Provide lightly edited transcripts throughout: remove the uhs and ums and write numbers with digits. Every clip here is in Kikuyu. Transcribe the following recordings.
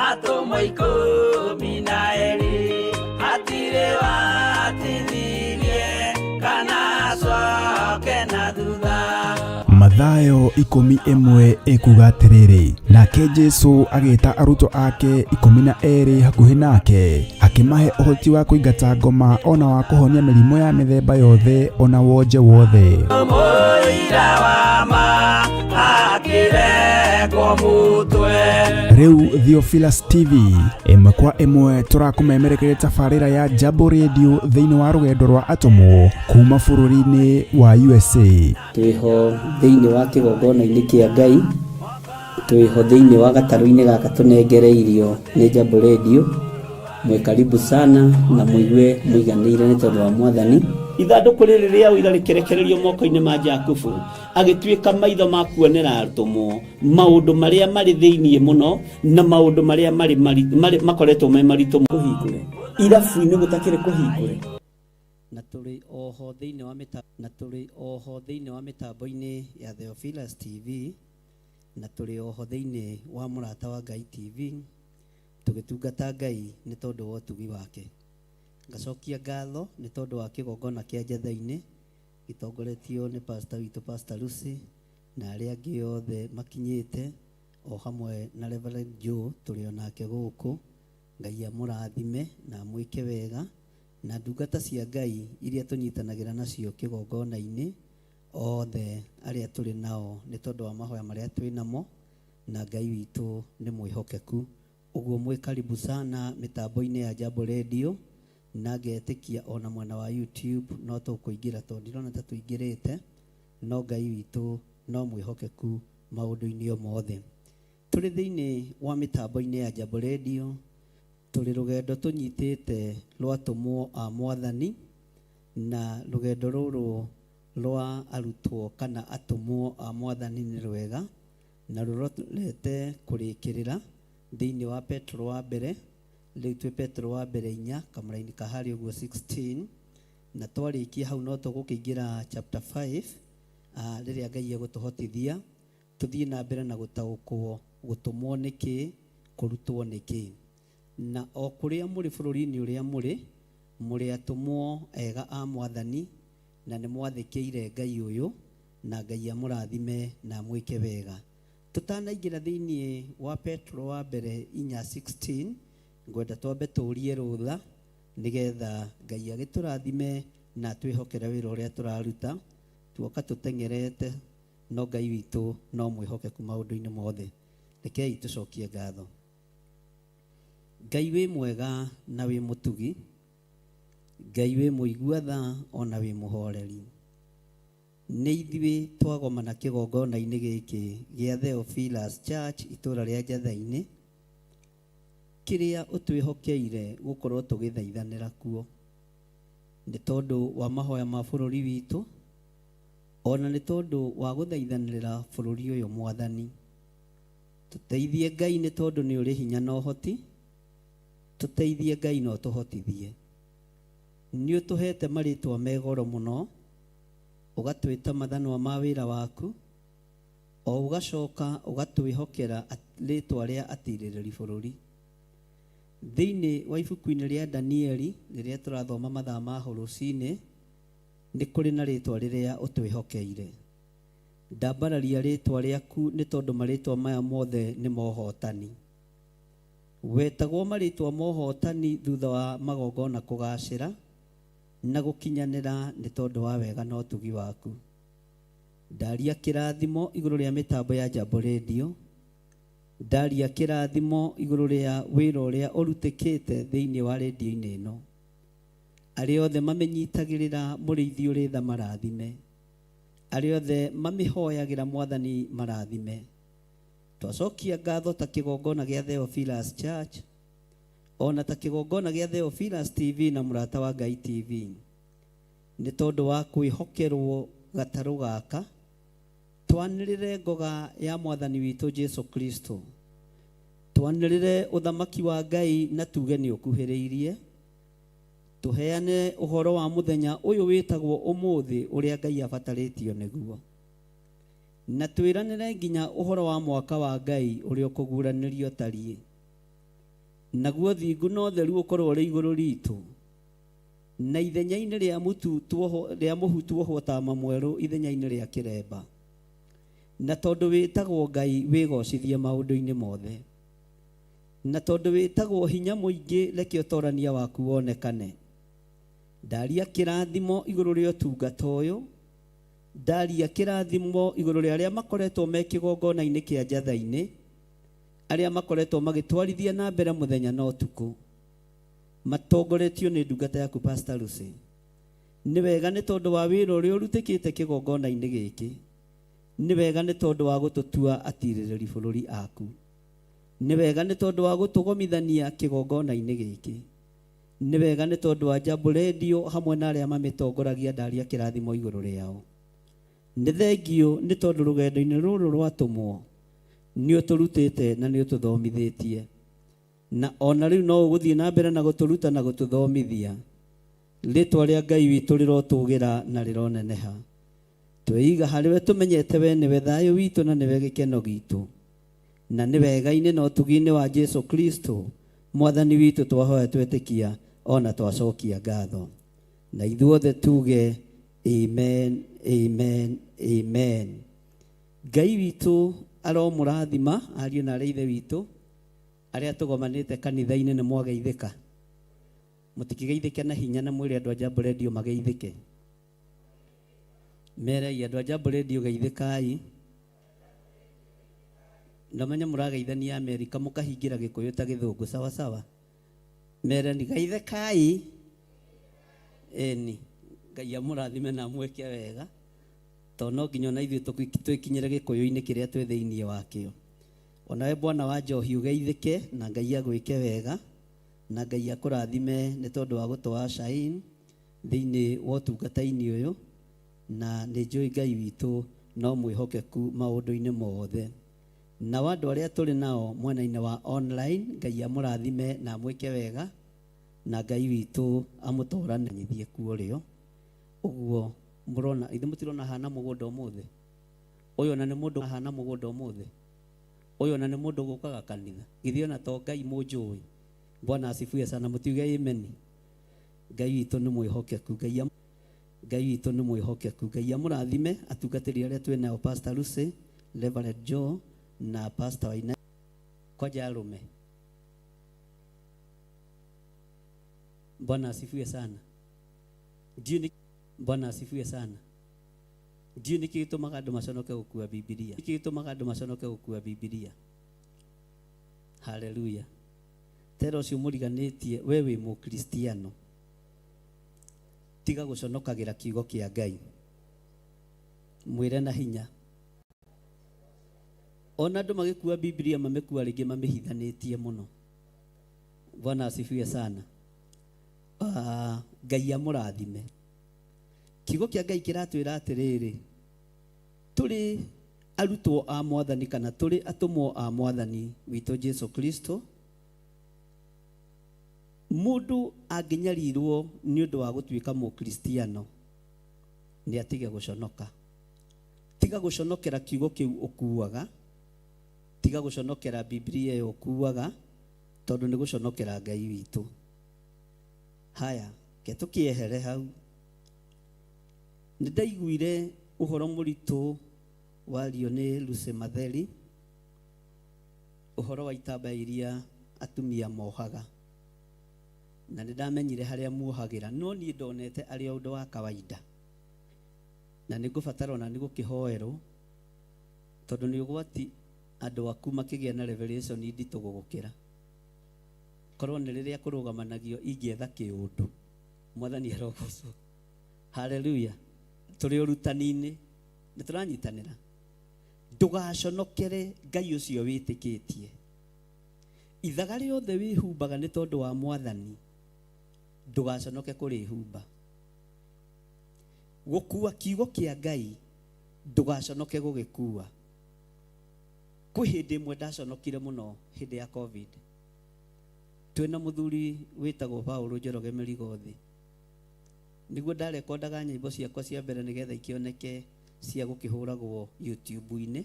Atũmwo 12 hatirĩ watithirie kana acoke na thutha. Mathayo 11 ĩkuga atĩrĩrĩ, nake Jesu agĩta arutwo ake 12 hakuhĩ nake, akĩmahe ũhoti wa kũingata ngoma ona wa kũhonia mĩrimũ ya mĩthemba yothe ona wonje wothe. Mũira wa ma akĩrengwo mũtwe. Rĩu Theophilus TV ĩmwe kwa ĩmwe tũrakũmemerekeria tabarĩra ya Jambo Radio thĩinĩ wa rũgendo rwa atũmwo kuma bũrũri-inĩ wa USA. Twĩho thĩinĩ wa kĩgongona-inĩ kĩa Ngai, twĩho thĩinĩ wa gatarũ-inĩ gaka tũnengereirio nĩ Jambo Radio. Mwĩ karibu sana na mũigue mũiganĩire nĩ tondũ wa Mwathani. Ithandũkũ rĩrĩ rĩa ũira rĩkĩrekererio moko-inĩ ma Jakubu, agĩtuĩka maitho ma kuonera atũmwo maũndũ marĩa marĩ thĩinĩ mũno na maũndũ marĩa marĩ marĩ makoretwo me maritũ. Kũhingũre irabu-inĩ gũtakĩrĩ kũhingũre. Na tũrĩ oho thĩinĩ wa mĩta na tũrĩ oho thĩinĩ wa mĩtambo-inĩ ya Theophilus TV, na tũrĩ oho thĩinĩ wa Mũrata wa Ngai TV, tũgĩtungata Ngai nĩ tondũ wa ũtugi wake. Ngacokia ngatho nĩ tondũ wa kĩgongona kĩa Njatha-inĩ gĩtongoretio nĩ pastor witũ Pastor Lucy na arĩa angĩ othe makinyĩte, o hamwe na Reverend Joe tũrĩ o nake gũkũ. Ngai amũrathime na amwĩke wega, na ndungata cia Ngai iria tũnyitanagĩra nacio kĩgongona-inĩ, othe arĩa tũrĩ nao nĩ tondũ wa mahoya marĩa twĩ namo, na Ngai witũ nĩ mwĩhokeku. Ũguo mwĩ karibu sana mĩtambo-inĩ ya Jambo Radio, na ngetĩkia ona mwena wa YouTube no tũkũingĩra tondũ ndirona ta tũingĩrĩte, no Ngai witũ no mwĩhokeku maũndũ-inĩ o mothe. Tũrĩ thĩinĩ wa mĩtambo-inĩ ya Jambo Radio, tũrĩ rũgendo tũnyitĩte rwa atũmwo a Mwathani, na rũgendo rũrũ rwa arutwo kana atũmwo a Mwathani nĩ rwega, na rũrorete kũrĩkĩrĩra thĩinĩ wa Petro wa mbere. Rĩu twĩ Petro wa mbere 4 kamũraini ka harĩa ũguo 16, na twarĩkia hau no tũgũkĩingĩra chapter 5, rĩrĩa Ngai egũtũhotithia tũthiĩ na mbere na gũtaũkwo gũtũmwo nĩkĩ, kũrutwo nĩkĩ. Na o kũrĩa mũrĩ bũrũri-inĩ ũrĩa mũrĩ, mũrĩ atũmwo ega a Mwathani, na nĩ mwathĩkĩire Ngai ũyũ, na Ngai amũrathime na amwĩke wega. Tũtanaingĩra thĩinĩ wa Petro wa mbere 4:16, ngwenda twambe tũrie rũtha nĩgetha Ngai agĩtũrathime na atwĩhokere wĩra ũrĩa tũraruta. Tuoka tũteng'erete, no Ngai witũ no mwĩhokeku maũndũ-inĩ mothe. Rekei tũcokie ngatho. Ngai wĩ mwega na wĩ mũtugi, Ngai wĩ mũigua tha ona wĩ mũhoreri. Nĩ ithuĩ twagomana kĩgongona-inĩ gĩkĩ gĩa Theophilus Church itũũra rĩa Njatha-inĩ, kĩrĩa ũtwĩhokeire gũkorwo tũgĩthaithanĩra kuo, nĩ tondũ wa mahoya ma bũrũri witũ, ona nĩ tondũ wa gũthaithanĩrĩra bũrũri ũyũ. Mwathani, tũteithie Ngai, nĩ tondũ nĩ ũrĩ hinya na ũhoti. Tũteithie Ngai na ũtũhotithie. Nĩ ũtũhete marĩtwa me goro mũno, ũgatwĩta mathanwa ma wĩra waku, o ũgacoka ũgatwĩhokera rĩtwa rĩa atirĩrĩri bũrũri. Thĩinĩ wa ibuku-inĩ rĩa Danieli rĩrĩa tũrathoma mathaa ma rũcinĩ, nĩ kũrĩ na rĩtwa rĩrĩa ũtwĩhokeire. Ndambararia rĩtwa rĩaku nĩ tondũ marĩtwa maya mothe nĩ mohotani. Wetagwo marĩtwa mohotani thutha wa magongona kũgacĩra na gũkinyanĩra nĩ tondũ wa wega na ũtugi waku. Ndaria kĩrathimo igũrũ rĩa mĩtambo ya Jambo Radio, ndaria kĩrathimo igũrũ rĩa wĩra ũrĩa ũrutĩkĩte thĩinĩ wa rĩndiũ-inĩ ĩno. Arĩa othe mamĩnyitagĩrĩra, mũrĩithi ũrĩ tha, marathime. Arĩa othe mamĩhoyagĩra, Mwathani, marathime. Twacokia ngatho ta kĩgongona gĩa Theophilus Church, ona ta kĩgongona gĩa Theophilus TV na Mũrata wa Ngai TV, nĩ tondũ wa kwĩhokerwo gatarũ gaka twanĩrĩre ngoga ya Mwathani witũ Jesu Kristo, twanĩrĩre ũthamaki wa Ngai na tuge nĩ ũkuhĩrĩirie, tũheane ũhoro wa mũthenya ũyũ wĩtagwo ũmũthĩ ũrĩa Ngai abatarĩtio nĩguo, na twĩranĩre nginya ũhoro wa mwaka wa Ngai ũrĩa ũkũguũranĩrio tariĩ. Naguo thingu na ũtheru ũkorwo ũrĩ igũrũ ritũ, na ithenya-inĩ rĩa mũtu tuohwo rĩa mũhu tuohwo tama mwerũ ithenya-inĩ rĩa kĩremba. Na tondũ wĩtagwo Ngai wĩgocithie maũndũ-inĩ mothe. Na tondũ wĩtagwo hinya mũingĩ reke ũtorania waku wonekane. Ndaria kĩrathimo igũrũ rĩa ũtungata ũyũ, ndaria kĩrathimo igũrũ rĩa arĩa makoretwo me kĩgongona-inĩ kĩa njatha-inĩ, arĩa makoretwo magĩtwarithia na mbere mũthenya na ũtukũ, matongoretio nĩ ndungata yaku Pastor Lucy. Nĩ wega nĩ tondũ wa wĩra ũrĩa ũrutĩkĩte kĩgongona-inĩ gĩkĩ. Nĩ wega nĩ tondũ wa gũtũtua atirĩrĩri bũrũri aku. Nĩ wega nĩ tondũ wa gũtũgomithania kĩgongona-inĩ gĩkĩ. Nĩ wega nĩ tondũ wa Jambo Radio hamwe na arĩa mamĩtongoragia ndaria kĩrathimo igũrũ rĩao. Nĩ thengiũ nĩ tondũ rũgendo-inĩ rũrũ rwatũmwo nĩ ũtũrutĩte na nĩ ũtũthomithĩtie. Na ona rĩu no ũgũthiĩ na mbere na gũtũruta na gũtũthomithia. Rĩtwa rĩa Ngai witũ rĩrotũgĩra na rĩroneneha. Tweiga harĩ we tũmenyete we nĩwe thayũ witũ na nĩwe gĩkeno gitũ. Na nĩ wega-inĩ na ũtugi-inĩ wa Jesu Kristo mwathani witũ twahoya twetĩkia ona twacokia ngatho. Na ithuothe tuge amen, amen, amen. Ngai witũ aromũrathima ariũ na arĩa ithe witũ arĩa tũgomanĩte kanitha-inĩ nĩ mwageithĩka. Mũtikĩgeithĩke na hinya na mwĩre andũ a Jambo Radio mageithĩke. Merei andũ a Jambo Radio geithĩkai. Ndamenya mũrageithania Amerika mũkahingĩra gĩkũyũ ta gĩthũngũ sawa sawa. Mereni geithĩkai. Ĩni Ngai amũrathime na amwĩke wega tondũ no nginya ona ithuĩ twĩkinyĩre gĩkũyũ-inĩ kĩrĩa twĩ thĩinĩ wakĩo. Onawe bwana wa njohi ũgeithĩke na Ngai agwĩke wega na Ngai akũrathime nĩ tondũ wa gũtũa shine thĩinĩ wa ũtungata-inĩ ũyũ, na nĩ njũĩ Ngai witũ no mwĩhokeku maũndũ-inĩ mothe. Nao andũ arĩa tũrĩ nao mwena-inĩ wa online, Ngai amũrathime na amwĩke wega na Ngai witũ amũtũranie kuo rĩo. Ũguo mũrona ithe mũtirona hana mũgũnda ũmũthĩ. Ũyũ ona nĩ mũndũ hana mũgũnda ũmũthĩ. Ũyũ ona nĩ mũndũ gũkaga kanitha. Githĩ ona to Ngai mũnjũĩ. Bwana asifiwe sana, mũtiuge amen. Ngai witũ nĩ mwĩhokeku. Ngai witũ nĩ mwĩhokeku. Ngai amũrathime atungatĩri arĩa twĩ nao Pastor Lucy, Reverend Joe na Pastor Waina kwanja arũme. Bwana asifiwe sana. Ndiũĩ Bwana asifiwe sana. Ndiũĩ nĩkĩ gĩtũmaga andũ maconoke gũkua Bibilia. Nĩkĩ gĩtũmaga andũ maconoke gũkua Bibilia. Haleluya. Tera ũcio mũriganĩtie we wĩ mũkristiano. Tiga gũconokagĩra kiugo kĩa Ngai. Mwĩre na hinya. Ona andũ magĩkua Bibilia mamĩkua rĩngĩ mamĩhithanĩtie mũno. Bwana asifiwe sana. Ngai amũrathime. Kiugo kĩa Ngai kĩratwĩra atĩrĩrĩ, tũrĩ arutwo a mwathani kana tũrĩ atũmwo a mwathani witũ Jesu Kristo. Mũndũ angĩnyarirwo nĩ ũndũ wa gũtuĩka mũkristiano nĩ atige gũconoka. Tiga gũconokera kiugo kĩu ũkuaga, tiga gũconokera Bibilia ĩyo ũkuaga, tondũ nĩ gũconokera Ngai witũ. Haya, ke tũkĩehere hau. Nĩ ndaiguire ũhoro mũritũ wario nĩ Lucy Matheri, ũhoro wa itambaya iria atumia mohaga. Na nĩ ndamenyire harĩa muohagĩra, no niĩ ndonete arĩ o ũndũ wa kawaida. Na nĩ ngũbatara ona nĩ gũkĩhoerwo, tondũ nĩ ũgwati andũ aku makĩgĩa na revelation nditũ gũgũkĩra. Korwo nĩ rĩrĩa kũrũgamanagio ingĩetha kĩũndũ. Mwathani arogocwo. Haleluya. Tũrĩ ũrutani-inĩ, nĩ tũranyitanĩra. Ndũgaconokere Ngai ũcio wĩtĩkĩtie. Ithaga rĩothe wĩhumbaga nĩ tondũ wa mwathani, ndũgaconoke kũrĩhumba. Gũkua kiugo kĩa Ngai, ndũgaconoke gũgĩkua. Kwĩ hĩndĩ ĩmwe ndaconokire mũno hĩndĩ ya COVID. Twĩna mũthuri wĩtagwo Paul Njoroge Mĩrigo thĩ. Nĩguo ndarekondaga nyĩmbo ciakwa cia mbere nĩgetha ikĩoneke cia gũkĩhũragwo YouTube-inĩ.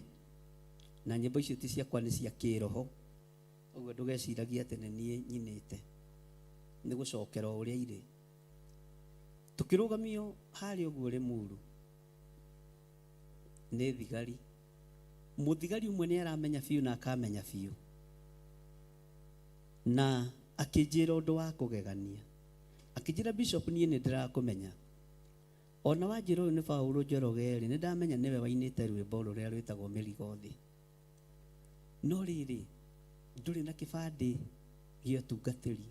Na nyĩmbo icio ti ciakwa, nĩ cia kĩroho. Ũguo ndũgeciragie atĩ nĩ niĩ nyinĩte, nĩ gũcokera o ũrĩa irĩ. Tũkĩrũgamio harĩa ũguo Rĩmuru nĩ thigari. Mũthigari ũmwe nĩ aramenya biũ na akamenya biũ, na akĩnjĩra ũndũ wa kũgegania. Akĩnjĩra, Bishop, niĩ nĩ ndĩrakũmenya. Ona wanjĩra ũyũ nĩ Paũlũ Njoroge rĩ, nĩ ndamenya nĩwe wainĩte rwĩmbo rũrĩa rwĩtagwo Mĩrigo Thĩ. No rĩrĩ, ndũrĩ na kĩbandĩ gĩa ũtungatĩri.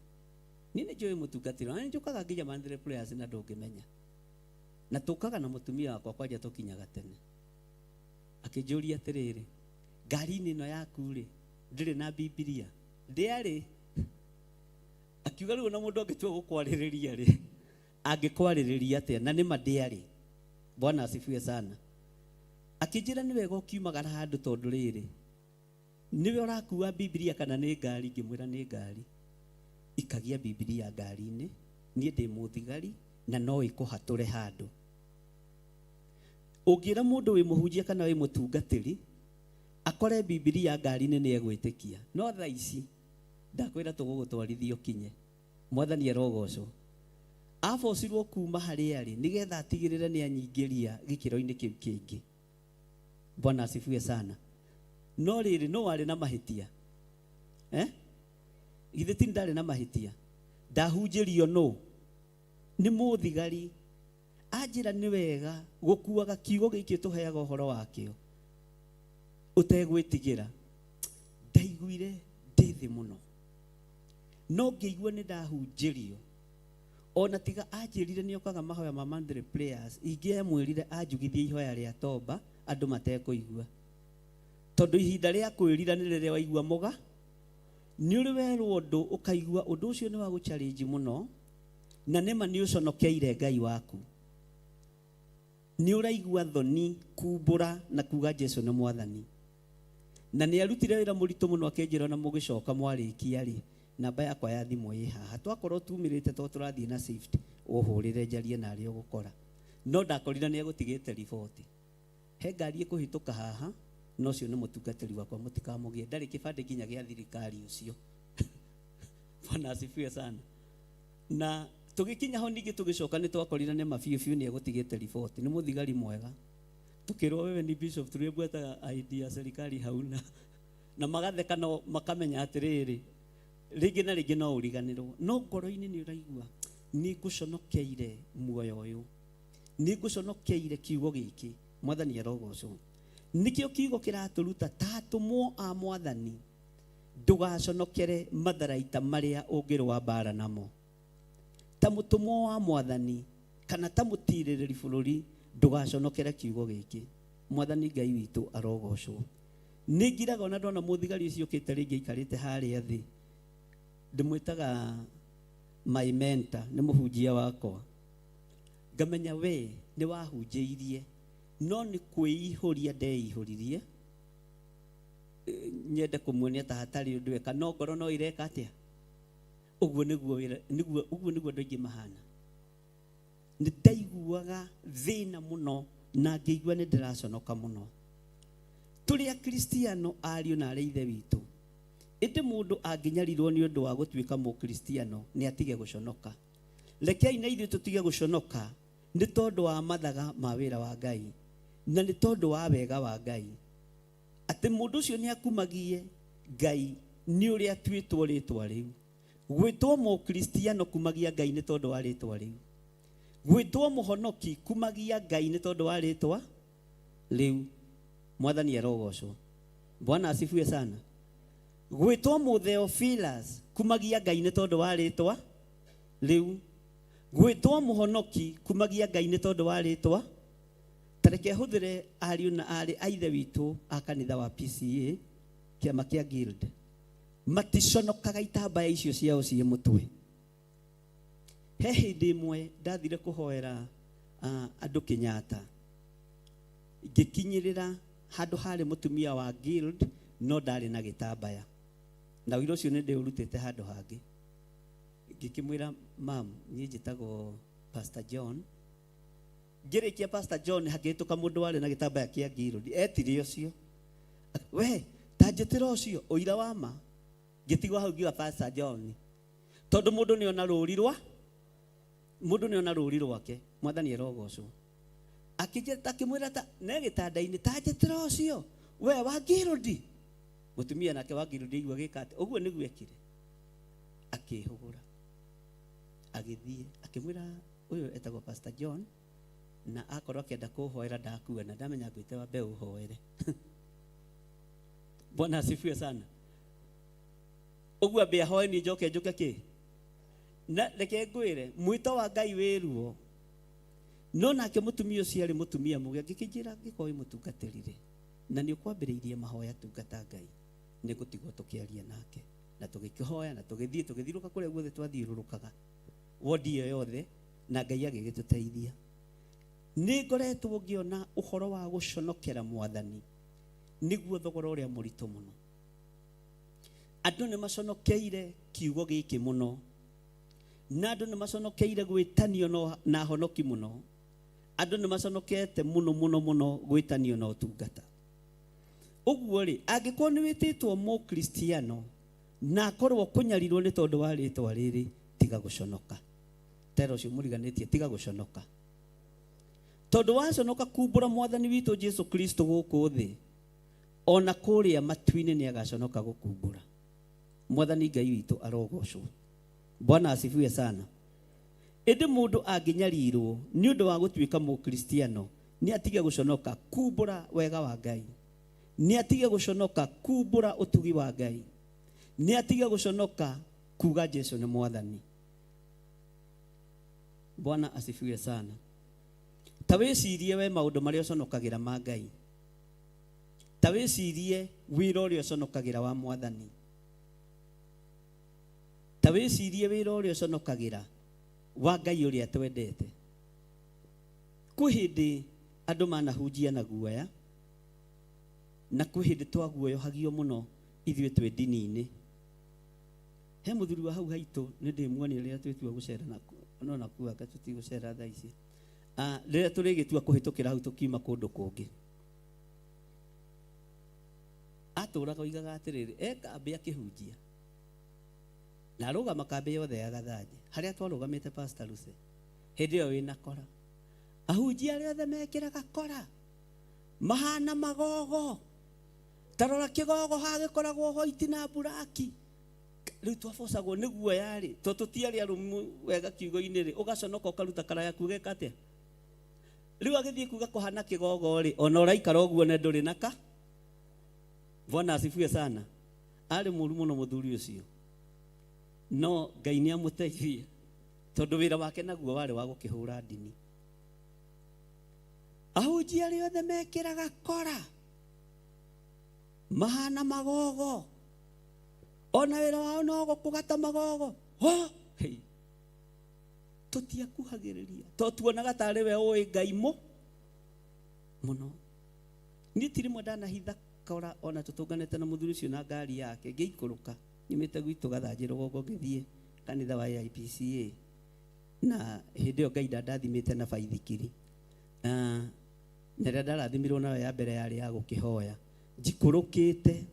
Niĩ nĩ njũĩ mũtungatĩri, ona nĩ njũkaga nginya monthly prayers na ndũngĩmenya. Na tũkaga na mũtumia wakwa kwanja tũkinyaga tene. Akĩnjũria atĩrĩrĩ, ngari-inĩ ĩno yaku rĩ, ndĩrĩ na Bibilia? Ndĩarĩ. Akiuga rĩu ona mũndũ angĩtua gũkwarĩrĩria rĩ, angĩkwarĩrĩria atĩa? Na nĩma ndĩarĩ. Bwana asifiwe sana. Akĩnjĩra nĩ wega ũkiumagara handũ tondũ rĩrĩ, nĩwe ũrakua Bibilia kana nĩ ngari? Ngĩmwĩra nĩ ngari. Ikagia Bibilia ngari-inĩ, niĩ ndĩ mũthigari na no ĩkũhatũre handũ. Ũngĩra mũndũ wĩ mũhunjia kana wĩ mũtungatĩri akore Bibilia ngari-inĩ nĩ egwĩtĩkia. No thaa ici ndakwĩra tũgũgũtwarithia ũkinye. Mwathani arogocwo. Abocirwo kuma harĩa arĩ nĩgetha atigĩrĩre nĩ anyingĩria gĩkĩro-inĩ kĩu kĩngĩ. Bwana asifiwe sana. No rĩrĩ, no warĩ na mahĩtia? Eh? Githĩ ti ndarĩ na mahĩtia? Ndahunjĩrio nũ? Nĩ mũthigari. Anjĩra nĩ wega gũkuaga kiugo gĩkĩ tũheaga ũhoro wakĩo ũtegwĩtigĩra. Ndaiguire ndĩ thĩ mũno, no ngĩigua nĩ ndahunjĩrio. Ona tiga anjĩrire nĩ okaga mahoya ma monthly prayers, ingĩamwĩrire anjugithie ihoya rĩa tomba andũ matekũigua, tondũ ihinda rĩa kwĩrira nĩ rĩrĩa waigua mũga. Nĩ ũrĩ werwo ũndũ ũkaigua ũndũ ũcio nĩ wa gũ-challenge mũno, na nĩma nĩ ũconokeire Ngai waku, nĩ ũraigua thoni kumbũra na kuga Jesu nĩ Mwathani. Na nĩ arutire wĩra mũritũ mũno, akĩnjĩra ona mũgĩcoka mwarĩkia rĩ, namba yakwa ya thimũ ĩ haha, twakorwo tumĩrĩte to tũrathiĩ na shift, ũhũrĩre njarie na arĩa ũgũkora. No ndakorire nĩ egũtigĩte riboti, he ngari ĩkũhĩtũka haha, na ũcio nĩ mũtungatĩri wakwa, mũtikamũgie, ndarĩ kĩbandĩ nginya gĩa thirikari ũcio. Bwana asifiwe sana. Na tũgĩkinya ho ningĩ tũgĩcoka nĩ twakorire nĩ ma biũ biũ nĩ egũtigĩte riboti, nĩ mũthigari mwega. Tukĩrwo wewe ni bishop, tuliyebweta ID ya serikali hauna. Na magatheka, no makamenya atĩrĩrĩ, rĩngĩ na rĩngĩ no ũriganĩrwo, no ngoro-inĩ nĩ ũraigua nĩ ngũconokeire muoyo ũyũ, nĩ ngũconokeire kiugo gĩkĩ. Mwathani arogocwo. Nĩkĩo kiugo kĩratũruta ta atũmwo a Mwathani, ndũgaconokere matharaita marĩa ũngĩrũa mbara namo. Ta mũtũmwo wa Mwathani kana ta mũtirĩrĩri bũrũri, ndũgaconokere kiugo gĩkĩ. Mwathani Ngai witũ arogocwo. Nĩ ngiraga ona ndona mũthigari ũcio ũkĩte rĩngĩ aikarĩte harĩa thĩ, ndĩmwĩtaga my mentor, nĩ mũhunjia wakwa. Ngamenya we nĩ wahunjĩirie, no nĩ kwĩihũria ndeihũririe, nyende kũmuonia ta hatarĩ ũndũ eka, no ngoro no ĩreka atĩa. Ũguo nĩguo wĩra, nĩguo ũguo nĩguo andũ aingĩ mahana. Nĩ ndaiguaga thĩna mũno na ngĩigua nĩ ndĩraconoka mũno. Tũrĩ Akristiano ariũ na arĩ ithe witũ, ĩndĩ mũndũ angĩnyarirwo nĩ ũndũ wa gũtuĩka mũkristiano nĩ atige gũconoka. Rekei na ithuĩ tũtige gũconoka nĩ tondũ wa mathaga ma wĩra wa Ngai na nĩ tondũ wa wega wa Ngai, atĩ mũndũ ũcio nĩ akumagie Ngai nĩ ũrĩa atuĩtwo rĩtwa rĩu. Gwĩtwo mũkristiano kumagia Ngai nĩ tondũ wa rĩtwa rĩu. Gwĩtwo mũhonoki kumagia Ngai nĩ tondũ wa rĩtwa rĩu. Mwathani arogocwo. Bwana asifiwe sana. Gwĩtwo mũtheophilus kumagia Ngai nĩ tondũ wa rĩtwa rĩu. Gwĩtwo mũhonoki kumagia Ngai nĩ tondũ wa rĩtwa. Ta reke hũthĩre ariũ na aarĩ a ithe witũ a kanitha wa PCA, kĩama kĩa Guild. Maticonokaga itambaya icio ciao ciĩ mũtwe. He hĩndĩ ĩmwe ndathire kũhoera andũ Kenyatta, ngĩkinyĩrĩra handũ harĩ mũtumia wa Guild, no ndarĩ na gĩtambaya, na ũira ũcio nĩ ndĩũrutĩte handũ hangĩ. Ngĩkĩmwĩra, mam, niĩ njĩtagwo Pastor John. Ngĩrĩkia Pastor John, hakĩhĩtũka mũndũ warĩ na gĩtambaya kĩa Guild, etire ũcio, we ta njĩtĩra ũcio ũira wa ma. Ngĩtigwo hau ngiuga Pastor John, tondũ mũndũ nĩ ona rũri rwa mũndũ nĩ ona rũri rwake. Mwathani arogocwo. Akĩnjĩra akĩmwĩra ta ne gĩtanda-inĩ ta njĩtĩra ũcio we wa Ngirudi. Mũtumia nake wa Ngirudi aigua gĩka atĩ ũguo nĩguo ekire, akĩhũgũra agĩthiĩ akĩmwĩra ũyũ etagwo Pastor John, na akorwo akĩenda kũhoera ndakua na ndamenya ngwĩte wambe ũhoere. Bwana asifiwe sana. Ũguo ambe ahoe niĩ njoke njũke kĩ na reke ngwĩre mwĩto wa Ngai wĩ ruo. No nake mũtumia ũcio arĩ mũtumia mũgĩ, angĩkĩnjĩra angĩkorwo wĩ mũtungatĩri rĩ, na nĩ ũkwambĩrĩirie mahoya tungata Ngai, nĩ ngũtigwo tũkĩaria nake. Na tũgĩkĩhoya na tũgĩthiĩ tũgĩthiũrũrũka kũrĩa guothe twathiũrũrũkaga wodi ĩyo yothe, na Ngai agĩgĩtũteithia. Nĩ ngoretwo ngĩona ũhoro wa gũconokera Mwathani nĩguo thogora ũrĩa mũritũ mũno. Andũ nĩ maconokeire kiugo gĩkĩ mũno, na andũ nĩ maconokeire gwĩtanio na honoki mũno. Andũ nĩ maconokete mũno mũno mũno gwĩtanio na ũtungata. Ũguo rĩ, angĩkorwo nĩ wĩtĩtwo mũkristiano na akorwo kũnyarirwo nĩ tondũ wa rĩtwa rĩrĩ, tiga gũconoka. Tera ũcio mũriganĩtie, tiga gũconoka. Tondũ waconoka kumbũra Mwathani witũ Jesu Kristo gũkũ thĩ, ona kũrĩa matu-inĩ nĩ agaconoka gũkumbũra. Mwathani Ngai witũ arogocwo. Bwana asifiwe sana. Ĩndĩ mũndũ angĩnyarirwo nĩ ũndũ wa gũtuĩka mũkristiano, nĩ atige gũconoka kumbũra wega wa Ngai, nĩ atige gũconoka kumbũra ũtugi wa Ngai, nĩ atige gũconoka kuga Jesu nĩ Mwathani. Bwana asifiwe sana. Ta wĩcirie we maũndũ marĩa ũconokagĩra ma Ngai. Ta wĩcirie wĩra ũrĩa ũconokagĩra wa Mwathani. Ta wĩcirie wĩra ũrĩa ũconokagĩra wa Ngai ũrĩa twendete. Kwĩ hĩndĩ andũ manahunjia na guoya, na kwĩ hĩndĩ twaguoyohagio mũno ithuĩ twĩ ndini-inĩ. He mũthuri wa hau haitũ nĩ ndĩmuonia rĩrĩa twĩtua gũcera na no na kuanga tũtigũcera thaa ici. Rĩrĩa tũrĩgĩtua kũhĩtũkĩra hau tũkiuma kũndũ kũngĩ, atũraga oigaga atĩrĩrĩ, e kambĩ akĩhunjia na arũgama kambĩ yothe ya Gathanjĩ harĩa twarũgamĩte Pastor Lucy hĩndĩ ĩyo wĩna kora. Ahunjia arĩa othe mekĩraga kora mahana magogo, tarora kĩgogo hagĩkoragwo white na buraki. Rĩu twabocagwo nĩ guoya rĩ, to tũtiarĩ arũmu wega kiugo-inĩ rĩ, ũgaconoka ũkaruta kara yaku ũgeka atĩa? Rĩu agĩthiĩ kuga kũhana kĩgogo rĩ, ona ũraikara ũguo na ndũrĩ na ka. Bwana asifiwe sana. Arĩ mũru mũno mũthuri ũcio, no Ngai nĩ amũteithie tondũ wĩra wake naguo warĩ wa gũkĩhũra ndini. Ahunjia arĩa othe mekĩraga kora mahana magogo, ona wĩra wao no gũkũgata magogo. Ho! Hei. Tũtiakuhagĩrĩria to tuonaga tarĩ we ũĩ Ngai mũno. Niĩ ti rĩmwe ndanahitha kora ona tũtũnganĩte na mũthuri ũcio na ngari yake, ngĩikũrũka nyumĩte gwitũ Gathanjĩ rũgongo ngĩthiĩ kanitha wa AIPCA, na hĩndĩ ĩyo Ngai ndandathimĩte na baithikiri, na rĩrĩa ndarathimirwo nayo ya mbere yarĩ ya gũkĩhoya. Njikũrũkĩte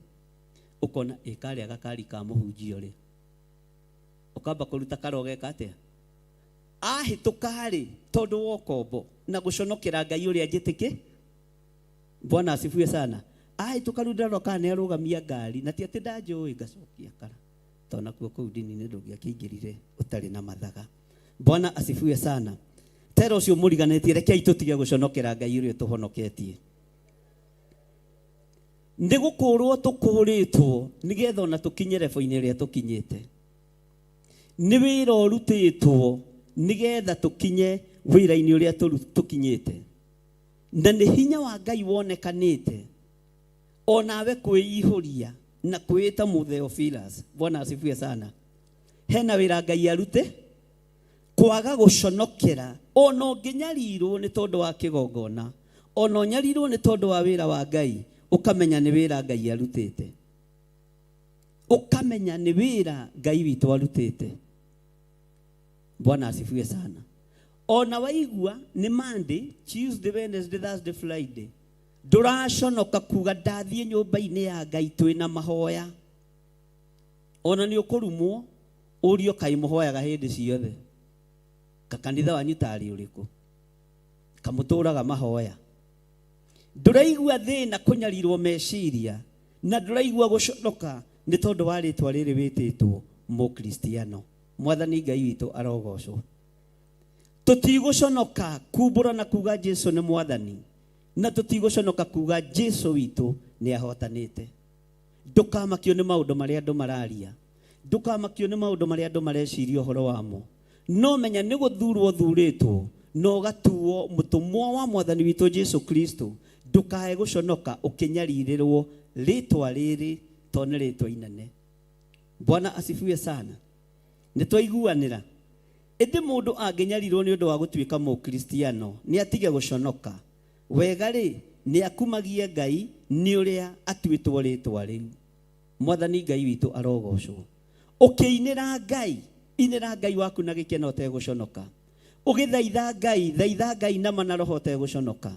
ũkona ĩ karĩa gakari ka mũhunjia ũrĩa, ũkamba kũruta kara ũgeka atĩa? Ahĩtũka rĩ, tondũ wa ũkombo na gũconokera Ngai ũrĩa njĩtĩkĩ. Bwana asifiwe sana. Ahĩtũka rĩu ndĩrona kana nĩ arũgamia ngari, na ti atĩ ndanjũĩ, ngacokia kara, tondũ nakuo kũu ndini-inĩ ndũngĩakĩingĩrire ũtarĩ na mathaga. Bwana asifiwe sana. Tera ũcio mũriganĩtie, rekei tũtige gũconokera Ngai ũrĩa ũtũhonoketie. Nĩ gũkũrwo tũkũrĩtwo nĩgetha ona tũkinye rebo-inĩ ĩrĩa tũkinyĩte. Nĩ wĩra ũrutĩtwo nĩgetha tũkinye wĩra-inĩ ũrĩa tũkinyĩte. Na nĩ hinya wa Ngai wonekanĩte onawe kwĩihũria na kwĩĩta Mũtheophilus. Bwana asifiwe sana. Hena wĩra Ngai arute kwaga gũconokera ona ũngĩnyarirwo nĩ tondũ wa kĩgongona, ona ũnyarirwo nĩ tondũ wa wĩra wa Ngai, ũkamenya nĩ wĩra Ngai arutĩte, ũkamenya nĩ wĩra Ngai witũ arutĩte. Bwana asifiwe sana. Ona waigua nĩ Monday, Tuesday, Wednesday, Thursday, Friday, ndũraconoka kuga ndathiĩ nyũmba-inĩ ya Ngai twĩna mahoya. Ona nĩ ũkũrumwo ũrio kaĩ mũhoyaga hĩndĩ ciothe. Kakanitha wanyu tarĩ ũrĩkũ? Kamũtũraga mahoya. Ndũraigua thĩna kũnyarirwo meciria na ndũraigua gũconoka nĩ tondũ wa rĩtwa rĩrĩ wĩtĩtwo Mũkristiano. Mwathani Ngai witũ arogocwo. Tũtigũconoka kumbũra na kuga Jesu nĩ Mwathani, na tũtigũconoka kuga Jesu witũ nĩ ahotanĩte. Ndũkamakio nĩ maũndũ marĩa andũ mararia, ndũkamakio nĩ maũndũ marĩa andũ mareciria ũhoro wamo, no menya nĩ gũthurwo ũthurĩtwo na ũgatuo mũtũmwo wa Mwathani witũ Jesu Kristo. Ndũkae gũconoka ũkĩnyarirĩrwo rĩtwa rĩrĩ, tondũ nĩ rĩtwa inene. Bwana asifiwe sana. Nĩ twaiguanĩra? Ĩndĩ mũndũ angĩnyarirwo nĩ ũndũ wa gũtuĩka Mũkristiano, nĩ atige gũconoka. Wega-rĩ, nĩ akumagie Ngai nĩ ũrĩa atuĩtwo rĩtwa rĩu. Mwathani Ngai witũ arogocwo. Ũkĩinĩra Ngai, inĩra Ngai waku na gĩkeno ũtegũconoka. Ũgĩthaitha Ngai, thaitha Ngai na ma na roho ũtegũconoka.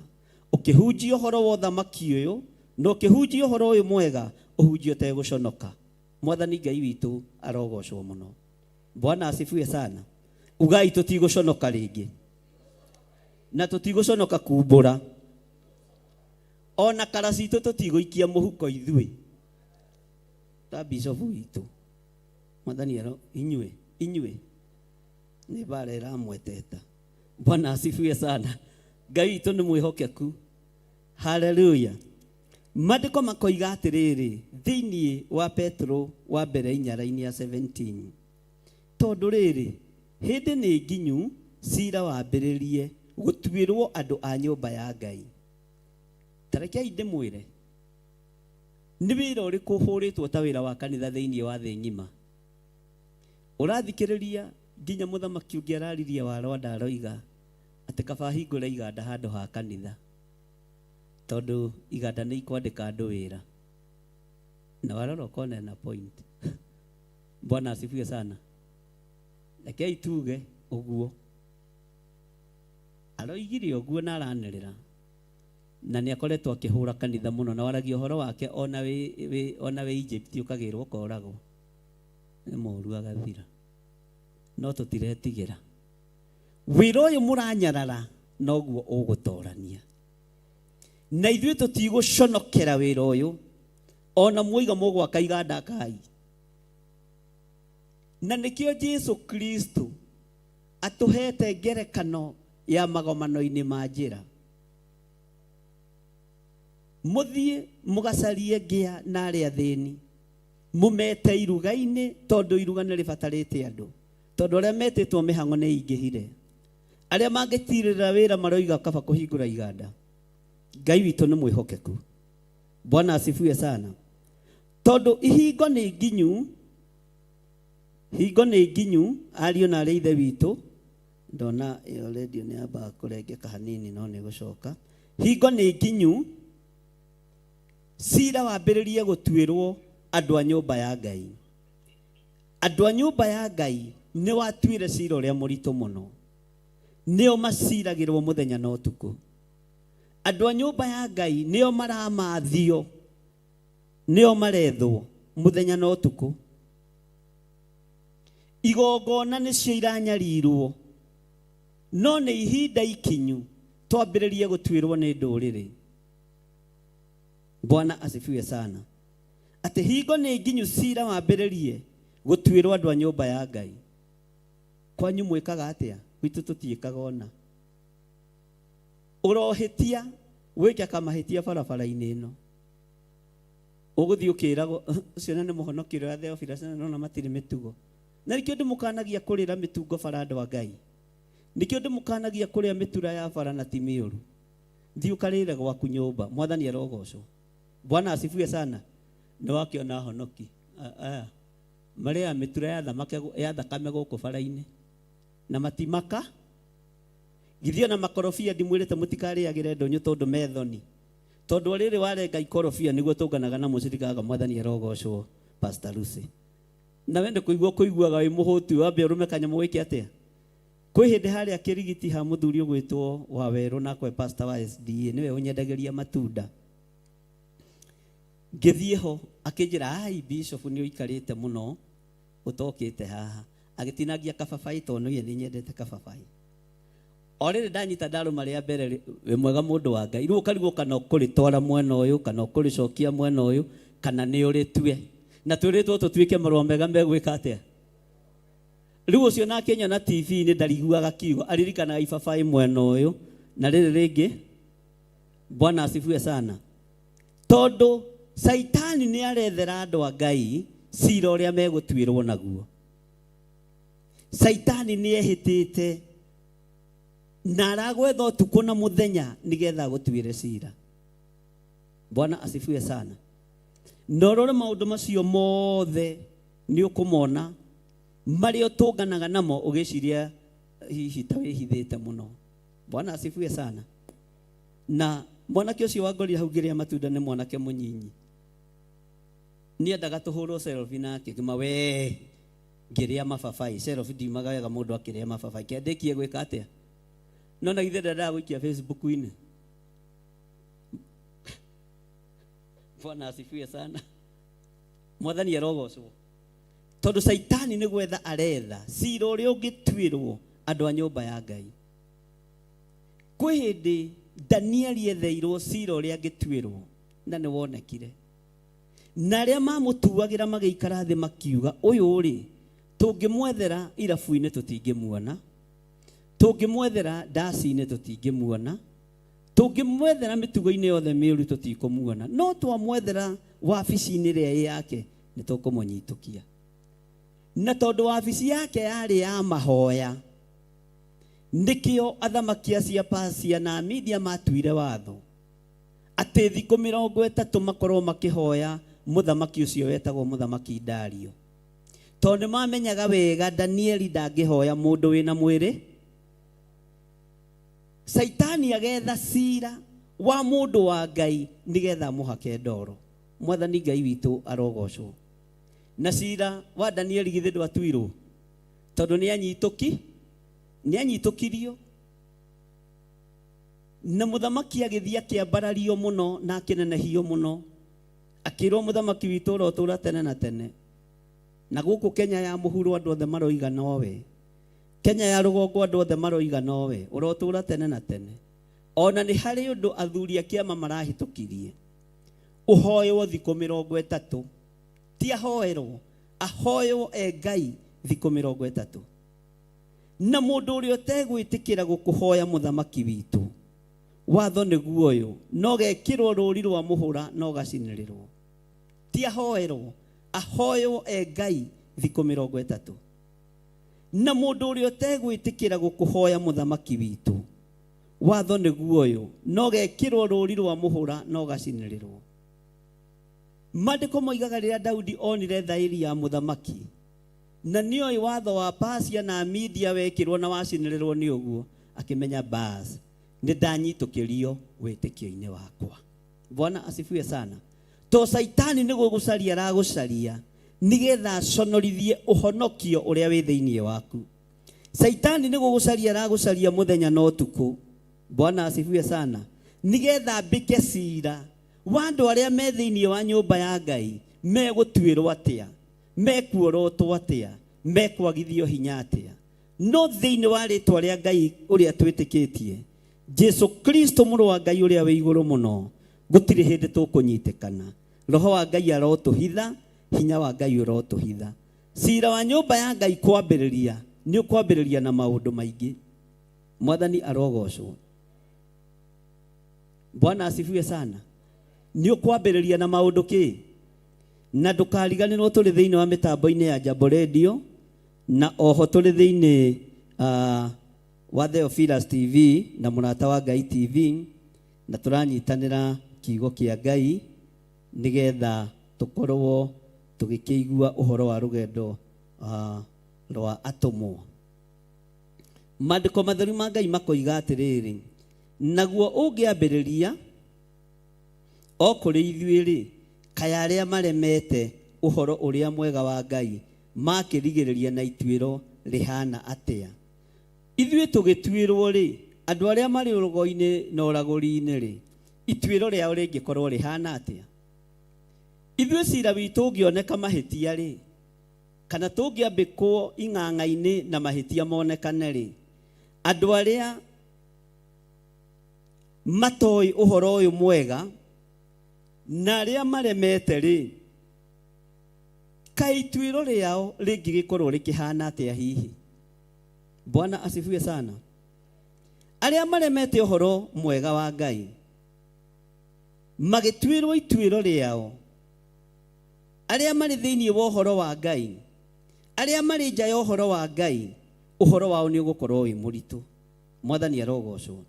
Ũkĩhunjia ũhoro wa ũthamaki ũyũ, na ũkĩhunjia ũhoro ũyũ mwega, ũhunjie ũtegũconoka. Mwathani Ngai witũ arogocwo mũno. Bwana asifiwe sana. Ugai tũtigũconoka rĩngĩ. Na tũtigũconoka kumbũra. Ona kara citũ tũtigũikia mũhuko ithuĩ. Ta bishop witũ. Mwathani aro inyuĩ, inyuĩ. Nĩ bara ĩramweteta. Bwana asifiwe sana. Ngai witũ nĩ mwĩhokeku. Haleluya. Maandĩko makoiga atĩrĩrĩ thĩinĩ wa Petro wa mbere inyara-inĩ ya 17. Tondũ rĩrĩ, hĩndĩ nĩ nginyu cira wambĩrĩrie gũtuĩrwo andũ a nyũmba ya Ngai. Ta rekei ndĩmwĩre, nĩ wĩra ũrĩkũ ũhũrĩtwo ta wĩra wa kanitha thĩinĩ wa thĩ ng'ima? Ũrathikĩrĩria nginya mũthamaki ũngĩ araririe wa Rwanda aroiga atĩ kaba hingũre iganda handũ ha kanitha, tondũ iganda nĩ ikwandĩka andũ wĩra. Na warora ũkona ena point. Bwana asifiwe sana. Rekei tuge ũguo. Aroigire ũguo na aranĩrĩra. Na nĩ akoretwo akĩhũra kanitha mũno na waragia ũhoro wake ona wĩ Egypt ũkagĩrwo ũkoragwo. Nĩ mũru agathira. No tũtiretigĩra. Wĩra ũyũ mũranyarara noguo ũgũtorania. Na ithuĩ tũtigũconokera wĩra ũyũ. Ona mwoiga mũgwaka iganda kai. Na nĩkĩo Jesu Kristo atũhete ngerekano ya magomano-inĩ ma njĩra. Mũthiĩ mũgacarie ngĩa na arĩa athĩni, mũmete iruga-inĩ, tondũ iruga nĩ rĩbatarĩte andũ. Tondũ arĩa metĩtwo mĩhang'o nĩ ĩingĩhire. Arĩa mangĩtirĩrĩra wĩra maroiga kaba kũhingũra iganda. Ngai witũ nĩ mwĩhokeku. Bwana asifiwe sana. Tondũ ihingo nĩ nginyu, hingo nĩ nginyu, ariũ na arĩ ithe witũ. Ndona ĩyo radio nĩ yambaga kũrengeka hanini no nĩ gũcoka. Hingo nĩ nginyu, cira wambĩrĩrie gũtuĩrwo andũ a nyũmba ya Ngai. Andũ a nyũmba ya Ngai nĩ watuire cira ũrĩa mũritũ mũno. Nĩo maciragĩrwo mũthenya na ũtukũ. Andũ a nyũmba ya Ngai nĩo maramathio, nĩo marethwo mũthenya na ũtukũ. Igongona nĩcio iranyarirwo, no nĩ ihinda ikinyu twambĩrĩrie gũtuĩrwo nĩ ndũrĩrĩ. Bwana asifiwe sana. Atĩ hingo nĩ nginyu cira wambĩrĩrie gũtuĩrwo andũ a nyũmba ya Ngai. Kwanyu mwĩkaga atĩa? Gwitũ tũtiĩkaga ona. Ũrohĩtia wĩke kamahĩtia barabara-inĩ ĩno. Ũgũthiĩ ũkĩragwo, ũcio nĩ mũhonoki ũrĩa wa Theophilus, na nona matirĩ mĩtugo. Na nĩkĩo ndĩmũkanagia kũrĩra mĩtungo bara andũ a Ngai. Nĩkĩo ndĩmũkanagia kũrĩa mĩtura ya bara na ti mĩũru. Thiĩ ũkarĩre gwaku nyũmba. Mwathani arogocwo. Bwana asifiwe sana. Nĩ wakĩona honoki. Aya. Marĩaga mĩtura ya thamake, ya thakame gũkũ bara-inĩ. Na matimaka. Githĩ ona makorobia ndimwĩrĩte mũtikarĩagĩre ndũnyũ tondũ me thoni. Tondũ rĩrĩ warenga ikorobia nĩguo tũnganaga na mũcirikaga Mwathani arogocwo Pastor Lucy. Na we nĩ kũigua kũiguaga wĩ mũhũtu, wambe ũrũme kanyamũ wĩke atĩa? Kwĩ hĩndĩ harĩa kĩrigiti ha mũthuri ũgwĩtwo wa werũ na kwe pastor wa SDA nĩwe ũnyendagĩria matunda. Ngĩthiĩ ho akĩnjĩra, ai bishop nĩ ũikarĩte mũno. Ũtokĩte haha agĩtinangia kababaĩ, tondũ niĩ nĩ nyendete kababaĩ. O rĩrĩ ndanyita ndarũma rĩa mbere rĩ, wĩ mwega mũndũ wa Ngai. Rĩu ũkarigwo kana ũkũrĩtwara mwena ũyũ kana ũkũrĩcokia mwena ũyũ kana nĩ ũrĩtue. Na twĩrĩtwo tũtuĩke marũa mega megwĩka atĩa? Rĩu ũcio nake nyona TV-inĩ ndariguaga kiugo, aririkanaga ibabaĩ mwena ũyũ na rĩrĩ rĩngĩ. Bwana asifiwe sana. Tondũ Caitani nĩ arethera andũ a Ngai cira ũrĩa megũtuĩrwo naguo. Caitani nĩ ehĩtĩte na aragwetha ũtukũ na mũthenya nĩgetha agũtuĩre cira. Bwana asifiwe sana. Na ũrore maũndũ macio mothe nĩ ũkũmona marĩa ũtũnganaga namo ũgĩciria hihi ta wĩhithĩte mũno. Bwana asifiwe sana. Na mwanake ũcio wangorire hau ngĩrĩa matunda nĩ mwanake mũnyinyi. Niendaga tũhũrwo selfie nake ngĩma we ngĩrĩa mababaĩ. Selfie ndiumaga wega mũndũ akĩrĩa mababaĩ. Kĩandĩkie gwĩka atĩa? No na githĩ ndendaga gũikia Facebook-inĩ. Bwana asifiwe sana. Mwathani arogocwo. Tondũ Caitani nĩ gwetha aretha cira ũrĩa ũngĩtuĩrwo andũ a nyũmba ya Ngai. Kwĩ hĩndĩ Danieli etheirwo cira ũrĩa angĩtuĩrwo na nĩ wonekire. Na arĩa mamũtuagĩra magĩikara thĩ makiuga, ũyũ rĩ, tũngĩmwethera irabu-inĩ tũtingĩmuona, tũngĩmwethera ndaci-inĩ tũtingĩmuona, tũngĩmwethera mĩtugo-inĩ yothe mĩũru tũtikũmuona, no twamwethera wabici-inĩ ĩrĩa ĩ yake nĩ tũkũmũnyitũkia. Na tondũ wabici yake yarĩ ya mahoya, nĩkĩo athamaki acio a Persia na Media matuire watho atĩ thikũ 30 makorwo makĩhoya mũthamaki ũcio wetagwo mũthamaki Dario. Tondũ nĩ mamenyaga wega Danieli ndangĩhoya mũndũ wĩna mwĩrĩ. Caitani agetha cira wa mũndũ wa Ngai nĩgetha amũhake ndoro. Mwathani Ngai witũ arogocwo. Na cira wa Danieli githĩ ndwatuirwo? Tondũ nĩ anyitũkirio. Na mũthamaki agĩthiĩ akĩambarario mũno na akĩnenehio mũno. Akĩrwo mũthamaki witũ ũrotũra tene na tene. Na gũkũ Kenya ya mũhuro andũ othe maroiga nowe. Kenya ya rũgongo andũ othe maroiga nowe, ũrotũra tene na tene. Ona nĩ harĩ ũndũ athuri a kĩama marahĩtũkirie. Ũhoywo thikũ 30. Ti ahoerwo, ahoywo e Ngai thikũ 30. Na mũndũ ũrĩa ũtegwĩtĩkĩra gũkũhoya mũthamaki witũ, watho nĩguo ũyũ, no gekĩrwo rũri rwa mũhũra no gacinĩrĩrwo. Ti ahoerwo, ahoywo e Ngai thikũ 30. Na mũndũ ũrĩa ũtegwĩtĩkĩra gũkũhoya mũthamaki witũ, watho nĩguo ũyũ, no gekĩrwo rũri rwa mũhũra no gacinĩrĩrwo. Maandĩko moigaga rĩrĩa Daudi onire thaĩri ya mũthamaki, na nĩoĩ watho wa Persia na Media wekĩrwo na wacinĩrĩrwo nĩ ũguo, akĩmenya bas, nĩ ndanyitũkĩrio wĩtĩkio-inĩ wakwa. Bwana asifiwe sana. To Caitani nĩ gũgũcaria aragũcaria nĩgetha aconorithie ũhonokio ũrĩa wĩ thĩinĩ waku. Caitani nĩ gũgũcaria aragũcaria mũthenya na ũtukũ. Bwana asifiwe sana. Nĩgetha ambĩke cira wa andũ arĩa me thĩinĩ wa nyũmba ya Ngai, megũtuĩrwo atĩa, mekuorotwo atĩa, mekwagithio hinya atĩa. No thĩinĩ wa rĩtwa rĩa Ngai ũrĩa twĩtĩkĩtie, Jesu Kristo mũrũ wa Ngai ũrĩa wĩ igũrũ mũno, gũtirĩ hĩndĩ tũkũnyitĩkana. Roho wa Ngai arotũhitha, hinya wa Ngai ũrotũhitha. Cira wa nyũmba ya Ngai kwambĩrĩria nĩ ũkwambĩrĩria na maũndũ maingĩ. Mwathani arogocwo. Bwana asifiwe sana. Nĩ ũkwambĩrĩria na maũndũ kĩ? Na ndũkariganĩrwo tũrĩ thĩinĩ wa mĩtambo-inĩ ya Jambo Radio na oho tũrĩ thĩinĩ wa Theophilus TV na Mũrata wa Ngai TV, na tũranyitanĩra kiugo kĩa Ngai nĩgetha tũkorwo tũgĩkĩigua ũhoro wa rũgendo rwa atũmwo. Maandĩko matheru ma Ngai makoiga atĩrĩrĩ, naguo ũngĩambĩrĩria o kũrĩ ithuĩ-rĩ, kaĩ arĩa maremete ũhoro ũrĩa mwega wa Ngai makĩrigĩrĩria na ituĩro rĩhana atĩa? Ithuĩ tũgĩtuĩrwo-rĩ, andũ arĩa marĩ ũrogo-inĩ na ũragũri-inĩ-rĩ, ituĩro rĩao rĩngĩkorwo rĩhana atĩa? Ithuĩ cira witũ ũngĩoneka mahĩtia-rĩ, Kana tũngĩambĩkwo ing'ang'a-inĩ na mahĩtia monekane rĩ, andũ arĩa matoĩ ũhoro ũyũ mwega na arĩa maremete rĩ, kaĩ ituĩro rĩao rĩngĩgĩkorwo rĩkĩhana atĩa hihi? Bwana asifiwe sana. Arĩa maremete ũhoro mwega wa Ngai magĩtuĩrwo ituĩro rĩao, arĩa marĩ thĩinĩ wa ũhoro wa Ngai, arĩa marĩ nja ya ũhoro wa Ngai, ũhoro wao nĩ ũgũkorwo wĩ mũritũ. Mwathani arogocwo.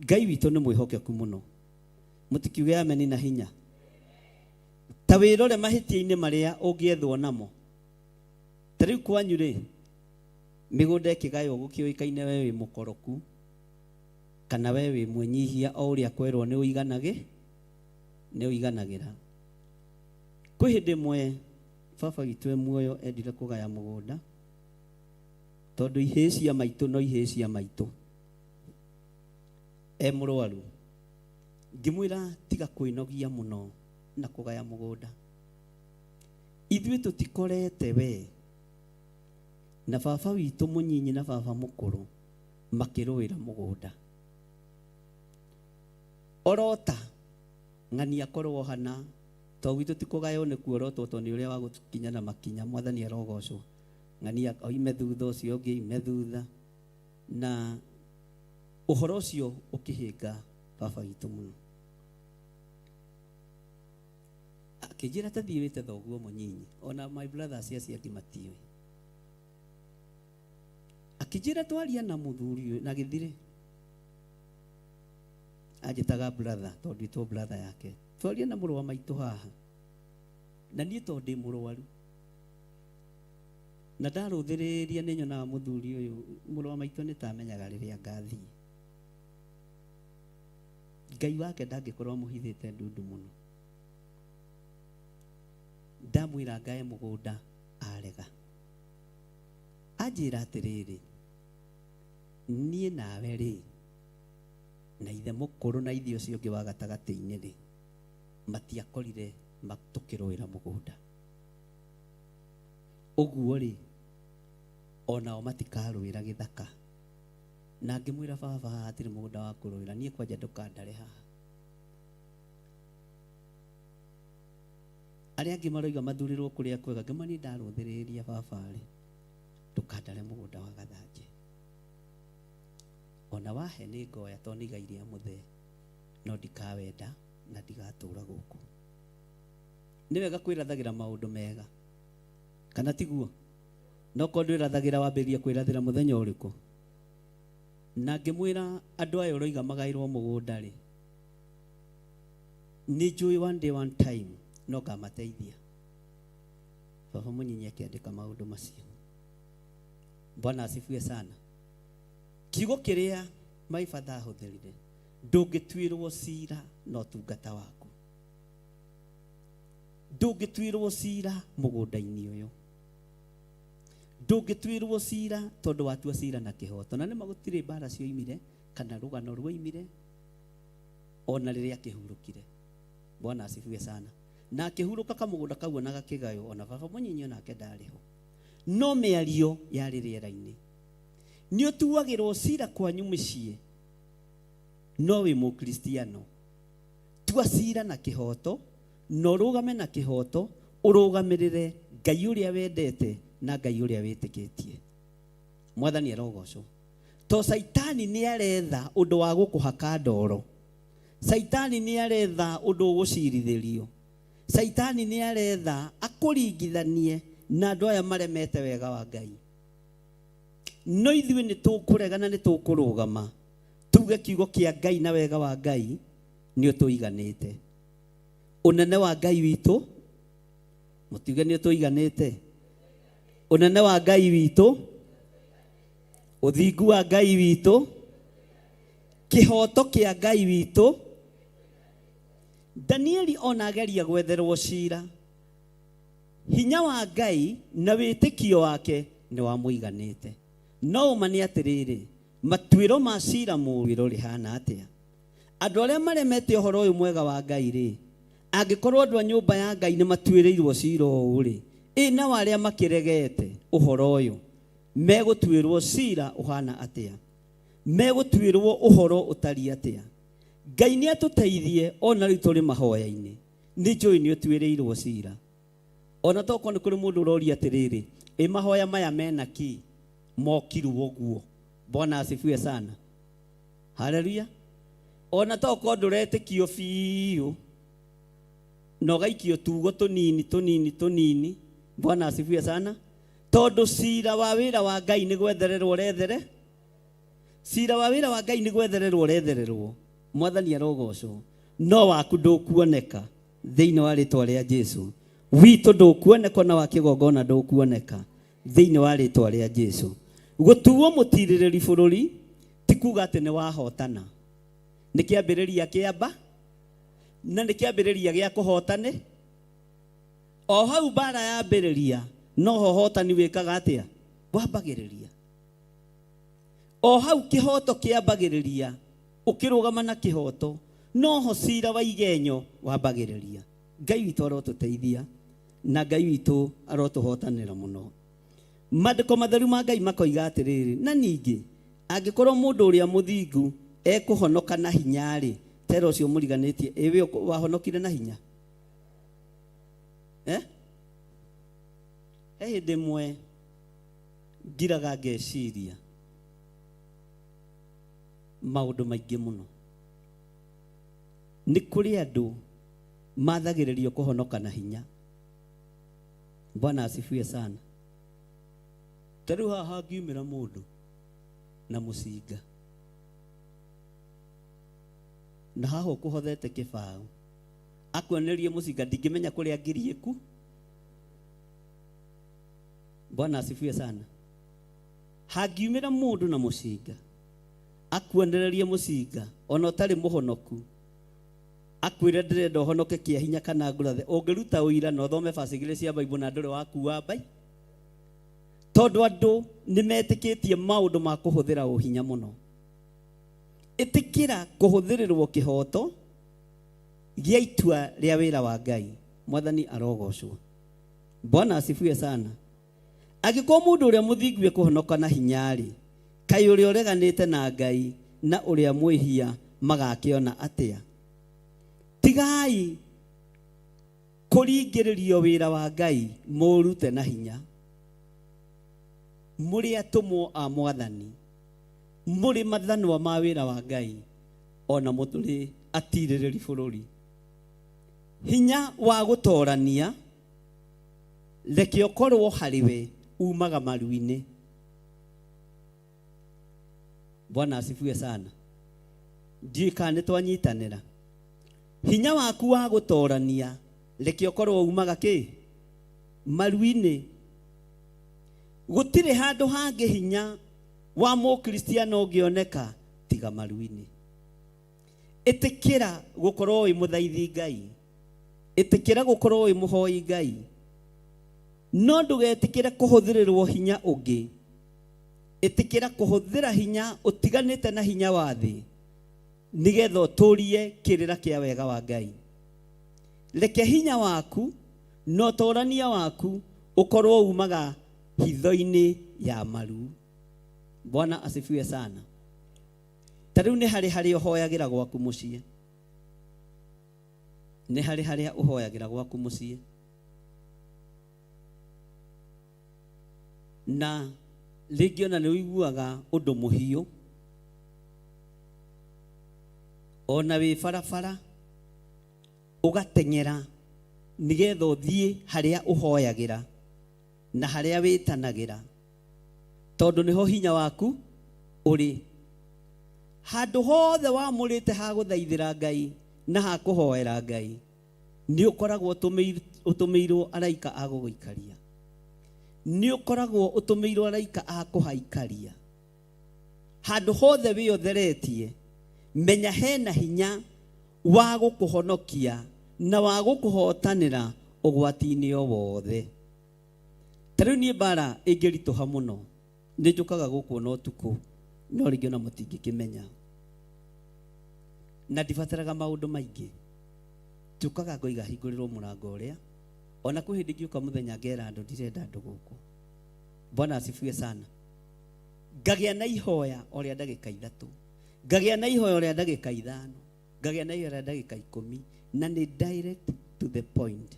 Ngai witũ nĩ mwĩhokeku mũno. Mũtikiuge ameni na hinya. Ta wĩrore mahĩtia-inĩ marĩa ũngĩethwo namo. Ta rĩu kwanyu rĩ, mĩgũnda ĩkĩgaywo gũkĩũĩkaine we wĩ mũkoroku kana we wĩ mwĩnyihia o ũrĩa kwerwo nĩ ũiganagĩ nĩ ũiganagĩra. Kwĩ hĩndĩ ĩmwe baba witũ e muoyo endire kũgaya mũgũnda tondũ ihĩĩ cia maitũ no ihĩĩ cia maitũ e mũrwaru. Ngĩmwĩra tiga kwĩnogia mũno na kũgaya mũgũnda, ithuĩ tũtikorete we na baba witũ mũnyinyi na baba mũkũrũ makĩrũĩra mũgũnda. Orota ng'ania korwo hana to gwitũ ti kũgaywo nĩ kuorotwo tondũ nĩ ũrĩa wa gũkinya na makinya. Mwathani arogocwo. Ng'ania oime thutha, ũcio ũngĩ oime thutha, na ũhoro ũcio ũkĩhĩnga baba witũ mũno. Akĩnjĩra ta thiĩ wĩte thoguo mũnyinyi, ona my brothers acio angĩ matiũĩ. Akĩnjĩra twaria na mũthuri ũyũ na gĩthirĩ, anjĩtaga brother tondũ ndwĩtwo brother yake, twaria na mũrũ wa maitũ haha, na niĩ tondũ ndĩ mũrwaru na ndarũthĩrĩria nĩ nyonaga mũthuri ũyũ mũrũ wa maitũ nĩ tamenyaga rĩrĩa ngathiĩ. Ngai wake ndangĩkorwo amũhithĩte ndundu mũno. Ndamwĩra ngae mũgũnda arega. Anjĩra atĩrĩrĩ, niĩ nawe rĩ, na ithe mũkũrũ na ithe ũcio ũngĩ wa gatagatĩ-inĩ rĩ, matiakorire tũkĩrũĩra mũgũnda. Ũguo rĩ, onao matikarũĩra gĩthaka. Na ngĩmwĩra baba haha hatirĩ mũgũnda wa kũrũĩra, niĩ kwanja ndũkandare haha. Arĩa angĩ maroiga mathurĩrwo kũrĩa kwega, ngĩmwĩra niĩ ndarũthĩrĩria baba rĩ, ndũkandare mũgũnda wa Gathanje. Ona wahe nĩ ngoya tondũ nĩ igai rĩa mũthee, no ndikawenda na ndigatũra gũkũ. Nĩ wega kwĩrathagĩra maũndũ mega, kana tiguo? No korwo ndwĩrathagĩra wambĩrĩria kwĩrathĩra mũthenya ũrĩkũ? Na ngĩmwĩra andũ aya ũroiga magaĩrwo mũgũnda rĩ, nĩ njũĩ one day one time no ngamateithia. Baba mũnyinyi akĩandĩka maũndũ macio. Bwana asifiwe sana. Kiugo kĩrĩa my father ahũthĩrire, ndũngĩtuĩrwo cira na ũtungata waku, ndũngĩtuĩrwo cira mũgũnda-inĩ ũyũ, ndũngĩtuĩrwo cira tondũ watua cira na kĩhoto. Na nĩma gũtirĩ mbara cioimire kana rũgano ruoimire ona rĩrĩa akĩhurũkire. Bwana asifiwe sana. Na akĩhurũka kamũgũnda kau ona gakĩgaywo, ona baba mũnyinyi onake ndarĩ ho, no mĩario yarĩ rĩera-inĩ. Nĩ ũtuagĩrwo cira kwanyu mĩciĩ, no wĩ mũkristiano, tua cira na kĩhoto na ũrũgame na kĩhoto, ũrũgamĩrĩre Ngai ũrĩa wendete na Ngai ũrĩa wĩtĩkĩtie. Mwathani arogocwo. To Saitani nĩ aretha ũndũ wa gũkũhaka ndoro, Saitani nĩ aretha ũndũ ũgũcirithĩrio, Saitani nĩ aretha akũringithanie na andũ aya maremete wega wa Ngai. No ithuĩ nĩ tũkũrega na nĩ tũkũrũgama tuge kiugo kĩa Ngai na wega wa Ngai nĩ ũtũiganĩte. Ũnene wa Ngai witũ, mũtiuge nĩ ũtũiganĩte. Ũnene wa Ngai witũ, ũthingu wa Ngai witũ, kĩhoto kĩa Ngai witũ. Danieli ona ageria gwetherwo cira, hinya wa Ngai na wĩtĩkio wake nĩ wamũiganĩte. No ũma nĩ atĩrĩrĩ, matuĩro ma cira mũwĩro rĩhana atĩa? Andũ arĩa maremete ũhoro ũyũ mwega wa Ngai rĩ, angĩkorwo andũ a nyũmba ya Ngai nĩ matuĩrĩirwo cira ũũ rĩ, Ĩ nao arĩa makĩregete ũhoro ũyũ megũtuĩrwo cira ũhana atĩa? Megũtuĩrwo ũhoro ũtariĩ atĩa? Ngai nĩ atũteithie ona rĩu tũrĩ mahoya-inĩ. Nĩ njũĩ nĩ ũtuĩrĩirwo cira. Ona tokorwo nĩ kũrĩ mũndũ ũroria atĩrĩrĩ, ĩ mahoya maya mena kĩ mokirwo ũguo? Bwana asifiwe sana. Haleluya. Ona tokorwo ndũretĩkio biũ na ũgaikio tugo tũnini tũnini tũnini. Bwana asifiwe sana. Tondũ cira wa wĩra wa Ngai nĩ gwethererwo ũrethere. Cira wa wĩra wa Ngai nĩ gwethererwo ũrethererwo. Mwathani arogocwo. No waku ndũkuoneka thĩinĩ wa rĩtwa rĩa Jesu. Witũ ndũkuoneka na wa kĩgongona ndũkuoneka thĩinĩ wa rĩtwa rĩa Jesu. Gũtuo mũtirĩrĩri bũrũri ti kuga atĩ nĩ wahotana. Nĩ kĩambĩrĩria kĩamba na nĩ kĩambĩrĩria gĩa kũhotane. O hau mbara yambĩrĩria noho hotani wĩkaga atĩa? Wambagĩrĩria. O hau kĩhoto kĩambagĩrĩria, ũkĩrũgama na kĩhoto noho cira wa igenyo wambagĩrĩria. Ngai witũ arotũteithia na Ngai witũ arotũhotanĩra mũno. Maandĩko matheru ma Ngai makoiga atĩrĩrĩ, na ningĩ angĩkorwo mũndũ ũrĩa mũthingu ekũhonoka na hinya-rĩ, tera ũcio mũriganĩtie, ĩ we wahonokire na hinya? Eh? He hĩndĩ ĩmwe ngiraga ngeciria maũndũ maingĩ mũno. Nĩ kũrĩ andũ mathagĩrĩrio kũhonoka na hinya. Bwana asifiwe sana. Ta rĩu haha hangiumĩra mũndũ na mũcinga na haha ũkũhothete kĩbaũ akuonererie mũcinga, ndingĩmenya kũrĩa ngirie ku. Bwana asifiwe sana. Hangiumĩra mũndũ na mũcinga akuonererie mũcinga ona ũtarĩ mũhonoku, akwĩre ndĩrenda ũhonoke kĩa hinya kana ngũrathe, ũngĩruta ũira na ũthome verse igĩrĩ cia Bible na ndũrĩ wakua mbai, tondũ andũ nĩ metĩkĩtie maũndũ ma kũhũthĩra ũhinya mũno. Ĩtĩkĩra kũhũthĩrĩrwo kĩhoto gĩa itua rĩa wĩra wa Ngai. Mwathani arogocwo. Bwana asifiwe sana. Angĩkorwo mũndũ ũrĩa mũthingu ekũhonoka na hinya-rĩ, kaĩ ũrĩa ũreganĩte na Ngai na ũrĩa mwĩhia magakĩona atĩa? Tigai kũringĩrĩrio wĩra wa Ngai mũũrute na hinya. Mũrĩ atũmwo a Mwathani, mũrĩ mathanwa ma wĩra wa Ngai, ona mũtũrĩ atirĩrĩri bũrũri. Hinya wa gũtorania reke ũkorwo harĩ we umaga maru-inĩ. Bwana asifiwe sana. Ndiũĩ kana nĩ twanyitanĩra. Hinya waku wa gũtorania reke ũkorwo umaga kĩ? Maru-inĩ. Gũtirĩ handũ hangĩ hinya wa mũkristiano ũngĩoneka tiga maru-inĩ. Ĩtĩkĩra gũkorwo wĩ mũthaithi Ngai, ĩtĩkĩra gũkorwo wĩ mũhoi Ngai, no ndũgetĩkĩre kũhũthĩrĩrwo hinya ũngĩ. Ĩtĩkĩra kũhũthĩra hinya ũtiganĩte na hinya wa thĩ nĩgetha ũtũrie kĩrĩra kĩa wega wa Ngai. Reke hinya waku na ũtorania waku ũkorwo umaga hitho-inĩ ya maru. Bwana asifiwe sana. Ta rĩu nĩ harĩ harĩa ũhoyagĩra gwaku mũciĩ. Nĩ harĩ harĩa ũhoyagĩra gwaku mũciĩ. Na rĩngĩ ona nĩ ũiguaga ũndũ mũhiũ ona wĩ barabara ũgateng'era nĩgetha ũthiĩ harĩa ũhoyagĩra na harĩa wĩtanagĩra, tondũ nĩho hinya waku ũrĩ. Handũ hothe wamũrĩte ha gũthaithĩra Ngai na ha kũhoera Ngai, nĩ ũkoragwo ũtũmĩirwo araika a gũgũikaria, nĩ ũkoragwo ũtũmĩirwo araika a kũhaikaria. Handũ hothe wĩotheretie, menya hena hinya wa gũkũhonokia na wa gũkũhotanĩra ũgwati-inĩ o wothe. Ta rĩu niĩ mbara ĩngĩritũha mũno, nĩ njũkaga gũkũ ona ũtukũ, no rĩngĩ ona mũtingĩkĩmenya. Na ndibataraga maũndũ maingĩ. Njũkaga ngoiga hingũrĩrwo mũrango ũrĩa, Ona kwĩ hĩndĩ ingĩũka mũthenya ngera andũ ndirenda andũ gũkũ. Bwana asifiwe sana. Ngagĩa na ihoya o rĩa ndagĩka 3, ngagĩa na ihoya o rĩa ndagĩka 5, ngagĩa na ihoya rĩa ndagĩka 10, na nĩ direct to the point.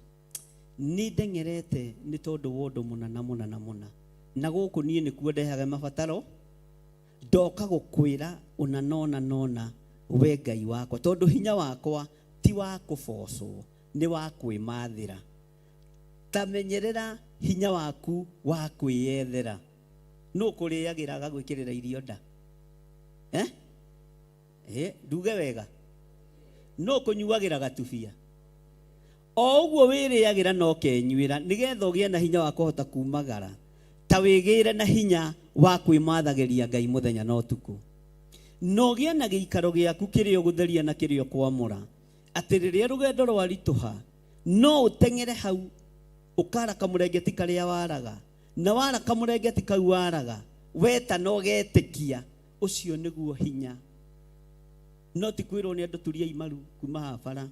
Nĩ ndeng'erete nĩ tondũ wa ũndũ mũna na mũna na mũna, na gũkũ niĩ nĩkuo ndehaga mabataro, ndoka gũkwĩra ũna nona nona we Ngai wakwa, tondũ hinya wakwa ti wa kũbocwo, nĩ wa kwĩmathĩra. Ta menyerera hinya waku wa kwĩyethera. Nũ kũrĩagĩra agagwĩkĩrĩra irio nda? Nduge wega. Nũ kũnyuagĩra gatubia? O ũguo wĩrĩagĩra no kenyuĩra, nĩgetha ũgĩe na hinya wa kũhota kumagara. Ta wĩgĩre na hinya wa kwĩmathagĩria Ngai mũthenya na ũtukũ. Na ũgĩe na gĩikaro gĩaku kĩrĩa ũgũtheria na kĩrĩa ũkwamũra, atĩ rĩrĩa rũgendo rwaritũha no ũteng'ere hau ũkara kamũrengeti karĩa waraga, na wara kamũrengeti kau waraga weta na ũgetĩkia, ũcio nĩguo hinya. No ti kwĩrwo nĩ andũ turiai maru kuma haha bara,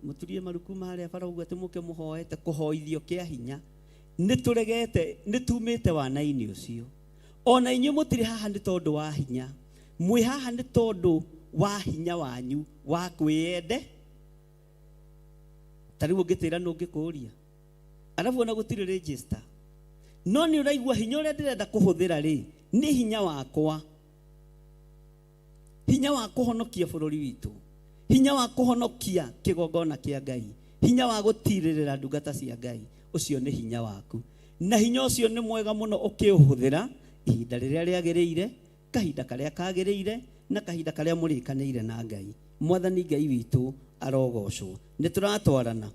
mũturie maru kuma harĩa bara ũguo atĩ mũke mũhoete kũhoithio kĩa hinya. Nĩ tũregete, nĩ tumĩte wana-inĩ ũcio. Ona inyuĩ mũtirĩ haha nĩ tondũ wa hinya, mwĩ haha nĩ tondũ wa hinya wanyu wa kwĩyende. Ta rĩu ũngĩtĩra nũ ũngĩkũria, arabu ona gũtirĩ register, no nĩ ũraigua hinya ũrĩa ndĩrenda kũhũthĩra rĩ nĩ hinya wakwa, hinya wa kũhonokia bũrũri witũ, hinya wa kũhonokia kĩgongona kĩa Ngai, hinya wa gũtirĩrĩra ndungata cia Ngai. Ũcio nĩ hinya waku, na hinya ũcio nĩ mwega mũno ũkĩũhũthĩra ihinda rĩrĩa rĩagĩrĩire, kahinda karĩa kagĩrĩire, na kahinda karĩa mũrĩkanĩire na Ngai. Mwathani Ngai witũ arogocwo. Nĩ tũratwarana.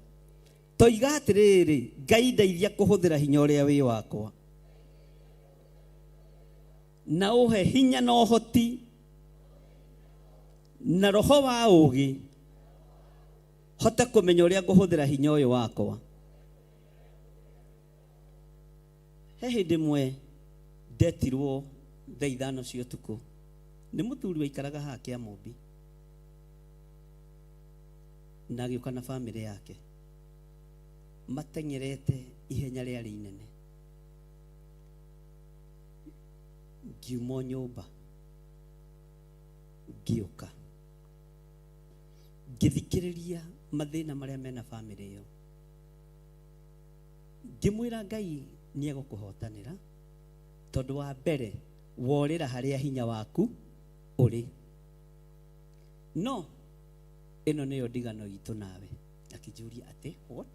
Toiga atĩrĩrĩ, Ngai ndeithia kũhũthĩra hinya ũrĩa wĩ wakwa, na ũhe hinya na ũhoti na roho wa ũũgĩ, hote kũmenya ũrĩa ngũhũthĩra hinya ũyũ wakwa. He hĩndĩ ĩmwe ndetirwo thaa 5 cia ũtukũ nĩ mũthuri waikaraga haha Kĩamũmbi, na agĩũka na bamĩrĩ yake mateng'erete ihenya rĩarĩ inene. Ngiuma o nyũmba ngĩũka ngĩthikĩrĩria mathĩna marĩa mena bamĩrĩ ĩyo, ngĩmwĩra Ngai nĩ egũkũhotanĩra, tondũ wa mbere worĩra harĩa hinya waku ũrĩ. No ĩno nĩyo ndigano itũ nawe. Akĩnjũria atĩ what?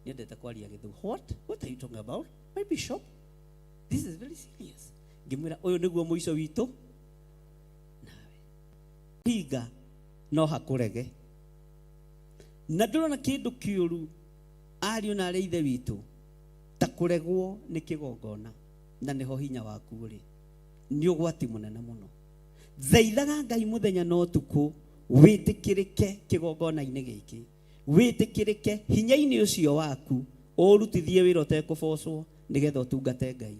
Nĩendete kwaria gĩthũngũ. What? What are you talking about? My bishop? This is very serious. Ngĩmwĩra ũyũ nĩguo mũico witũ nawe. Hinga no hakũrege. Na ndũrona kĩndũ kĩũru ariũ na arĩ ithe witũ ta kũregwo nĩ kĩgongona, na nĩho hinya waku ũrĩ. Nĩ ũgwati mũnene mũno. Thaithaga Ngai mũthenya na ũtukũ, wĩtĩkĩrĩke kĩgongona-inĩ gĩkĩ, wĩtĩkĩrĩke hinya-inĩ ũcio waku, ũrutithie wĩra ũtekũbocwo nĩgetha ũtungate Ngai.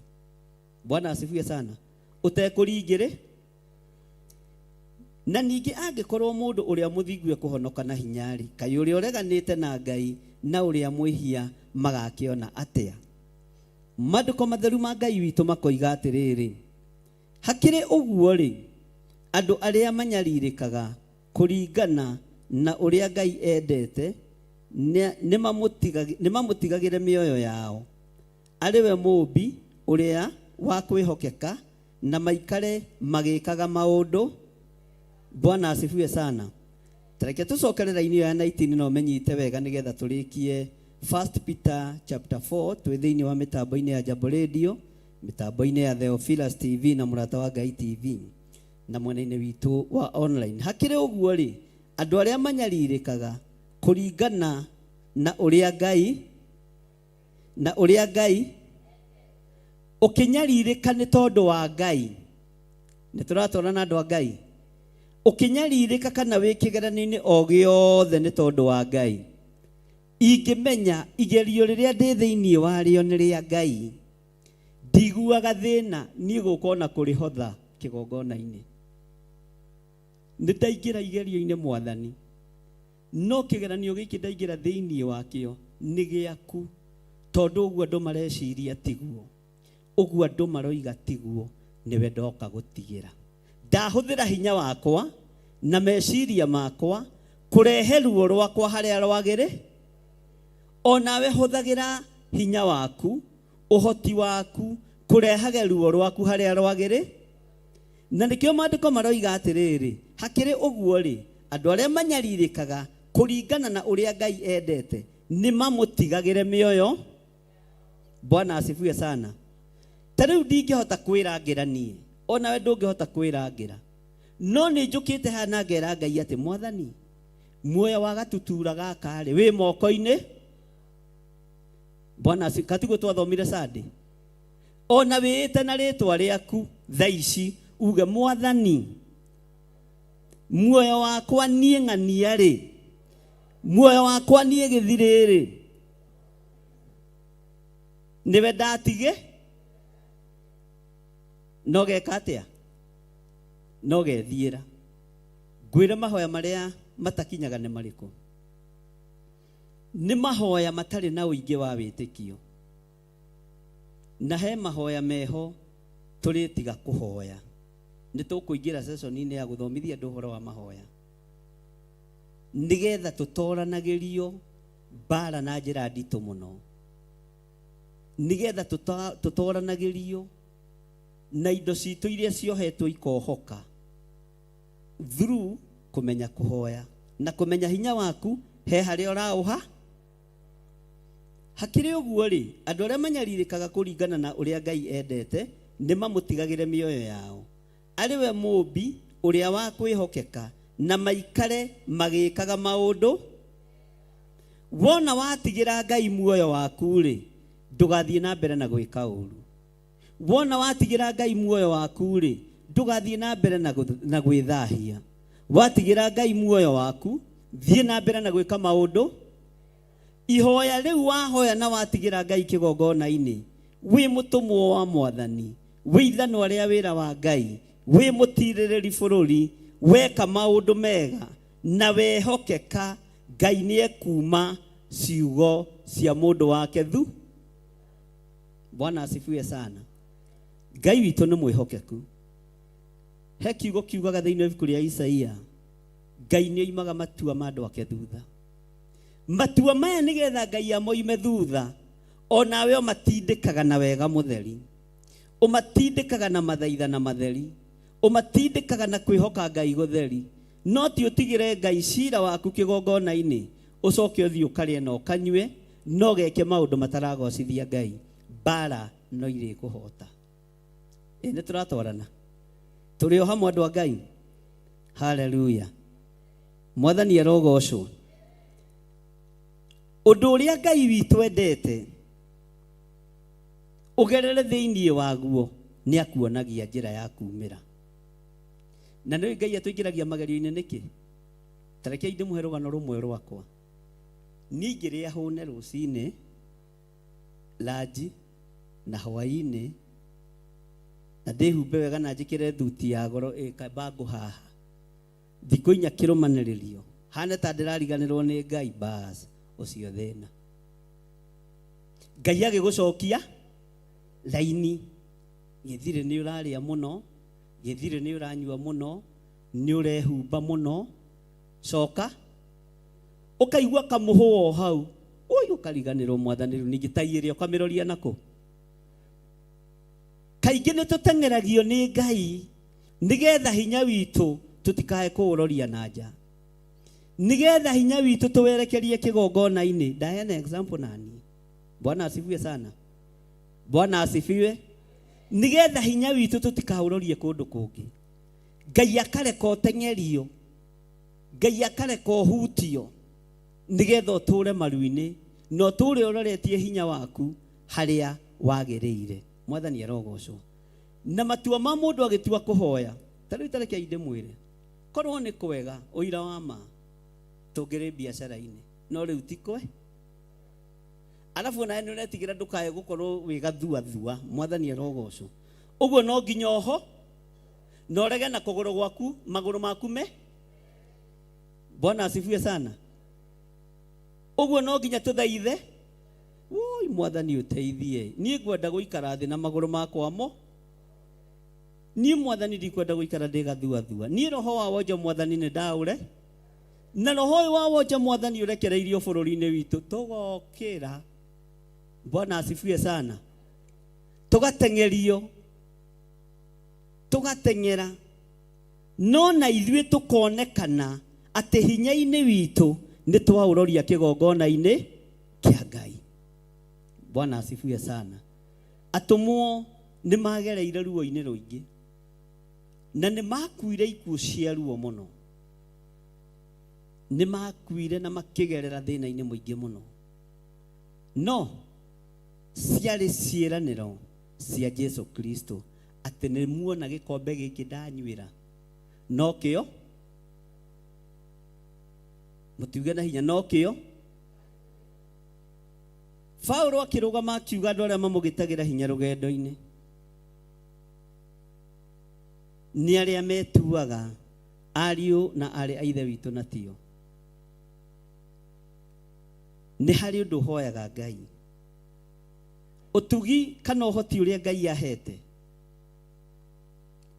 Bwana asifiwe sana. Ũtekũringĩrĩ. Na ningĩ angĩkorwo mũndũ ũrĩa mũthingu ekũhonoka na hinya-rĩ, kaĩ ũrĩa ũreganĩte na Ngai na ũrĩa mwĩhia magakĩona atĩa? Maandĩko matheru ma Ngai witũ makoiga atĩrĩrĩ, hakĩrĩ ũguo-rĩ, andũ arĩa manyarirĩkaga kũringana na ũrĩa Ngai endete nĩ mamũtigagĩre mĩoyo yao, arĩ we mũũmbi ũrĩa wa kwĩhokeka, na maikare magĩkaga maũndũ. Bwana asifiwe sana. Tareke tũcokere raini ĩyo ya 19 na ũmenyite wega nĩgetha tũrĩkie 1 Peter chapter 4. Twĩ thĩinĩ wa mĩtambo-inĩ ya Jambo Radio, mĩtambo-inĩ ya Theophilus TV na Mũrata wa Ngai TV, na mwena-inĩ witũ wa online. Hakĩrĩ ũguo rĩ, andũ arĩa manyarirĩkaga kũringana na ũrĩa Ngai na ũrĩa Ngai ũkĩnyarirĩka nĩ tondũ wa Ngai, nĩ tũratwarana andũ a Ngai, ũkĩnyarirĩka kana wĩ kĩgeranio-inĩ o gĩothe nĩ tondũ wa Ngai, ingĩmenya igerio rĩrĩa ndĩ thĩinĩ warĩo nĩ rĩa Ngai, ndiguaga thĩna niĩ gũka ona kũrĩhotha kĩgongona-inĩ. Nĩ ndaingĩra igerio-inĩ Mwathani, no kĩgeranio gĩkĩ ndaingĩra thĩinĩ wakĩo nĩ gĩaku. Tondũ ũguo andũ mareciria tiguo, ũguo andũ maroiga tiguo, nĩwe ndoka gũtigĩra. Ndahũthĩra hinya wakwa na meciria makwa kũrehe ruo rwakwa harĩa rwagĩrĩ. Onawe hũthagĩra hinya waku, ũhoti waku kũrehage ruo rwaku harĩa rwagĩrĩ. Na nĩkĩo maandĩko maroiga atĩrĩrĩ, hakĩrĩ ũguo rĩ, andũ arĩa manyarirĩkaga kũringana na ũrĩa Ngai endete nĩ mamũtigagĩre mĩoyo. Bwana asifiwe sana. Ta rĩu ndingĩhota kwĩrangĩra niĩ, onawe ndũngĩhota kwĩrangĩra, no nĩ njũkĩte haha na ngera Ngai atĩ Mwathani, muoyo wa gatutura gaka rĩ wĩ moko-inĩ. Bwana asifiwe. Katiguo twathomire Sunday. Ona wĩĩte na rĩtwa rĩaku thaa ici uge Mwathani, muoyo wakwa niĩ ng'ania rĩ, muoyo wakwa niĩ gĩthirĩ rĩ, nĩwe ndatige no geka atĩa? No gethiĩra. Ngwĩre mahoya marĩa matakinyaga nĩ marĩkũ? Nĩ mahoya matarĩ na ũingĩ wa wĩtĩkio. Na he mahoya meho tũrĩtiga kũhoya. Nĩ tũkũingĩra session-inĩ ya gũthomithia andũ ũhoro wa mahoya, nĩgetha tũtoranagĩrio mbara na njĩra nditũ mũno, nĩgetha tũtoranagĩrio na indo citũ iria ciohetwo ikohoka through kũmenya kũhoya na kũmenya hinya waku he harĩa ũraũha. Hakĩrĩ ũguo rĩ, andũ arĩa manyarirĩkaga kũringana na ũrĩa Ngai endete nĩ mamũtigagĩre mĩoyo yao, arĩ we mũũmbi ũrĩa wa kwĩhokeka, na maikare magĩkaga maũndũ. Wona watigĩra Ngai muoyo waku rĩ, ndũgathiĩ na mbere na gwĩka ũru. Wona watigĩra Ngai muoyo waku rĩ, ndũgathiĩ na mbere na gwĩthahia. Watigĩra Ngai muoyo waku, thiĩ na mbere na gwĩka maũndũ. Ihoya rĩu wahoya na watigĩra Ngai kĩgongona-inĩ, wĩ mũtũmwo wa Mwathani, wĩ ithanwa rĩa wĩra wa Ngai, wĩ mũtirĩrĩri bũrũri, weka maũndũ mega na wehokeka, Ngai nĩekuma ciugo cia mũndũ wake thu. Bwana asifiwe sana. Ngai witũ nĩ mwĩhokeku. He kiugo kiugaga thĩinĩ wa ibuku rĩa Isaia, Ngai nĩ oimaga matua ma andũ ake thutha. Matua maya nĩgetha Ngai amoime thutha, onawe ũmatindĩkaga na wega mũtheri, ũmatindĩkaga na mathaithana matheri, ũmatindĩkaga na kwĩhoka Ngai gũtheri. No ti ũtigĩre Ngai cira waku kĩgongona-inĩ, ũcoke ũthiĩ ũkarĩe na ũkanyue, no geke maũndũ mataragocithia Ngai. Mbara no irĩkũhota. Ĩ nĩ tũratwarana, tũrĩ o hamwe andũ a Ngai. Haleluya. Mwathani arogocwo. Ũndũ ũrĩa Ngai witũ endete ũgerere thĩinĩ waguo nĩ akuonagia njĩra ya kumĩra. Na nĩ Ngai atũingĩragia magerio-inĩ nĩkĩ? Ta rekei ndĩmũhe rũgano rũmwe rwakwa. Niĩ ingĩrĩa hũne rũcinĩ, lanji na hwaĩ-inĩ, na ndĩhumbe wega na njĩkĩre thuti ya goro ĩkabangũ haha, thikũ inya kĩrũmanĩrĩrio, hane ta ndĩrariganĩrwo nĩ Ngai, bas ũcio thĩna. Ngai agĩgũcokia raini, gĩthirĩ nĩ ũrarĩa mũno, gĩthirĩ nĩ ũranyua mũno, nĩ ũrehumba mũno, coka ũkaigua kamũhũa o hau, oi ũkariganĩrwo Mwathani rĩu ningĩ ta ĩrĩa ũkamĩroria nako. Kaingĩ nĩ tũteng'eragio nĩ Ngai nĩgetha hinya witũ tũtikae kũũroria na nja, nĩgetha hinya witũ tũwerekerie kĩgongona-inĩ. Ndaheana example nani. Bwana asifiwe sana. Bwana asifiwe. Nĩgetha hinya witũ tũtikaũrorie kũndũ kũngĩ, Ngai akareka ũteng'erio, Ngai akareka ũhutio, nĩgetha ũtũre maru-inĩ na ũtũre ũroretie hinya waku harĩa wagĩrĩire. Mwathani arogocwo. Na matua ma mũndũ agĩtua kũhoya, ta rĩu tarekei ndĩmwĩre, korwo nĩ kwega ũira wa ma tũngĩrĩ biacara-inĩ, no rĩu ti kwe. Arabu onawe nĩ ũretigĩra ndũkae gũkorwo wĩ gathuathua. Mwathani arogocwo. Ũguo no nginya oho na ũrege na kũgũrũ gwaku, magũrũ maku me. Bwana asifiwe sana. Ũguo no nginya tũthaithe. Woi mwathani ũteithie, niĩ ngwenda gũikara thĩ na magũrũ makwa mo. Niĩ mwathani ndikwenda gũikara ndĩ gathuathua. Niĩ roho wa wonje mwathani nĩ ndaũre, na roho ũyũ wa wonje mwathani ũrekereirio bũrũri-inĩ witũ, tũgokĩra. Bwana asifiwe sana. Tũgateng'erio, tũgateng'era, no na ithuĩ tũkonekana atĩ hinya-inĩ witũ nĩ twaũroria kĩgongona-inĩ kĩa Ngai. Bwana asifiwe sana. Atũmwo nĩ magereire ruo-inĩ rũingĩ na nĩ makuire ikuũ cia ruo mũno, nĩ makuire na makĩgerera thĩna-inĩ mũingĩ mũno, no ciarĩ ciĩranĩro cia Jesu Kristo atĩ nĩ muona gĩkombe gĩkĩ ndanyuĩra no kĩo, mũtiuge na hinya, no kĩo. Paulo akĩrũgama akiuga andũ arĩa mamũgĩtagĩra hinya rũgendo-inĩ nĩ arĩa metuaga ariũ na aarĩ a ithe witũ na tio. Nĩ harĩ ũndũ ũhoyaga Ngai, ũtugi kana ũhoti ũrĩa Ngai ahete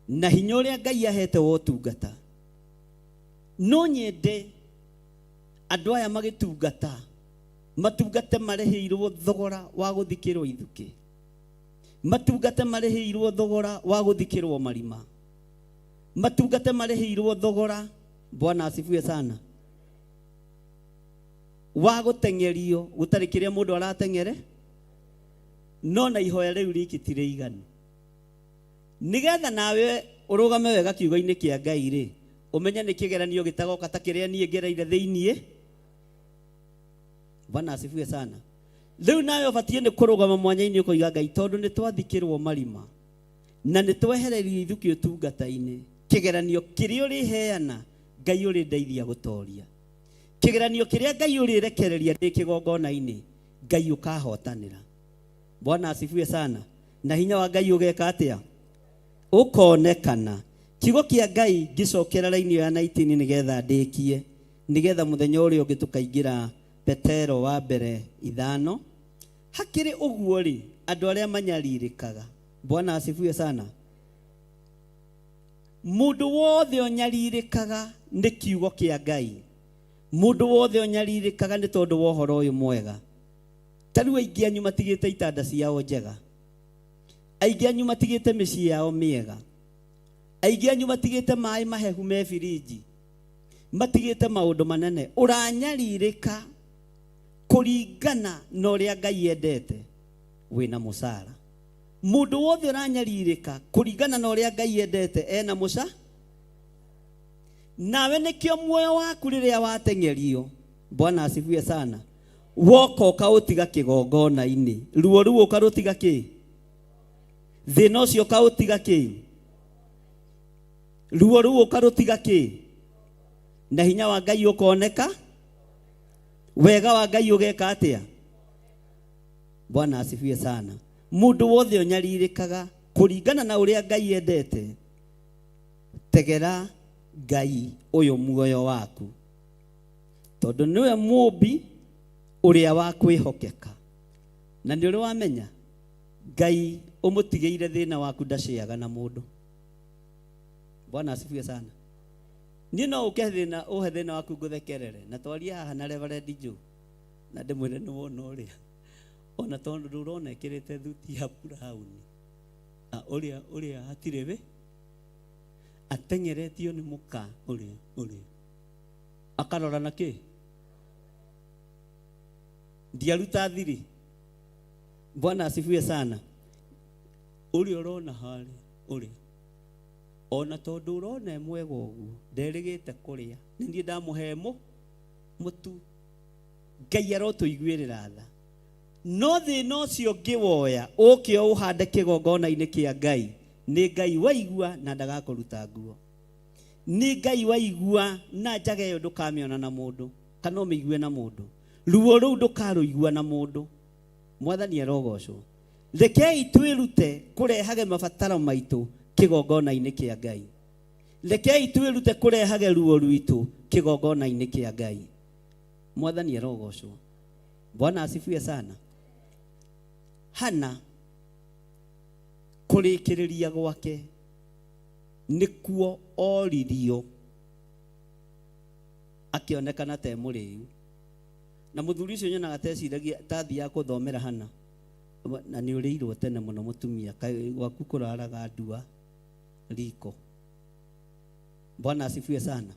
na hinya ũrĩa Ngai ahete wa ũtungata. No nyende andũ aya magĩtungata matungate marĩhĩirwo thogora wa gũthikĩrwo ithukĩ, matungate marĩhĩirwo thogora wa gũthikĩrwo marima, matungate marĩhĩirwo thogora, Bwana asifiwe sana, wa gũteng'erio gũtarĩ kĩrĩa mũndũ arateng'ere, no na ihoya rĩu riki ti rĩiganu. Nĩgetha nawe ũrũgame wega kiugo-inĩ kĩa Ngai rĩ, ũmenye nĩ kĩgeranio gĩtagoka ta kĩrĩa niĩ ngereire thĩiniĩ. Bwana asifiwe sana. Rĩu nawe ũbatiĩ nĩ kũrũgama mwanya-inĩ ũkoiga Ngai, tondũ nĩ twathikĩrwo marima na nĩ twehererio ithukĩ ũtungata-inĩ, kĩgeranio kĩrĩa ũrĩheana Ngai ũrĩndeithia gũtoria, kĩgeranio kĩrĩa Ngai ũrĩrekereria ndĩ kĩgongona-inĩ Ngai ũkahotanĩra. Bwana asifiwe sana. Na hinya wa Ngai ũgeka atĩa? Ũkonekana. Kiugo kĩa Ngai ngĩcokera raini ya 19 nĩgetha ndĩkie, nĩgetha mũthenya ũrĩa ũngĩ tũkaingĩra Petero wa mbere 5. Hakĩrĩ ũguo rĩ, andũ arĩa manyarirĩkaga, Bwana asifiwe sana, mũndũ wothe ũnyarirĩkaga nĩ kiugo kĩa Ngai, mũndũ wothe ũnyarirĩkaga nĩ tondũ wa ũhoro ũyũ mwega. Ta rĩu aingĩ anyu matigĩte itanda ciao njega, aingĩ anyu matigĩte mĩciĩ yao mĩega, aingĩ anyu matigĩte maĩ mahehu me birinji, matigĩte maũndũ manene. Ũranyarirĩka kũringana na ũrĩa Ngai endete, wĩna mũcara. Mũndũ wothe ũranyarirĩka kũringana na ũrĩa Ngai endete ena mũcara. Nawe nĩkĩo muoyo waku rĩrĩa wateng'erio, Bwana asifiwe sana, woka ũkaũtiga kĩgongona-inĩ, ruo rũu ũkarũtiga kĩ, thĩna ũcio ũkaũtiga kĩ, ruo rũu ũkarũtiga kĩ, na hinya wa Ngai ũkoneka, wega wa Ngai ũgeka atĩa? Bwana asifiwe sana. Mũndũ wothe ũnyarirĩkaga kũringana na ũrĩa Ngai endete, tegera Ngai ũyũ muoyo waku, tondũ nĩwe mũmbi ũrĩa wa kwĩhokeka. Na nĩ ũrĩ wamenya Ngai ũmũtigĩire thĩna waku ndaciaga na mũndũ. Bwana asifiwe sana. Niĩ no ũke thĩna, ũhe thĩna waku ngũthekerere, na twarie haha na Reverend Joe, na ndĩmwĩre nĩ wona ũrĩa, ona tondũ ndũrona ĩkĩrĩte thuti ya brown, na ũrĩa ũrĩa hatirĩ wĩ ateng'eretio nĩ mũka ũrĩa ũrĩa akarora na kĩ, ndiaruta thiri. Bwana asifiwe sana. Ũrĩa ũrona harĩa ũrĩa, ona tondũ ũrona e mwega ũguo, nderĩgĩte kũrĩa, nĩ niĩ ndamũhe mũtu. Ngai arotũiguĩrĩra tha. No thĩna ũcio ngĩwoya ũke ũhande kĩgongona-inĩ kĩa Ngai, nĩ Ngai waigua na ndagakũruta nguo. Nĩ Ngai waigua na njaga ĩyo ndũkamĩona na mũndũ, kana ũmĩigue na mũndũ. Ruo rũu ndũkarũigua na mũndũ. Mwathani arogocwo. Rekei twĩrute kũrehage mabataro maitũ kĩgongona-inĩ kĩa Ngai. Rekei twĩrute kũrehage ruo rwitũ kĩgongona-inĩ kĩa Ngai. Mwathani arogocwo. Bwana asifiwe sana. Hana kũrĩkĩrĩria gwake nĩkuo oririo akĩonekana ta e mũrĩu. Na mũthuri ũcio nyonaga teciragia tathiaga kũthomera Hana, na nĩ ũrĩirwo tene mũno mũtumia, kaĩ gwaku kũraraga ndua riko. Bwana asifiwe sana.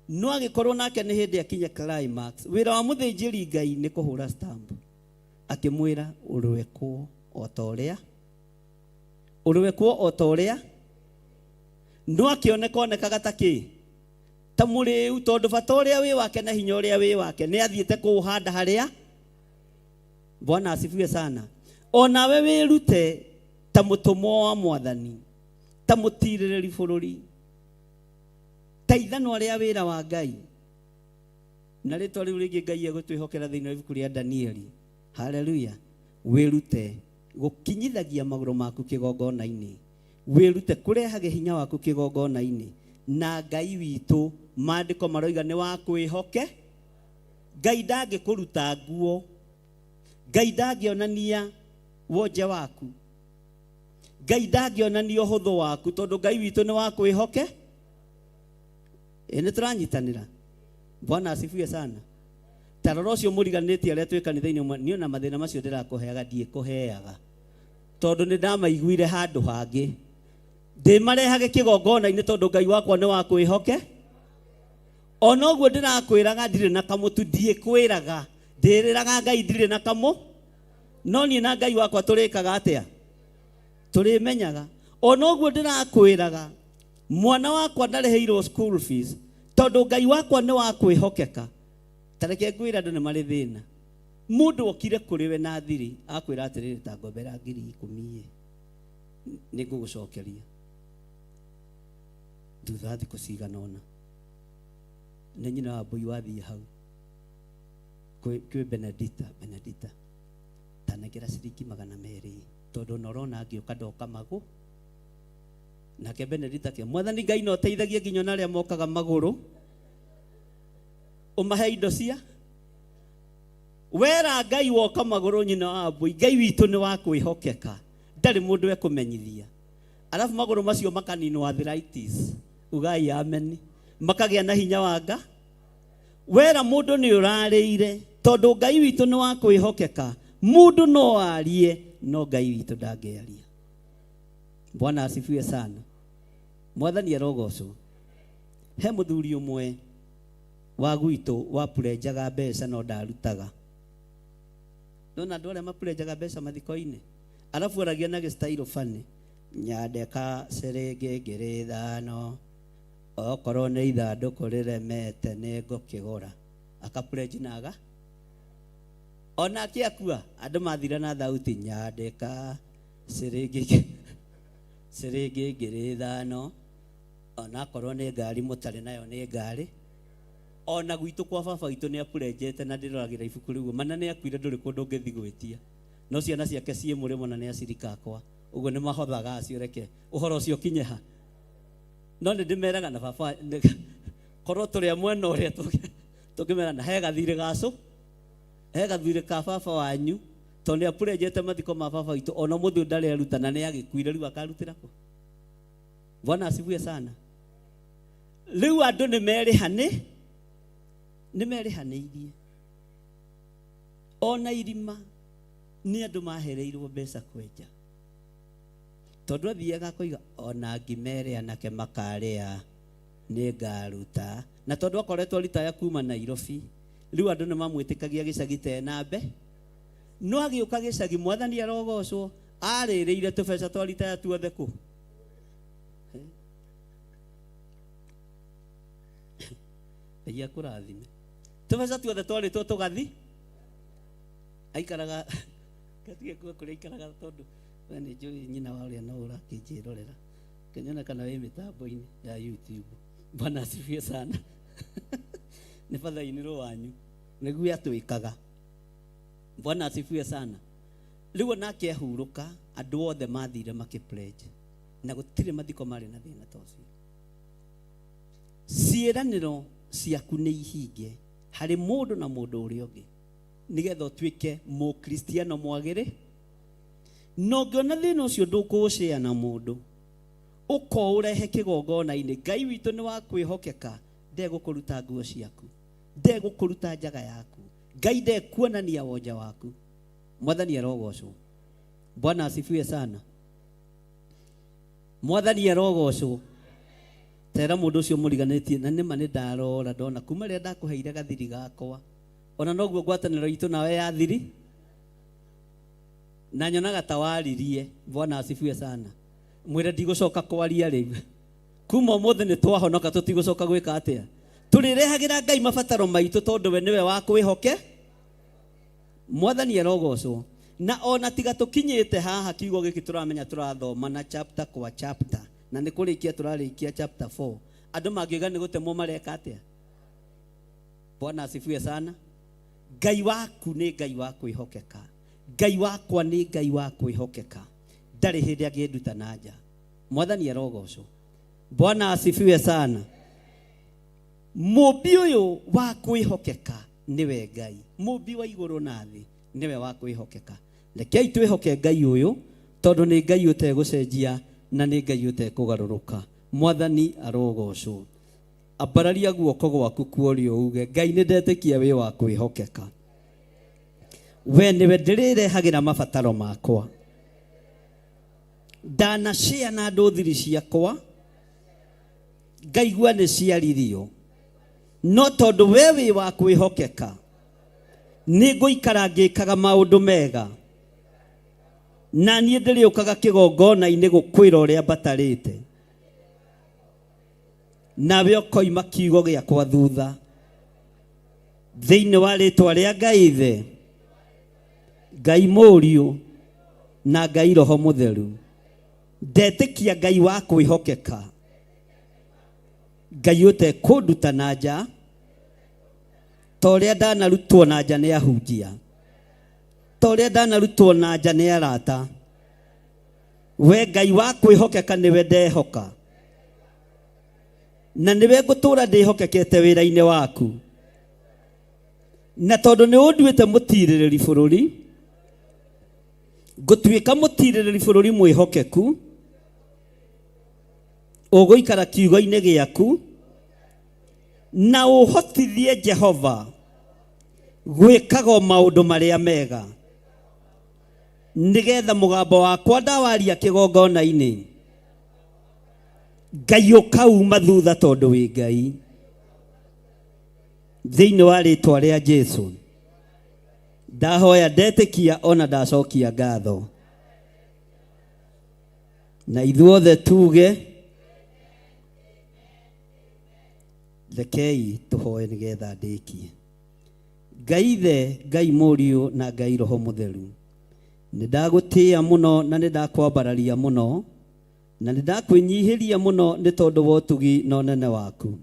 No agĩkorwo nake nĩ hĩndĩ akinya climax, wĩra wa mũthĩnjĩri Ngai nĩ kũhũra stamp, akĩmwĩra ũrwekwo o ta ũrĩa ũrwekwo o ta ũrĩa, no akĩoneka onekaga ta kĩ ta mũrĩu, tondũ bata ũrĩa wĩ wake na hinya ũrĩa wĩ wake nĩ athiĩte kũũhanda harĩa. Bwana asifiwe sana. Onawe wĩrute ta mũtũmwo wa Mwathani, ta mũtirĩrĩri bũrũri, ta ithanwa rĩa wĩra wa Ngai. Na rĩtwa rĩu rĩngĩ Ngai egũtwĩhokera thĩinĩ wa ibuku rĩa Danieli. Haleluya. Wĩrute gũkinyithagia magũrũ maku kĩgongona-inĩ, wĩrute kũrehage hinya waku kĩgongona-inĩ. Na Ngai witũ, maandĩko maroiga nĩ wa kwĩhoke. Ngai ndangĩkũruta nguo, Ngai ndangĩonania wonje waku, Ngai ndangĩonania ũhũthũ waku, tondũ Ngai witũ nĩ wa kwĩhoke. Ĩ nĩ tũranyitanĩra. Bwana asifiwe sana. Ta rora ũcio mũriganĩtie arĩa twĩ kanitha-inĩ ũmwe, niĩ ona mathĩna macio ndĩrakũheaga ndiĩkũheaga, tondũ nĩ ndamaiguire handũ hangĩ. Ndĩmarehage kĩgongona-inĩ tondũ Ngai wakwa nĩ wa kwĩhoke. Ona ũguo ndĩrakwĩraga ndirĩ na kamũtu, ndiĩkwĩraga, ndĩrĩraga Ngai ndirĩ na kamũ, no niĩ na Ngai wakwa tũrĩkaga atĩa? Tũrĩmenyaga. Ona ũguo ndĩrakwĩraga mwana wakwa ndarĩhĩirwo school fees, tondũ Ngai wakwa nĩ wa kwĩhokeka. Ta reke ngwĩre andũ nĩ marĩ thĩna. Mũndũ okire kũrĩ we na thiri, akwĩra atĩrĩrĩ, ta ngombera 10,000 ĩ, nĩ ngũgũcokeria thutha wa thikũ cigana ũna. Nĩ nyina wa mbũi wathiĩ hau kwĩ Benedita, Benedita tanengera ciringi 200, tondũ ona ũrona ngĩũka ndoka magũ. Nake Benedita akĩoya, Mwathani Ngai no ũteithagie nginya ona arĩa mokaga magũrũ, ũmahe indo cia wera. Ngai woka magũrũ, nyina wa mbũi, Ngai witũ nĩ wa kwĩhokeka, ndarĩ mũndũ ekũmenyithia. Arabu magũrũ macio makaninwo arthritis, ugai amen, makagĩa na hinya wa nga wera. Mũndũ nĩ ũrarĩire, tondũ Ngai witũ nĩ wa kwĩhokeka. Mũndũ no arie, no Ngai witũ ndangĩaria. Bwana asifiwe sana. Mwathani arogocwo. He mũthuri ũmwe wa gwitũ wapurenjaga mbeca no ndarutaga. Nona andũ arĩa mapurenjaga mbeca mathiko-inĩ, arabu aragia na gĩstailo bani, nyandĩka ciringi 5,000, okorwo nĩ ithandũkũ rĩremete nĩ ngũkĩgũra. Akapurenji na aga onake akua, andũ mathira na thauti, nyandĩka ciringi 5,000, onakorwo nĩ ngari mũtarĩ nayo nĩ ngari. Ona gwitũ kwa baba witũ nĩ apurenjete, na ndĩroragĩra ibuku rĩu mana nĩ akuire, ndũrĩ kũndũ ũngĩthiĩ gwĩtia, no ciana ciake ciĩ mũrĩmo na nĩ acirika akwa, ũguo nĩ mahothaga acio. Reke ũhoro ũcio ũkinye ha, no nĩ ndĩmeraga na baba korwo tũrĩ a mwena ũrĩa tũngĩmera na he gathirĩ gacũ, he gathirĩ ka baba wanyu, tondũ nĩ apurenjete mathiko ma baba witũ. Ona mũthĩ ũyũ ndarĩ aruta, na nĩ agĩkuire, rĩu akarutĩra kũ? Bwana asifiwe sana. Rĩu andũ nĩ merĩhanĩ nĩ merĩhanĩirie. Ona irima nĩ andũ mahereirwo mbeca kwenja, tondũ athiaga akoiga ona ngimere anake makarĩa nĩ ngaruta. Na tondũ akoretwo ritaya kuma Nairobi, rĩu andũ nĩ mamwĩtĩkagia gĩcagi tena mbe, no agĩũka gĩcagi, Mwathani arogocwo, arĩrĩire tũbeca twa ritaya tuothe kũ. Ngai akũrathime. Tũbeca tuothe twarĩtwo tũgathi aikaraga gatige kuo kũrĩa aikaraga, tondũ we nĩ njũĩ nyina wa ũrĩa no ũrakĩnjĩrorera kĩnyona kana wĩ mĩtambo-inĩ ya YouTube. Bwana asifiwe sana. Nĩ bathainĩ wanyu nĩguo atwĩkaga. Bwana asifiwe sana. Rĩu onake ahurũka, andũ othe mathire makĩ pledge, na gũtirĩ mathiko marĩ na thĩna ta ũcio. Ciĩranĩro ciaku nĩ ihinge harĩ mũndũ na mũndũ ũrĩa ũngĩ, nĩgetha ũtuĩke mũkristiano mwagĩrĩ. Na ũngĩona thĩna ũcio ndũkũũcĩa na mũndũ, ũkoũrehe kĩgongona-inĩ. Ngai witũ nĩ wa kwĩhokeka, ndegũkũruta nguo ciaku, ndegũkũruta njaga yaku, Ngai ndekuonania wonja waku. Mwathani arogocwo. Bwana asifiwe sana. Mwathani arogocwo. Tera mũndũ ũcio mũriganĩtie na nĩma nĩ ndarora ndona kuma rĩrĩa ndakũheire gathiri gakwa, ona noguo ngwatanĩro itũ nawe ya thiri, na nyonaga ta waririe. Bwana asifiwe sana. Mwĩre ndigũcoka kwaria rĩu, kuma ũmũthĩ nĩ twahonoka, tũtigũcoka gwĩka atĩa? Tũrĩrehagĩra Ngai mabataro maitũ, tondũ we nĩwe wa kwĩhoke. Mwathani arogocwo. Na ona tiga tũkinyĩte haha kiugo gĩkĩ tũramenya tũrathoma na chapter kwa chapter, na nĩ kũrĩkia tũrarĩkia chapter 4, andũ mangiuga nĩ gũtemwo mareka atĩa? Bwana asifiwe sana. Ngai waku nĩ Ngai wa kwĩhokeka, Ngai wakwa nĩ Ngai wa kwĩhokeka, ndarĩ hĩndĩ angĩnduta na nja. Mwathani arogocwo. Bwana asifiwe sana. Mũmbi ũyũ wa kwĩhokeka nĩwe Ngai, mũmbi wa igũrũ na thĩ nĩwe wa kwĩhokeka. Rekei twĩhoke Ngai ũyũ, tondũ nĩ Ngai ũtegũcenjia na nĩ Ngai ũtekũgarũrũka. Mwathani arogocwo. Ambararia guoko gwaku kuorio uge, Ngai nĩ ndetĩkia wĩ wa kwĩhokeka, we nĩwe ndĩrĩrehagĩra mabataro makwa. Ndanacĩa na andũ thiri ciakwa, ngaigua nĩ ciaririo, no tondũ we wĩ wa kwĩhokeka, nĩ ngũikara ngĩkaga maũndũ mega, na niĩ ndĩrĩũkaga kĩgongona-inĩ gũkwĩra ũrĩa mbatarĩte, nawe ũkoima kiugo gĩakwa thutha. Thĩinĩ wa rĩtwa rĩa Ngai Ithe, Ngai Mũriũ na Ngai Roho Mũtheru, ndetĩkia Ngai wa kwĩhokeka, Ngai ũtekũnduta na nja ta ũrĩa ndanarutwo na nja nĩ ahunjia, ta ũrĩa ndanarutwo na nja nĩ arata. We Ngai wa kwĩhokeka nĩwe ndehoka, na nĩwe ngũtũũra ndĩhokekete wĩra-inĩ waku. Na tondũ nĩ ũnduĩte mũtirĩrĩri bũrũri, ngũtuĩka mũtirĩrĩri bũrũri mwĩhokeku, ũgũikara kiugo-inĩ gĩaku, na ũhotithie Jehova gwĩkaga o maũndũ marĩa mega, nĩgetha mũgambo wakwa ndawaria kĩgongona-inĩ, Ngai ũkauma thutha, tondũ wĩ Ngai. Thĩinĩ wa rĩtwa rĩa Jesu ndahoya, ndetĩkia ona ndacokia ngatho, na ithuothe tuge. Rekei tũhoe nĩgetha ndĩkie. Ngai Ithe, Ngai Mũriũ na Ngai Roho Mũtheru, nĩ ndagũtĩĩa mũno na nĩ ndakwambararia mũno na nĩ ndakwĩnyihĩria mũno nĩ tondũ wa ũtugi na ũnene waku.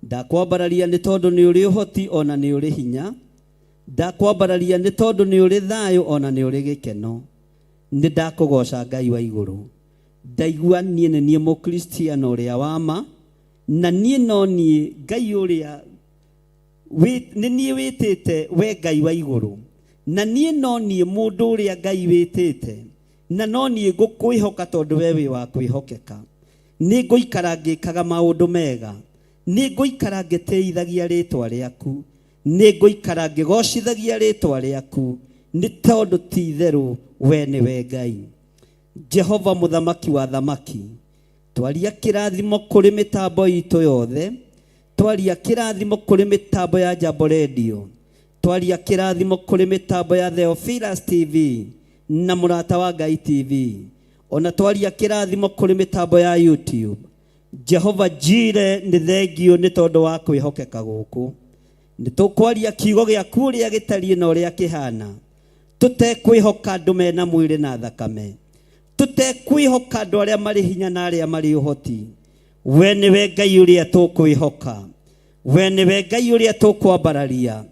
Ndakwambararia nĩ tondũ nĩ ũrĩ ũhoti ona nĩ ũrĩ hinya. Ndakwambararia nĩ tondũ nĩ ũrĩ thayũ ona nĩ ũrĩ gĩkeno. Nĩ ndakũgoca Ngai wa igũrũ. Ndaigua niĩ nĩ niĩ Mũkristiano ũrĩa wa ma, na niĩ no niĩ Ngai ũrĩa nĩ niĩ wĩtĩte we Ngai wa igũrũ, na niĩ no niĩ mũndũ ũrĩa Ngai wĩtĩte, na no niĩ ngũkwĩhoka tondũ we wĩ wa kwĩhokeka. Nĩ ngũikara ngĩkaga maũndũ mega, nĩ ngũikara ngĩtĩithagia rĩtwa rĩaku, nĩ ngũikara ngĩgocithagia rĩtwa rĩaku, nĩ tondũ ti itherũ we nĩwe Ngai. Jehova mũthamaki wa thamaki, twaria kĩrathimo kũrĩ mĩtambo itũ yothe, twaria kĩrathimo kũrĩ mĩtambo ya Jambo Radio, twaria kĩrathimo kũrĩ mĩtambo ya Theophilus TV na Mũrata wa Ngai TV, ona twaria kĩrathimo kũrĩ mĩtambo ya YouTube. Jehova Jire, nĩ thengio nĩ tondũ wa kwĩhokeka gũkũ. Nĩ tũkwaria kiugo gĩaku ũrĩa gĩtariĩ na ũrĩa kĩhana, tũtekwĩhoka andũ mena mwĩrĩ na thakame, tũtekwĩhoka andũ arĩa marĩ hinya na arĩa marĩ ũhoti. We nĩwe Ngai ũrĩa tũkwĩhoka, we nĩwe Ngai ũrĩa tũkwambararia,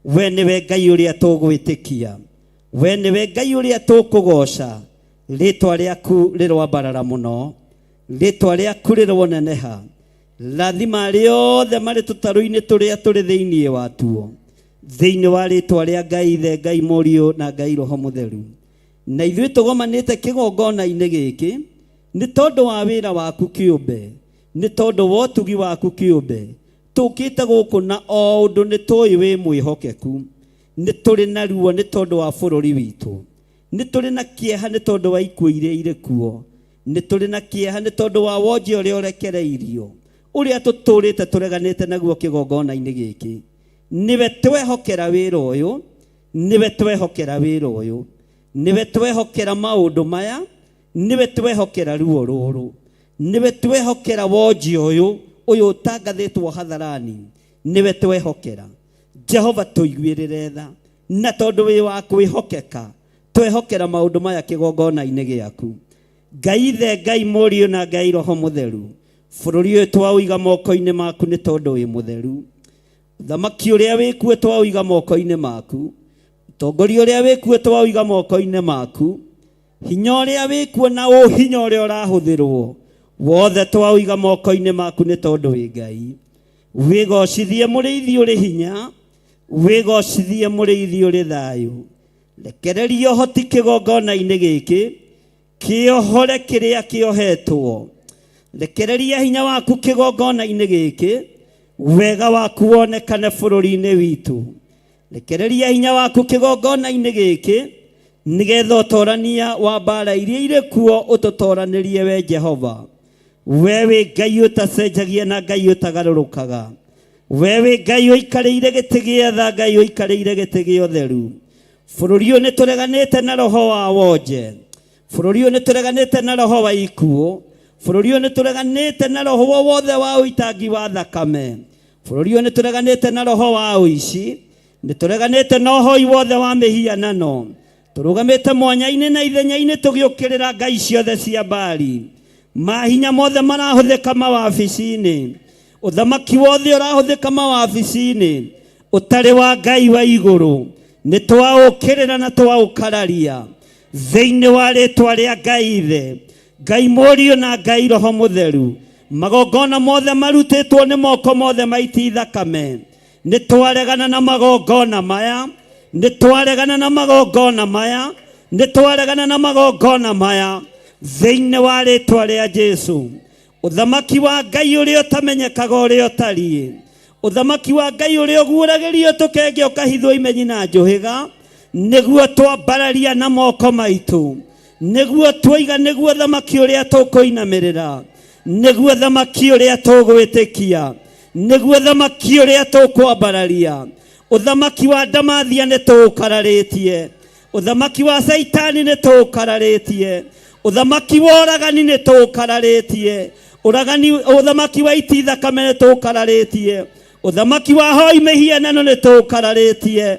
we nĩwe Ngai ũrĩa tũgwĩtĩkia, we nĩwe Ngai ũrĩa tũkũgoca. Rĩtwa rĩaku rĩroambarara mũno, rĩtwa rĩaku rĩroneneha. Rathima arĩa othe marĩ tũtarũ-inĩ tũrĩa tũrĩ thĩinĩ watuo, thĩinĩ wa rĩtwa rĩa Ngai Ithe, Ngai Mũriũ na Ngai Roho Mũtheru. Na ithuĩ tũgomanĩte kĩgongona-inĩ gĩkĩ nĩ tondũ wa wĩra waku kĩũmbe, nĩ tondũ wa ũtugi waku kĩũmbe. Tũkĩte gũkũ na o ũndũ nĩ tũĩ wĩ mwĩhokeku. Nĩ tũrĩ na ruo nĩ tondũ wa bũrũri witũ. Nĩ tũrĩ na kĩeha nĩ tondũ wa ikuũ iria irĩ kuo. Nĩ tũrĩ na kĩeha nĩ tondũ wa wonje ũrĩa ũrekereirio, ũrĩa tũtũrĩte tũreganĩte naguo kĩgongona-inĩ gĩkĩ. Nĩwe twehokera wĩra ũyũ, nĩwe twehokera wĩra ũyũ, nĩwe twehokera maũndũ maya, nĩwe twehokera ruo rũrũ, nĩwe twehokera wonje ũyũ, ũyũ ũtangathĩtwo hadharani, nĩwe twehokera. Jehova tũiguĩrĩre tha, na tondũ wĩ wa kwĩhokeka, twehokera maũndũ maya kĩgongona-inĩ gĩaku. Ngai Ithe, Ngai Mũriũ na Ngai Roho Mũtheru, bũrũri ũyũ twaũiga moko-inĩ maku nĩ tondũ wĩ mũtheru. Ũthamaki ũrĩa wĩkuo twaũiga moko-inĩ maku, ũtongoria ũrĩa wĩkuo twaũiga moko-inĩ maku, hinya ũrĩa wĩkuo na ũhinya ũrĩa ũrahũthĩrwo wothe twaũiga moko-inĩ maku nĩ tondũ wĩ Ngai. Wĩgocithie mũrĩithi ũrĩ hinya, wĩgocithie mũrĩithi ũrĩ thayũ. Rekereria ũhoti kĩgongona-inĩ gĩkĩ, kĩohore kĩrĩa kĩohetwo. Rekereria hinya waku kĩgongona-inĩ gĩkĩ, wega waku wonekane bũrũri-inĩ witũ. Rekereria hinya waku kĩgongona-inĩ gĩkĩ, nĩgetha ũtorania wa mbara iria irĩ kuo ũtũtoranĩrie we Jehova. We wĩ Ngai ũtacenjagia na Ngai ũtagarũrũkaga. We wĩ Ngai ũikarĩire gĩtĩ gĩa tha, Ngai ũikarĩire gĩtĩ gĩa ũtheru. Bũrũri ũyũ nĩ tũreganĩte na roho wa wonje. Bũrũri ũyũ nĩ tũreganĩte na roho wa ikuũ. Bũrũri ũyũ nĩ tũreganĩte na roho wothe wa ũitangi wa thakame. Bũrũri ũyũ nĩ tũreganĩte na roho wa ũici. Nĩ tũreganĩte na ũhoi wothe wa mĩhianano. Tũrũgamĩte mwanya-inĩ na ithenya-inĩ tũgĩũkĩrĩra ngai ciothe cia Baali. Mahinya mothe marahũthĩka mawabici-inĩ. Ũthamaki wothe ũrahũthĩka mawabici-inĩ ũtarĩ wa Ngai wa igũrũ. Nĩ twaũkĩrĩra na twaũkararia thĩinĩ wa rĩtwa rĩa Ngai Ithe, Ngai Mũriũ na Ngai Roho Mũtheru. Magongona mothe marutĩtwo nĩ moko mothe maiti thakame. Nĩ twaregana na magongona maya, nĩ twaregana na magongona maya, nĩ twaregana na magongona maya thĩinĩ wa rĩtwa rĩa Jesu. Ũthamaki wa Ngai ũrĩa ũtamenyekaga ũrĩa ũtariĩ, ũthamaki wa Ngai ũrĩa ũguũragĩrio tũkenge ũkahithwo imenyi na njũhĩga, nĩguo twambararia na moko maitũ, nĩguo twoiga nĩguo thamaki ũrĩa tũkũinamĩrĩra, nĩguo thamaki ũrĩa tũgwĩtĩkia, nĩguo thamaki ũrĩa tũkwambararia. Ũthamaki wa ndamathia nĩ tũũkararĩtie, ũthamaki wa Caitani nĩ tũũkararĩtie, ũthamaki wa ũragani nĩ tũũkararĩtie, ũthamaki wa iti thakame nĩ tũũkararĩtie, ũthamaki wa hoi mĩhianano nĩ tũũkararĩtie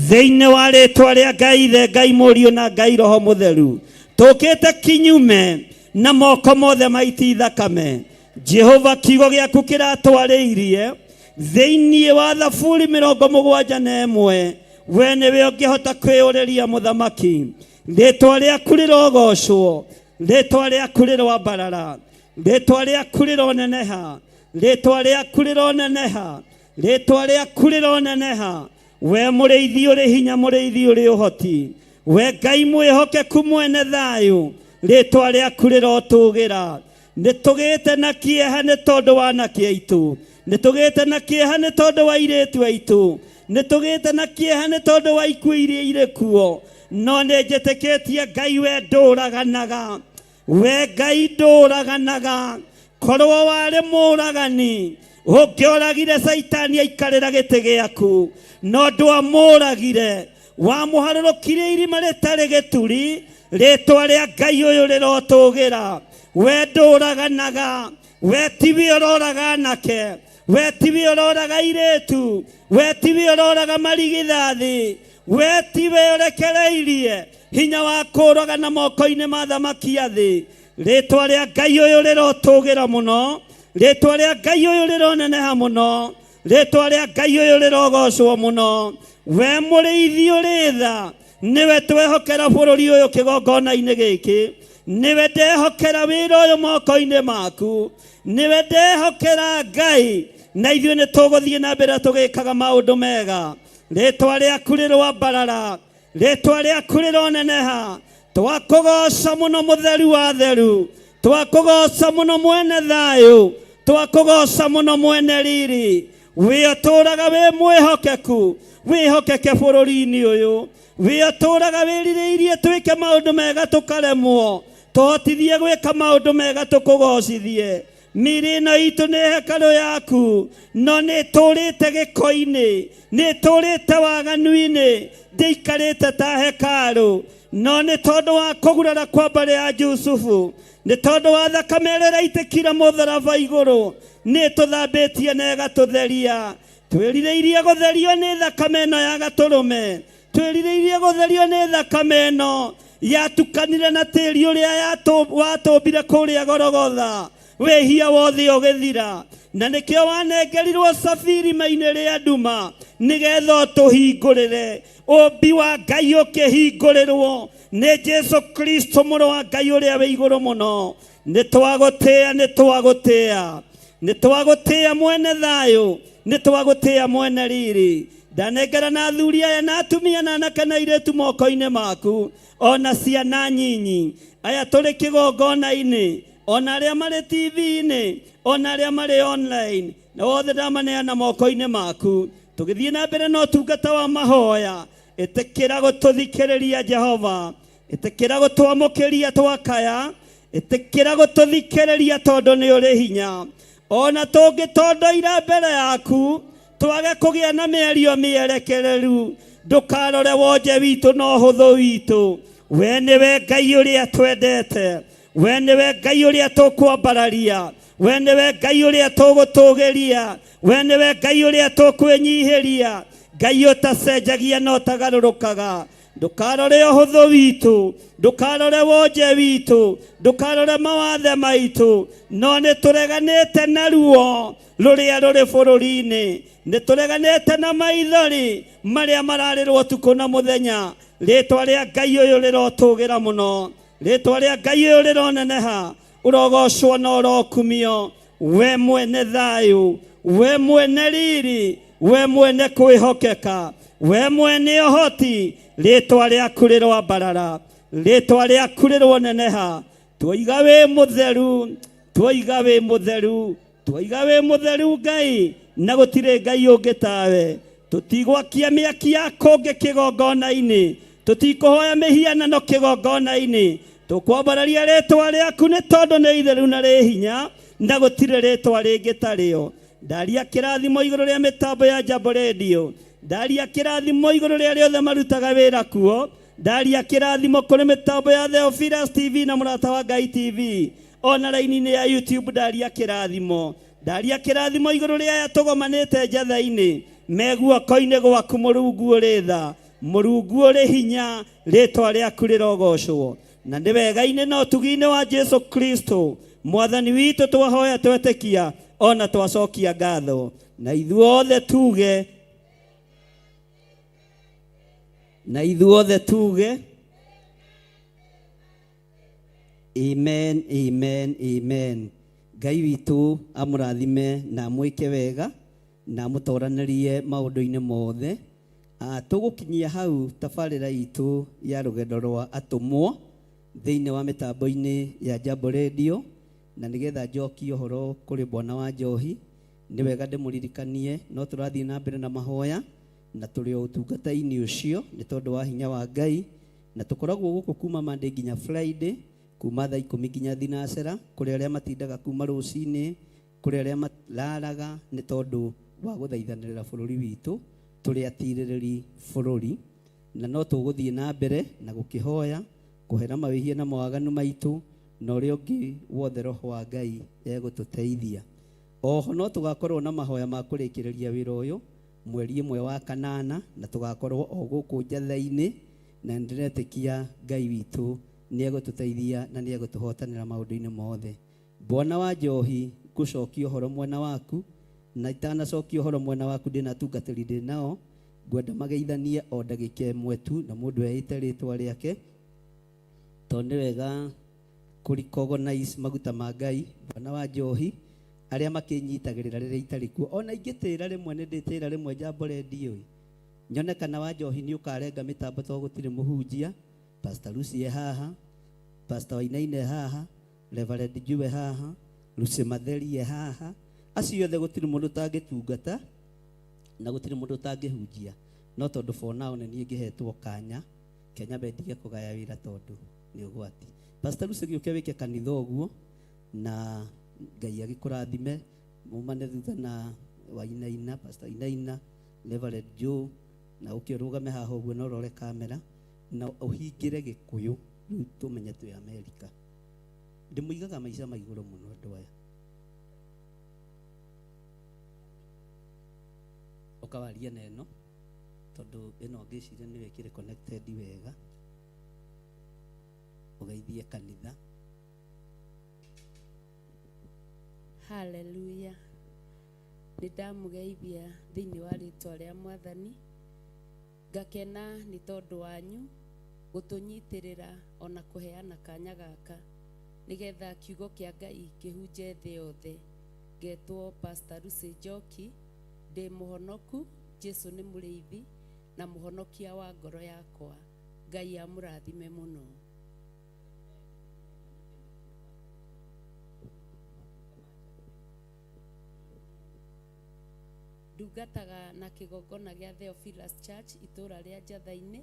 thĩinĩ wa rĩtwa rĩa Ngai Ithe, Ngai Mũriũ na Ngai Roho Mũtheru. Tũkĩte kinyume na moko mothe ma iti thakame. Jehova, kiugo gĩaku kĩratwarĩirie thĩinĩ wa Thaburi 71. We nĩwe ũngĩhota kwĩyũrĩria mũthamaki. Rĩtwa rĩaku rĩrogocwo, rĩtwa rĩaku rĩroambarara, rĩtwa rĩaku rĩroneneha, rĩtwa rĩaku rĩroneneha, rĩtwa rĩaku rĩroneneha. We mũrĩithi ũrĩ hinya, mũrĩithi ũrĩ ũhoti, we Ngai mwĩhokeku mwene thayũ, rĩtwa rĩaku rĩrotũgĩra. Nĩ tũgĩte na kĩeha nĩ tondũ wa anake aitũ, nĩ tũgĩte na kĩeha nĩ tondũ wa airĩtu aitũ, nĩ tũgĩte na kĩeha nĩ tondũ wa ikuũ iria irĩ kuo. No nĩ njĩtĩkĩtie Ngai we ndũraganaga, we Ngai ndũraganaga. Korwo warĩ mũragani ũngĩoragire Caitani aikarĩra gĩtĩ gĩaku, no ndwamũragire, wamũharũrũkirie irima rĩtarĩ gĩturi. Rĩtwa rĩa Ngai ũyũ rĩrotũgĩra. We ndũraganaga, we tiwe ũroraga anake, we tiwe ũroraga airĩtu, we tiwe ũroraga marigithathi, we tiwe ũrekereirie hinya wa kũũraga na moko-inĩ ma thamaki a thĩ. Rĩtwa rĩa Ngai ũyũ rĩrotũgĩra mũno, rĩtwa rĩa Ngai ũyũ rĩroneneha mũno, rĩtwa rĩa Ngai ũyũ rĩrogocwo mũno. We mũrĩithi ũrĩ tha, nĩwe twehokera bũrũri ũyũ kĩgongona-inĩ gĩkĩ, nĩwe ndehokera wĩra ũyũ moko-inĩ maku, nĩwe ndehokera Ngai, na ithuĩ nĩ tũgũthiĩ na mbere tũgĩkaga maũndũ mega. Rĩtwa rĩaku rĩroambarara, rĩtwa rĩaku rĩroneneha. Twakũgoca mũno mũtheru wa theru, twakũgoca mũno mwene thayũ, twakũgoca mũno mwene riri. Wĩ ũtũũraga wĩ mwĩhokeku, wĩhokeke bũrũri-inĩ ũyũ. Wĩ ũtũũraga wĩrirĩirie twĩke maũndũ mega tũkaremwo, tũhotithie gwĩka maũndũ mega tũkũgocithie. Mĩĩrĩ ĩno itũ nĩ hekarũ yaku, no nĩ ĩtũũrĩte gĩko-inĩ, nĩ ĩtũũrĩte waganu-inĩ, ndĩikarĩte ta hekarũ. No nĩ tondũ wa kũgurara kwa mbarĩ ya Jusufu, nĩ tondũ wa thakame ĩrĩa ĩraitĩkire mũtharaba igũrũ, nĩ ĩtũthambĩtie na ĩgatũtheria. Twĩrirĩirie gũtherio nĩ thakame ĩno ya gatũrũme, twĩrirĩirie gũtherio nĩ thakame ĩno yatukanire na tĩri ũrĩa watũmbire kũrĩa Gorogotha, wĩhia wothe ũgĩthira. Na nĩkĩo wanengerirwo cabi irima-inĩ rĩa nduma, nĩgetha ũtũhingũrĩre. Ũmbi wa Ngai ũkĩhingũrĩrwo nĩ Jesu Kristo mũrũ wa Ngai ũrĩa wĩ igũrũ mũno. Nĩ twagũtĩĩa, nĩ twagũtĩĩa, nĩ twagũtĩĩa mwene thayũ, nĩ twagũtĩĩa mwene riri. Ndanengera na athuri aya na atumia na anake na airĩtu moko-inĩ maku, ona ciana nyinyi aya tũrĩ kĩgongona-inĩ, ona arĩa marĩ TV-inĩ, ona arĩa marĩ online, na othe ndamaneana moko-inĩ maku. Tũgĩthiĩ na mbere na ũtungata wa mahoya, ĩtĩkĩra gũtũthikĩrĩria Jehova, ĩtĩkĩra gũtwamũkĩria twakaya, ĩtĩkĩra gũtũthikĩrĩria tondũ nĩ ũrĩ hinya. Ona tũngĩtondoira mbere yaku, twage kũgĩa na mĩario mĩerekereru, ndũkarore wonje witũ na ũhũthũ witũ. We nĩwe Ngai ũrĩa twendete, we nĩwe Ngai ũrĩa tũkwambararia, we nĩwe Ngai ũrĩa tũgũtũgĩria, we nĩwe Ngai ũrĩa tũkwĩnyihĩria, Ngai ũtacenjagia na ũtagarũrũkaga. Ndũkarore ũhũthũ witũ, ndũkarore wonje witũ, ndũkarore mawathe maitũ, no nĩ tũreganĩte na ruo rũrĩa rũrĩ bũrũri-inĩ, nĩ tũreganĩte na maithori marĩa mararĩrwo ũtukũ na mũthenya. Rĩtwa rĩa Ngai ũyũ rĩrotũgĩra mũno, rĩtwa rĩa Ngai ũyũ rĩroneneha, ũrogocwo na ũrokumio. We mwene thayũ, we mwene riri, we mwene kwĩhokeka, we mwene ũhoti, rĩtwa rĩaku rĩroambarara, rĩtwa rĩaku rĩroneneha. Twoiga wĩ mũtheru, twoiga wĩ mũtheru, twoiga wĩ mũtheru Ngai, na gũtirĩ Ngai ũngĩ tawe. Tũtigwakia mĩaki ya kũngĩ kĩgongona-inĩ, tũtikũhoya mĩhianano kĩgongona-inĩ, tũkwambararia rĩtwa rĩaku nĩ tondũ nĩ itheru na rĩ hinya, na gũtirĩ rĩtwa rĩngĩ ta rĩo. Ndaria kĩrathimo igũrũ rĩa mĩtambo ya Jambo Radio, ndaria kĩrathimo igũrũ rĩa arĩa othe marutaga wĩra kuo, ndaria kĩrathimo kũrĩ mĩtambo ya Theophilus TV na Mũrata wa Ngai TV, ona raini-inĩ ya YouTube ndaria kĩrathimo. Ndaria kĩrathimo igũrũ rĩa aya tũgomanĩte njatha-inĩ, me guoko-inĩ gwaku Mũrungu ũrĩ tha, Mũrungu ũrĩ hinya, rĩtwa rĩaku rĩrogocwo. Na nĩ wega-inĩ na ũtugi-inĩ wa Jesu Kristo Mwathani witũ twahoya twetĩkia ona twacokia ngatho, na ithuothe tuge, na ithuothe tuge amen, amen, amen. Ngai witũ amũrathime na amwĩke wega na amũtoranĩrie maũndũ-inĩ mothe. Tũgũkinyia hau tabarĩra itũ ya rũgendo rwa atũmwo thĩinĩ wa mĩtambo-inĩ ya Jambo Radio, na nĩgetha njokie ũhoro kũrĩ bwana wa njohi, nĩ wega ndĩmũririkanie no tũrathiĩ na mbere na mahoya na tũrĩ o ũtungata-inĩ ũcio nĩ tondũ wa hinya wa Ngai, na tũkoragwo gũkũ kuma Monday nginya Friday, kuma thaa 10 nginya thinacera, kũrĩ arĩa matindaga kuma rũcinĩ, kũrĩ arĩa mararaga nĩ tondũ wa gũthaithanĩrĩra bũrũri witũ, tũrĩ atirĩrĩri bũrũri, na no tũgũthiĩ na mbere na gũkĩhoya kũhera mawĩhia na mawaganu maitũ, na ũrĩa ũngĩ wothe Roho wa Ngai egũtũteithia. Oho no tũgakorwo na mahoya ma kũrĩkĩrĩria wĩra ũyũ mweri 1 wa kanana, na tũgakorwo o gũkũ njatha-inĩ, na nĩndĩretĩkia Ngai witũ nĩ egũtũteithia na nĩ egũtũhotanĩra maũndũ-inĩ mothe. Bwana wa njohi, ngũcokia ũhoro mwena waku, na itanacokia ũhoro mwena waku ndĩna atungatĩri ndĩ nao, ngwenda mageithanie o ndagĩka 1 tu, na mũndũ eĩte rĩtwa rĩake, tondũ nĩ wega kũ-recognize maguta ma Ngai. Bwana wa njohi, arĩa makĩnyitagĩrĩra rĩrĩa itarĩ kuo, ona ingĩtĩra rĩmwe nĩ ndĩtĩra rĩmwe Jambo Radio, nyone kana wa njohi nĩ ũkarenga mĩtambo tondũ gũtirĩ mũhunjia. Pastor Lucy e haha, Pastor Wainaina e haha, Reverend Jue haha, Lucy Matheri e haha. Acio othe gũtirĩ mũndũ ũtangĩtungata na gũtirĩ mũndũ ũtangĩhunjia, no tondũ for now nĩ niĩ ngĩhetwo kanya Kenya bendige kũgaya wĩra tondũ nĩ ũgwati. Pastor Lucy, gĩũke wĩke kanitha ũguo na Ngai agĩkũrathime. Mumane thutha na Wainaina, Pastor Wainaina, Reverend Joe, na ũke ũrũgame haha ũguo na ũrore kamera na ũhingĩre Gĩkũyũ rĩu tũmenye twĩ Amerika. Ndĩmũigaga maica ma igũrũ mũno andũ aya. Ũkawaria na ĩno tondũ ĩno ngĩciria nĩyo ĩkĩrĩ connected wega. Ũgeithie kanitha. Haleluya. Nĩ ndamũgeithia thĩinĩ wa rĩtwa rĩa Mwathani. Ngakena nĩ tondũ wanyu gũtũnyitĩrĩra ona kũheana kanya gaka nĩgetha kiugo kĩa Ngai kĩhunje thĩ yothe. Ngetwo Pastor Lucy Njoki, ndĩ mũhonoku, Jesu nĩ mũrĩithi na mũhonokia wa ngoro yakwa. Ngai amũrathime mũno. Ndungataga na kĩgongona gĩa Theophilus Church itũũra rĩa Njatha-inĩ.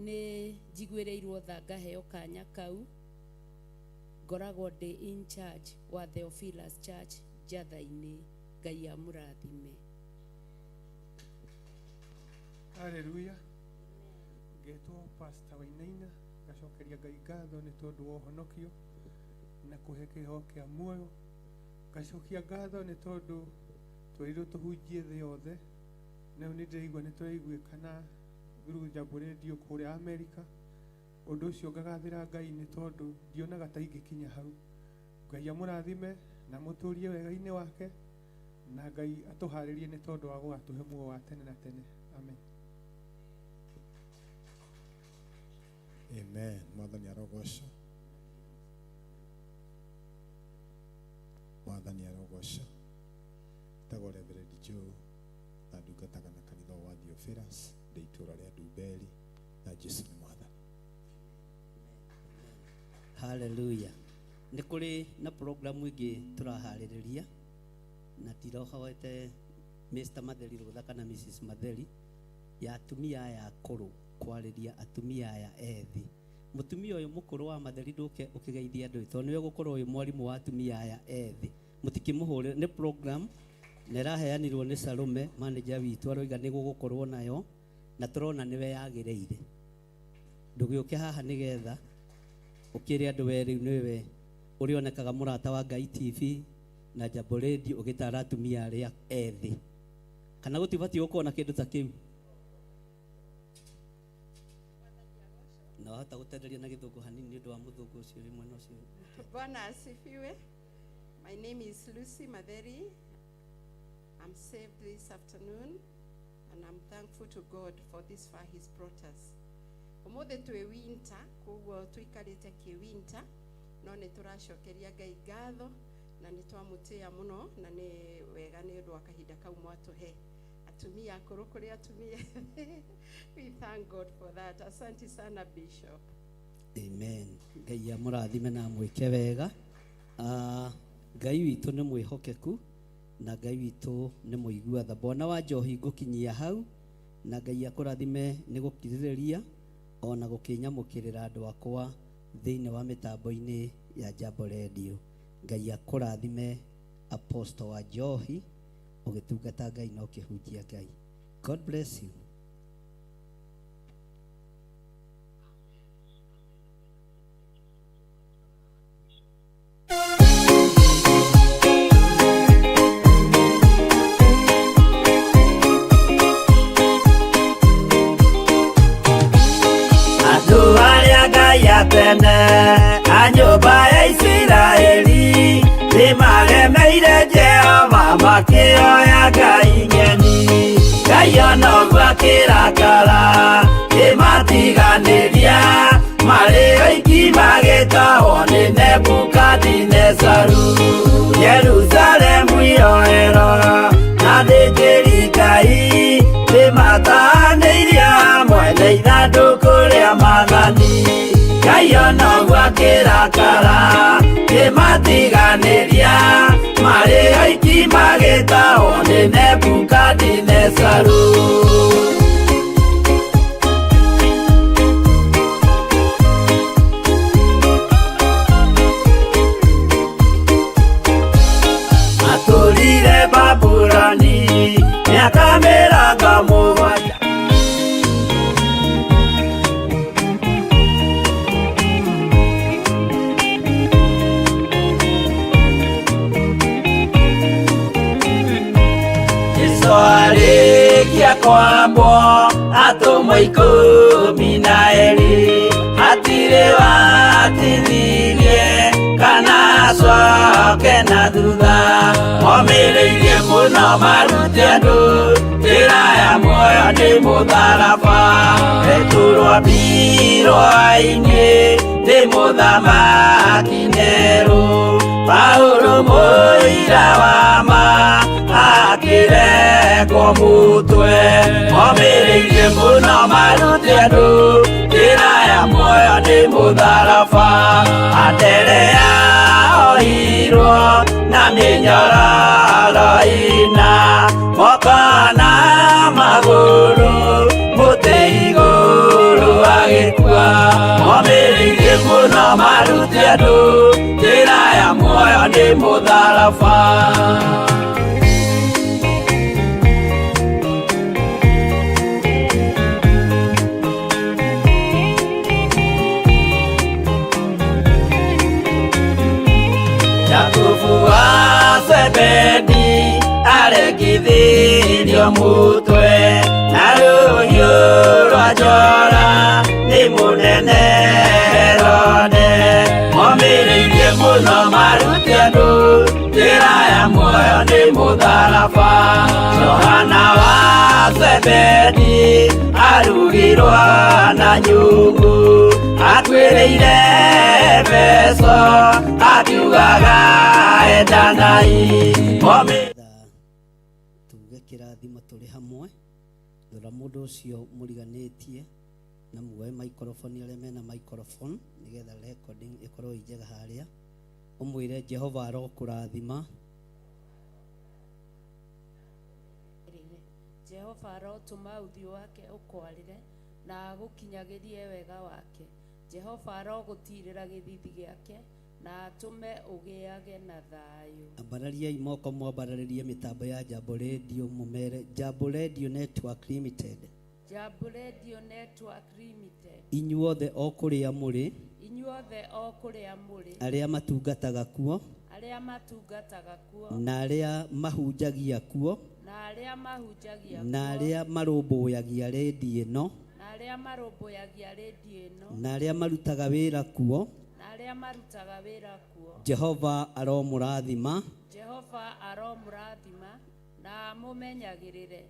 Nĩ njiguĩrĩirwo tha ngaheo kanya kau, ngoragwo ndĩ in charge wa Theophilus Church Njatha-inĩ. Ngai amũrathime. Haleluya. Ngetwo Pastor Wainaina, ngacokeria Ngai ngatho nĩ tondũ wa ũhonokio na kũhe kĩheo kĩa muoyo. Ngacokia ngatho nĩ tondũ twerirwo tũhunjie thĩ yothe, na rĩu nĩ ndĩraigua nĩ tũraiguĩkana through Jambo Radio kũrĩa Amerika. Ũndũ ũcio ngagathĩra Ngai nĩ tondũ ndionaga ta ingĩkinya hau. Ngai amũrathime na amũtũrie wega-inĩ wake, na Ngai atũharĩrie nĩ tondũ wa gũgatũhe muoyo wa tene na tene. Amen. Amen. Mwathani arogocwo. Mwathani arogocwo. Tagwo Reverend Joe na ndungataga na kanitha wa Theophilus ndĩ itũũra rĩa Ndumberi na Jesu nĩ Mwathani. Haleluya. Nĩ kũrĩ na programu ĩngĩ tũraharĩrĩria na ndirohoete Mr. Matheri rũtha kana Mrs. Matheri ya atumia aya akũrũ kwarĩria atumia aya ethĩ. Mũtumia ũyũ mũkũrũ wa Matheri ndũke ũkĩgeithia andũ tondũ nĩwe ũgũkorwo wĩ mwarimũ wa atumia aya ethĩ. Mũtikĩmũhũrĩre, nĩ program na ĩraheanirwo nĩ Salome manager witũ, aroiga nĩ gũgũkorwo nayo na tũrona nĩwe yagĩrĩire. Ndũgĩũke haha nĩgetha ũkĩre andũ we rĩu nĩwe ũrĩonekaga mũrata wa Ngai TV na Jambo Radio ũgĩtara atumia arĩa ethĩ. Kana gũtibatiĩ gũkorwo na kĩndũ ta kĩu? Na wahota gũtenderia na gĩthũngũ hanini nĩ ũndũ wa mũthũngũ ũcio wĩ mwena ũcio. Bwana asifiwe. My name is Lucy Matheri. I'm saved this afternoon and I'm thankful to God for this far he's brought us. Ũmũthĩ twĩ winter, koguo tũikarĩte kĩ winter, no nĩ tũracokeria Ngai ngatho na nĩ twamũtĩĩa mũno na nĩ wega nĩ ũndũ wa kahinda kau mwatũhe. Atumia akũrũ kũrĩ atumia. We thank God for that. Asante sana Bishop. Amen. Ngai amũrathime na amwĩke wega. Ngai witũ nĩ mwĩhokeku na Ngai witũ nĩ mũigua tha. Bwana wa njohi ngũkinyia hau na Ngai akũrathime nĩ gũkirĩrĩria ona gũkĩnyamũkĩrĩra andũ akwa thĩinĩ wa mĩtambo-inĩ ya Jambo Radio. Ngai akũrathime Apostle wa njohi ũgĩtungata Ngai na ũkĩhunjia Ngai. God bless you. Andũ arĩa Ngai atene a nyũmba ya Isiraeli nĩmaremeire Jehova makĩoya ngai ng'eni. Ngai ona ũguo akĩrakara kĩmatiganĩria marĩ oiki magĩtahwo nĩ Nebukadinezaru. Jerusalemu iroero na athĩnjĩri Ngai nĩmatahanĩirie hamwe na ithandũkũ rĩa maathani. Kĩmarakara kĩmatiganĩria marĩ oiki magĩtahwo nĩ Nebukadinezaru. Atũrire Babuloni mĩaka 70. Jesũ arĩkia kwambwo atũmwo 12 hatirĩ watithirie kana acoke na thutha momĩrĩirie mũno marute andũ njĩra ya muoyo nĩ mũtharaba Petero ambirwo-inĩ nĩ mũthamaki Nero Paulo mũira wa ma akĩrengwo mũtwe momĩrĩirie mũno marute andũ njĩra ya muoyo nĩ mũtharaba Anderea ohirwo na mĩnyororo ĩna moko na magũrũ mũtĩ igũrũ agĩkua momĩrĩirie mũno marute andũ njĩra ya muoyo nĩ mũtharaba. Jakubu wa Zebedi arekithirio mũtwe na rũhiũ rwa njora nĩ mũnene Herode momĩrĩirie mũno marute andũ njĩra ya muoyo nĩ mũtharaba Johana wa Zebedi arugirwo na nyungu akuĩrĩire Efeso akiugaga endanai Momĩ Tuge kĩrathimo tũrĩ hamwe rora mũndũ ũcio mũriganĩtie na muoe microphone arĩa mena microphone nĩgetha recording ĩkorwo ĩ njega harĩa ũmwĩre Jehova arokũrathima. Jehova arotũma ũthiũ wake ũkwarĩre na agũkinyagĩrie wega wake. Jehova arogũtiirĩra gĩthiithi gĩake na atũme ũgĩage na thayũ. Ambarariai moko mwambararĩrie mĩtambo ya Jambo Radio mũmere Jambo Radio Network Limited. Jambo Radio Network Limited. Inyuothe o kũrĩa mũrĩ, Inyuothe o kũrĩa mũrĩ, arĩa matungataga kuo, arĩa matungataga kuo, na arĩa mahunjagia kuo, na arĩa mahunjagia na kuo, arĩa marũmbũyagia redio ĩno, na arĩa marũmbũyagia redio ĩno, na arĩa marutaga wĩra kuo, na arĩa marutaga wĩra kuo, Jehova aromũrathima. Jehova aromũrathima na amũmenyagĩrĩre.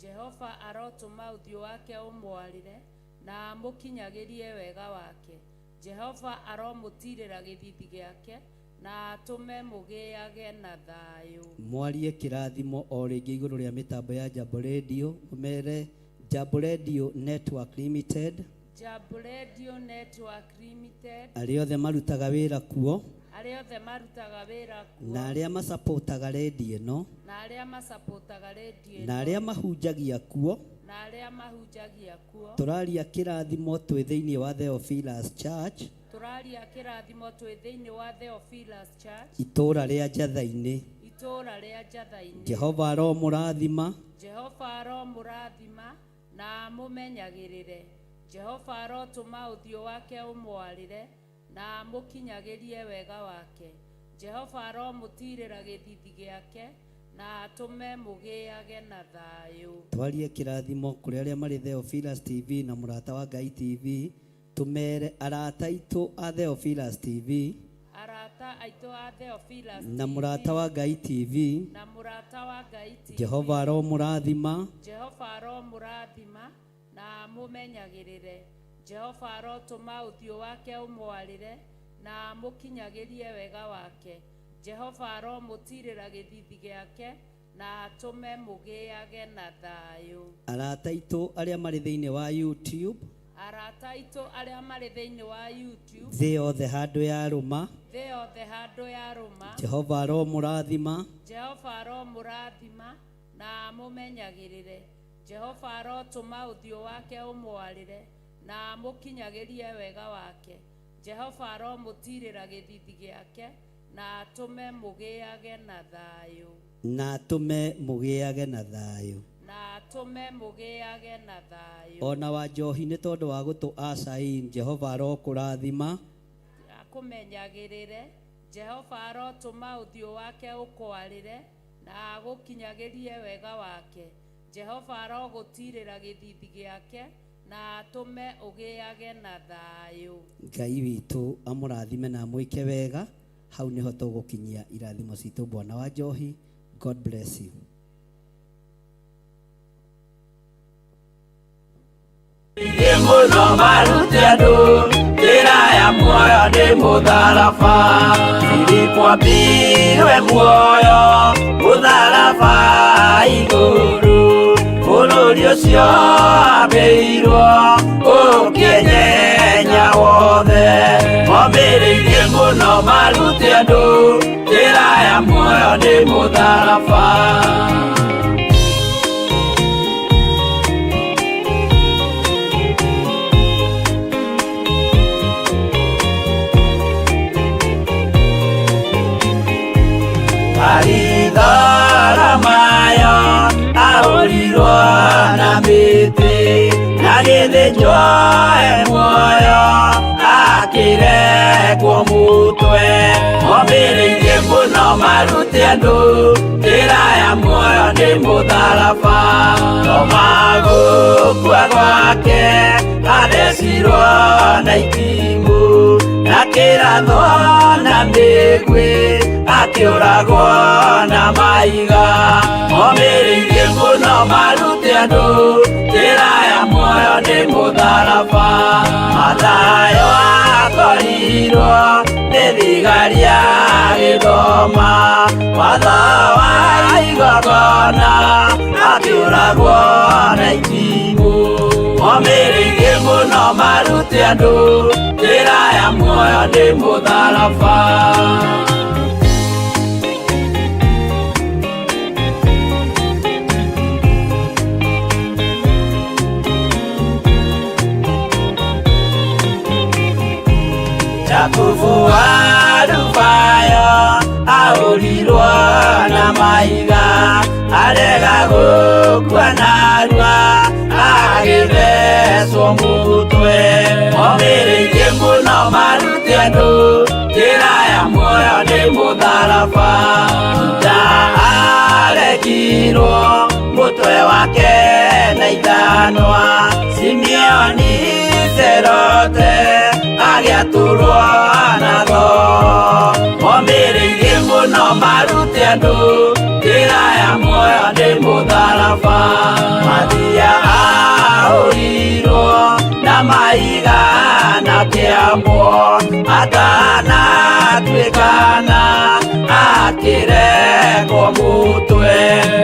Jehova arotũma ũthiũ wake ũmwarĩre na amũkinyagĩrie wega wake. Jehova aromũtiirĩra gĩthiithi gĩake na atũme mũgĩage na thayũ. Mwarie kĩrathimo o rĩngĩ igũrũ rĩa mĩtambo ya Jambo Radio mũmere Jambo Radio Network Limited. Jambo Radio Network Limited. Arĩa othe marutaga wĩra kuo, arĩa othe marutaga wĩra kuo, na arĩa macapotaga redio ĩno, na arĩa macapotaga redio ĩno, na arĩa mahunjagia kuo, na arĩa mahunjagia kuo, tũraria kĩrathimo twĩ thĩinĩ wa Theophilus Church, tũraria kĩrathimo twĩ thĩinĩ wa Theophilus Church, itũũra rĩa Njatha-inĩ. Itũũra rĩa Njatha-inĩ. Jehova aromũrathima. Jehova aromũrathima na amũmenyagĩrĩre. Jehova arotũma ũthiũ wake ũmwarĩre na amũkinyagĩrie wega wake. Jehova aromũtiirĩra gĩthiithi gĩake na atũme mũgĩage na thayũ. Twarie kĩrathimo kũrĩ arĩa marĩ Theophilus TV na Mũrata wa Ngai TV, tũmere arata aitũ a Theophilus TV, arata aitũ a Theophilus na TV, Mũrata wa Ngai TV, na Mũrata wa Ngai TV, Jehova aromũrathima. Jehova aromũrathima na amũmenyagĩrĩre. Jehova arotũma ũthiũ wake ũmwarĩre na amũkinyagĩrie wega wake. Jehova aromũtiirĩra gĩthiithi gĩake na atũme mũgĩage na thayũ. Arata aitũ arĩa marĩ thĩinĩ wa YouTube, Arata aitũ arĩa marĩ thĩinĩ wa YouTube, Thĩ yothe handũ yarũma. Thĩ yothe handũ yarũma. Jehova aromũrathima. Jehova aromũrathima na amũmenyagĩrĩre. Jehova arotũma ũthiũ wake ũmwarĩre na amũkinyagĩrie wega wake. Jehova aromũtiirĩra gĩthiithi gĩake na atũme mũgĩage na thayũ. Na atũme mũgĩage na thayũ. Na atũme mũgĩage na thayũ. Ona wa njohi nĩ tondũ wa gũtũ acain, Jehova arokũrathima. Akũmenyagĩrĩre. Jehova arotũma ũthiũ wake ũkwarĩre na agũkinyagĩrie wega wake. Jehova arogũtiirĩra gĩthiithi gĩake na atũme ũgĩage na thayũ. Ngai witũ amũrathime na amwĩke wega. Hau nĩho tũgũkinyia irathimo citũ bwana wa njohi. God bless you. Mũno marute andũ njĩra ya muoyo nĩ mũtharaba. Filipo ambirwe muoyo mũtharaba igũrũ, bũrũri ũcio ambĩirwo ũkĩnyenya wothe. Mombĩrĩirie mũno marute andũ njĩra ya muoyo nĩ mũtharaba. Maritharamayo ahũrirwo na mĩtĩ, na gĩthĩnjwo e muoyo akĩrekwo mũtwe. Mombĩrĩirie mũno marute andũ njĩra ya muoyo nĩ mũtharaba. Toma gũkua gwake athecirwo na itimũ, na kĩrathwo na mĩguĩ, akĩũragwo na maiga. Mombĩrĩirie mũno marute andũ njĩra ya muoyo nĩ mũtharaba. Mathayo akorirwo nĩ thigari agĩthoma watho wa igongona, akĩũragwo na itimũ. Mombĩrĩirie mũno marute andũ njĩra ya muoyo nĩ mũtharaba. Jakubu wa Alufayo ahũrirwo na maiga, arega gũkua narua agĩthecwo mũtwe. Mombĩrĩirie mũno marute andũ njĩra ya muoyo nĩ mũtharaba. Juda arekirwo mũtwe wake na ithanwa, Simeoni Zerote agĩatũrwo na thoo. Mombĩrĩirie mũno marute andũ njĩra ya muoyo nĩ mũtharaba. Mathia ahũrirwo na maiga na kĩambwo, atanatuĩkana akĩrekwo mũtwe.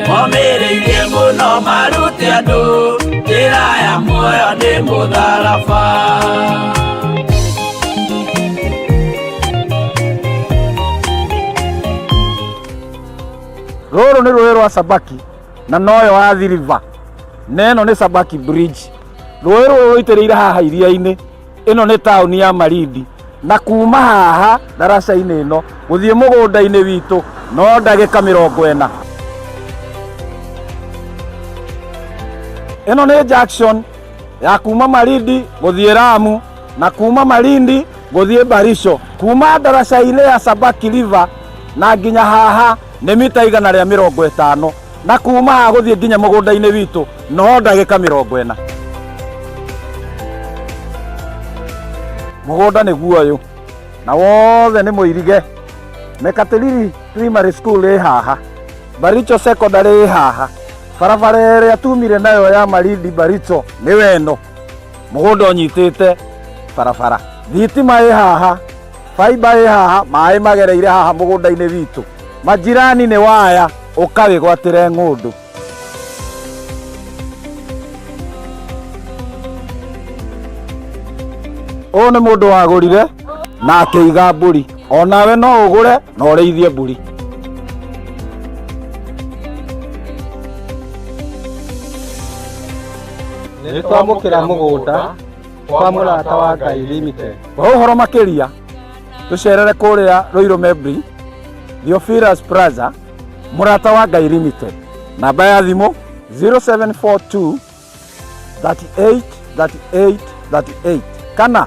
Mombĩrĩirie mũno marute andũ njĩra ya muoyo nĩ mũtharaba. Rũrũ nĩ rũĩ rwa Sabaki na noyo Athi River, na ĩno nĩ Sabaki Bridge. Rũĩ rũrũ rũitĩrĩire haha iria-inĩ. Ĩno nĩ taũni ya Malindi, na kuma haha ndaraca-inĩ ĩno gũthiĩ mũgũnda-inĩ witũ no ndagĩka 40. Ĩno nĩ junction ya kuma Malindi gũthiĩ Lamu, na kuma Malindi gũthiĩ Baricho. Kuma ndaraca-inĩ ya Sabaki River na nginya haha nĩ mita 150, na kuma haha gũthiĩ nginya mũgũnda-inĩ witũ no ndagĩka 40. Mũgũnda nĩguo ũyũ na wothe nĩ mũirige. Mekatilili Primary School ĩ haha, Baricho Secondary ĩ haha, barabara ĩrĩa tumire nayo ya Malindi Baricho nĩ weno. Mũgũnda ũnyitĩte barabara, thitima ĩ haha, faiba ĩ haha, maĩ magereire haha mũgũnda-inĩ witũ. Majirani nĩ waya, ũkawĩgwatĩre ng'ũndũ. Ũyũ nĩ mũndũ wagũrire na akĩiga mbũri. Onawe no ũgũre na ũrĩithie mbũri. Nĩ twamũkĩra mũgũnda kwa Mũrata wa Ngai Limited. Kwa ũhoro makĩria tũcerere kũrĩa Ruiru Membri, Theophilus Plaza, Mũrata wa Ngai Limited. Namba ya thimũ 0742 38 38 38 kana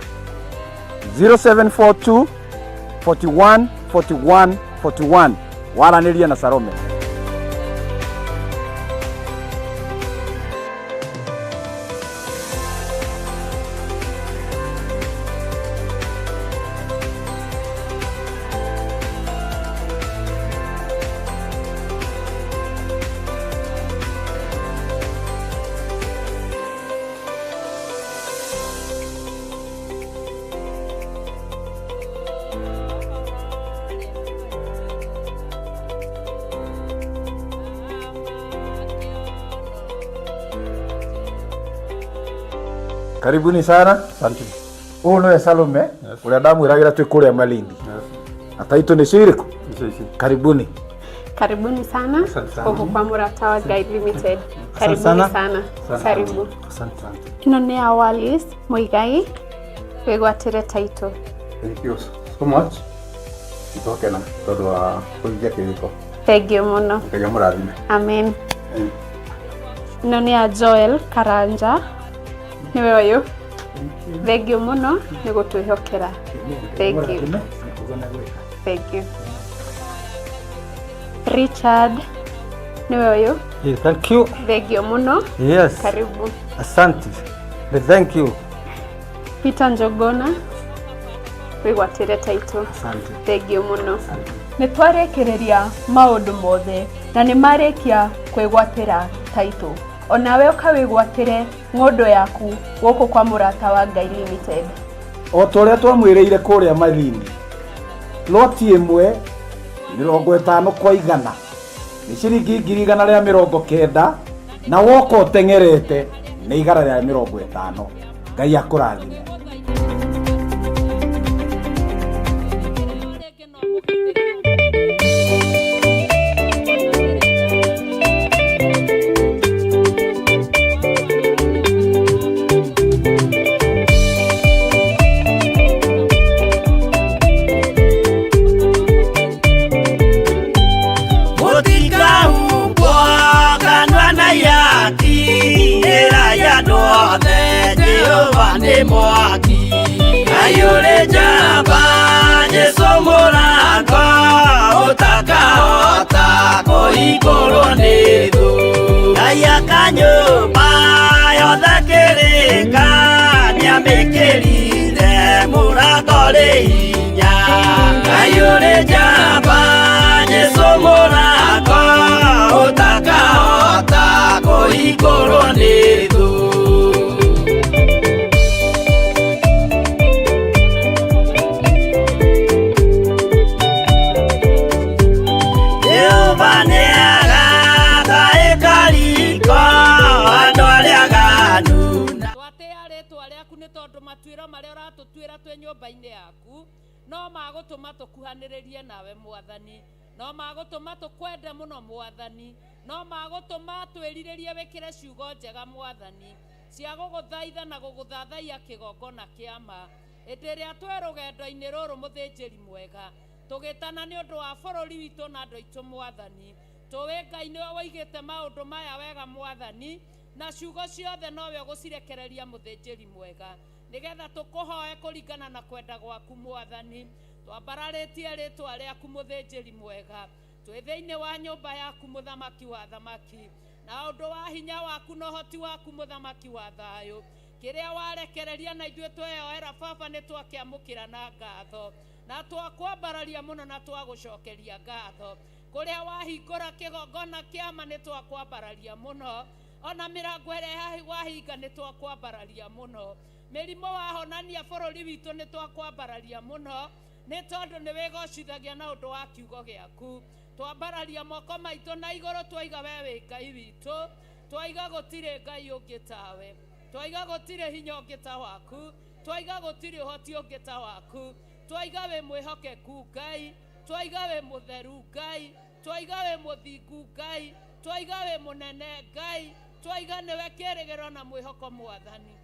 0742 41 41 41 waranĩrie na Salome. Karibuni sana. Asante. Ũyũ nĩwe Salome ũrĩa ndamwĩragĩra twĩ kũrĩa Malindi. Na taitũ nĩ cirĩkũ? Karibuni. Karibuni sana Asante sana. huku kwa Murata wa Guide Limited. Asante Karibuni sana. sana. Asante. Karibu. Asante. Ĩno nĩ ya Wallis Muigai wĩgwatĩre title. Thank you so much. Nĩtwakena tondũ wa kũhingia kĩrĩko. Thank you mũno. Ngai amũrathime. Amen. Ĩno nĩ ya Joel Karanja nĩwe ũyũ. Thank you mũno nĩ gũtwĩhokera. Thank you. Thank you. Richard nĩwe ũyũ. Yeah, thank you. Thank you mũno. Yes. Karibu. Asante. Thank you. Peter Njogona wĩgwatĩre title. Asante. Thank you mũno. Nĩ twarĩkĩrĩria maũndũ mothe na nĩ marĩkia kwĩgwatĩra title. Onawe ũkawĩgwatĩre ng'ũndũ yaku gũkũ kwa Mũrata wa Ngai Limited. O ta ũrĩa twamwĩrĩire kũrĩa Malindi, loti ĩmwe 50 kwa 100 nĩ ciringi 190,000 na woka ũteng'erete nĩ 150. Ngai akũrathime. Mũtikahumbwo kanua na ihaki, ĩrai andũ othe Jehova nĩ mwaki. Ngai ũrĩ njamba, Jesũ mũrango, ũtakahota kũhingũrwo nĩ thũ. Ngai aka nyũmba yothe kĩrĩka, nĩamĩkĩrire mũrango rĩ hinya. Ngai ũrĩ njamba, Jesũ mũrango, ũtakahota kũhingũrwo nĩ thũ. Jehova nĩagaka ĩkariko andũ arĩa aganu. Twatĩa rĩtwa rĩaku nĩ tondũ matuĩro marĩa ũratũtuĩra twĩ nyũmba-inĩ yaku no magũtũma tũkuhanĩrĩrie nawe mwathani, no magũtũma tũkwende mũno mwathani, no magũtũma twĩrirĩrie wĩkĩre ciugo njega mwathani cia gũgũthaitha na gũgũthathaiya kĩgongona kĩa ma. Hĩndĩ ĩrĩa twĩ rũgendo-inĩ rũrũ mũthĩnjĩri mwega, tũgĩtana nĩ ũndũ wa bũrũri witũ na andũ aitũ mwathani, tũĩ Ngai nĩwe woigĩte maũndũ maya wega mwathani, na ciugo ciothe nowe ũgũcirekereria mũthĩnjĩri mwega, nĩgetha tũkũhoe kũringana na kwenda gwaku mwathani. Twambararĩtie rĩtwa rĩaku mũthĩnjĩri mwega, twĩ thĩinĩ wa nyũmba yaku mũthamaki wa thamaki, na ũndũ wa hinya waku na ũhoti waku mũthamaki wa thayũ, kĩrĩa warekereria na ithuĩ tweyoera baba nĩ twakĩamũkĩra na ngatho, na twakwambararia mũno na twagũcokeria ngatho. Kũrĩa wahingũra kĩgongona kĩama nĩ twakwambararia mũno, ona mĩrango ĩrĩa wahinga nĩ twakwambararia mũno, mĩrimũ wahonania bũrũri witũ nĩ twakwambararia mũno, nĩ tondũ nĩ wĩgocithagia na ũndũ wa kiugo gĩaku. Twambararia moko maitũ na igũrũ twaiga we wĩ Ngai witũ, twaiga gũtirĩ Ngai ũngĩ tawe, twaiga gũtirĩ hinya ũngĩ ta waku. Twaiga gũtirĩ ũhoti ũngĩ ta waku. Twaiga wĩ mwĩhokeku Ngai, twaiga wĩ mũtheru Ngai, twaiga wĩ mũthingu Ngai, twaiga wĩ mũnene Ngai, twaiga nĩwe kĩĩrĩgĩrĩro na mwĩhoko Mwathani.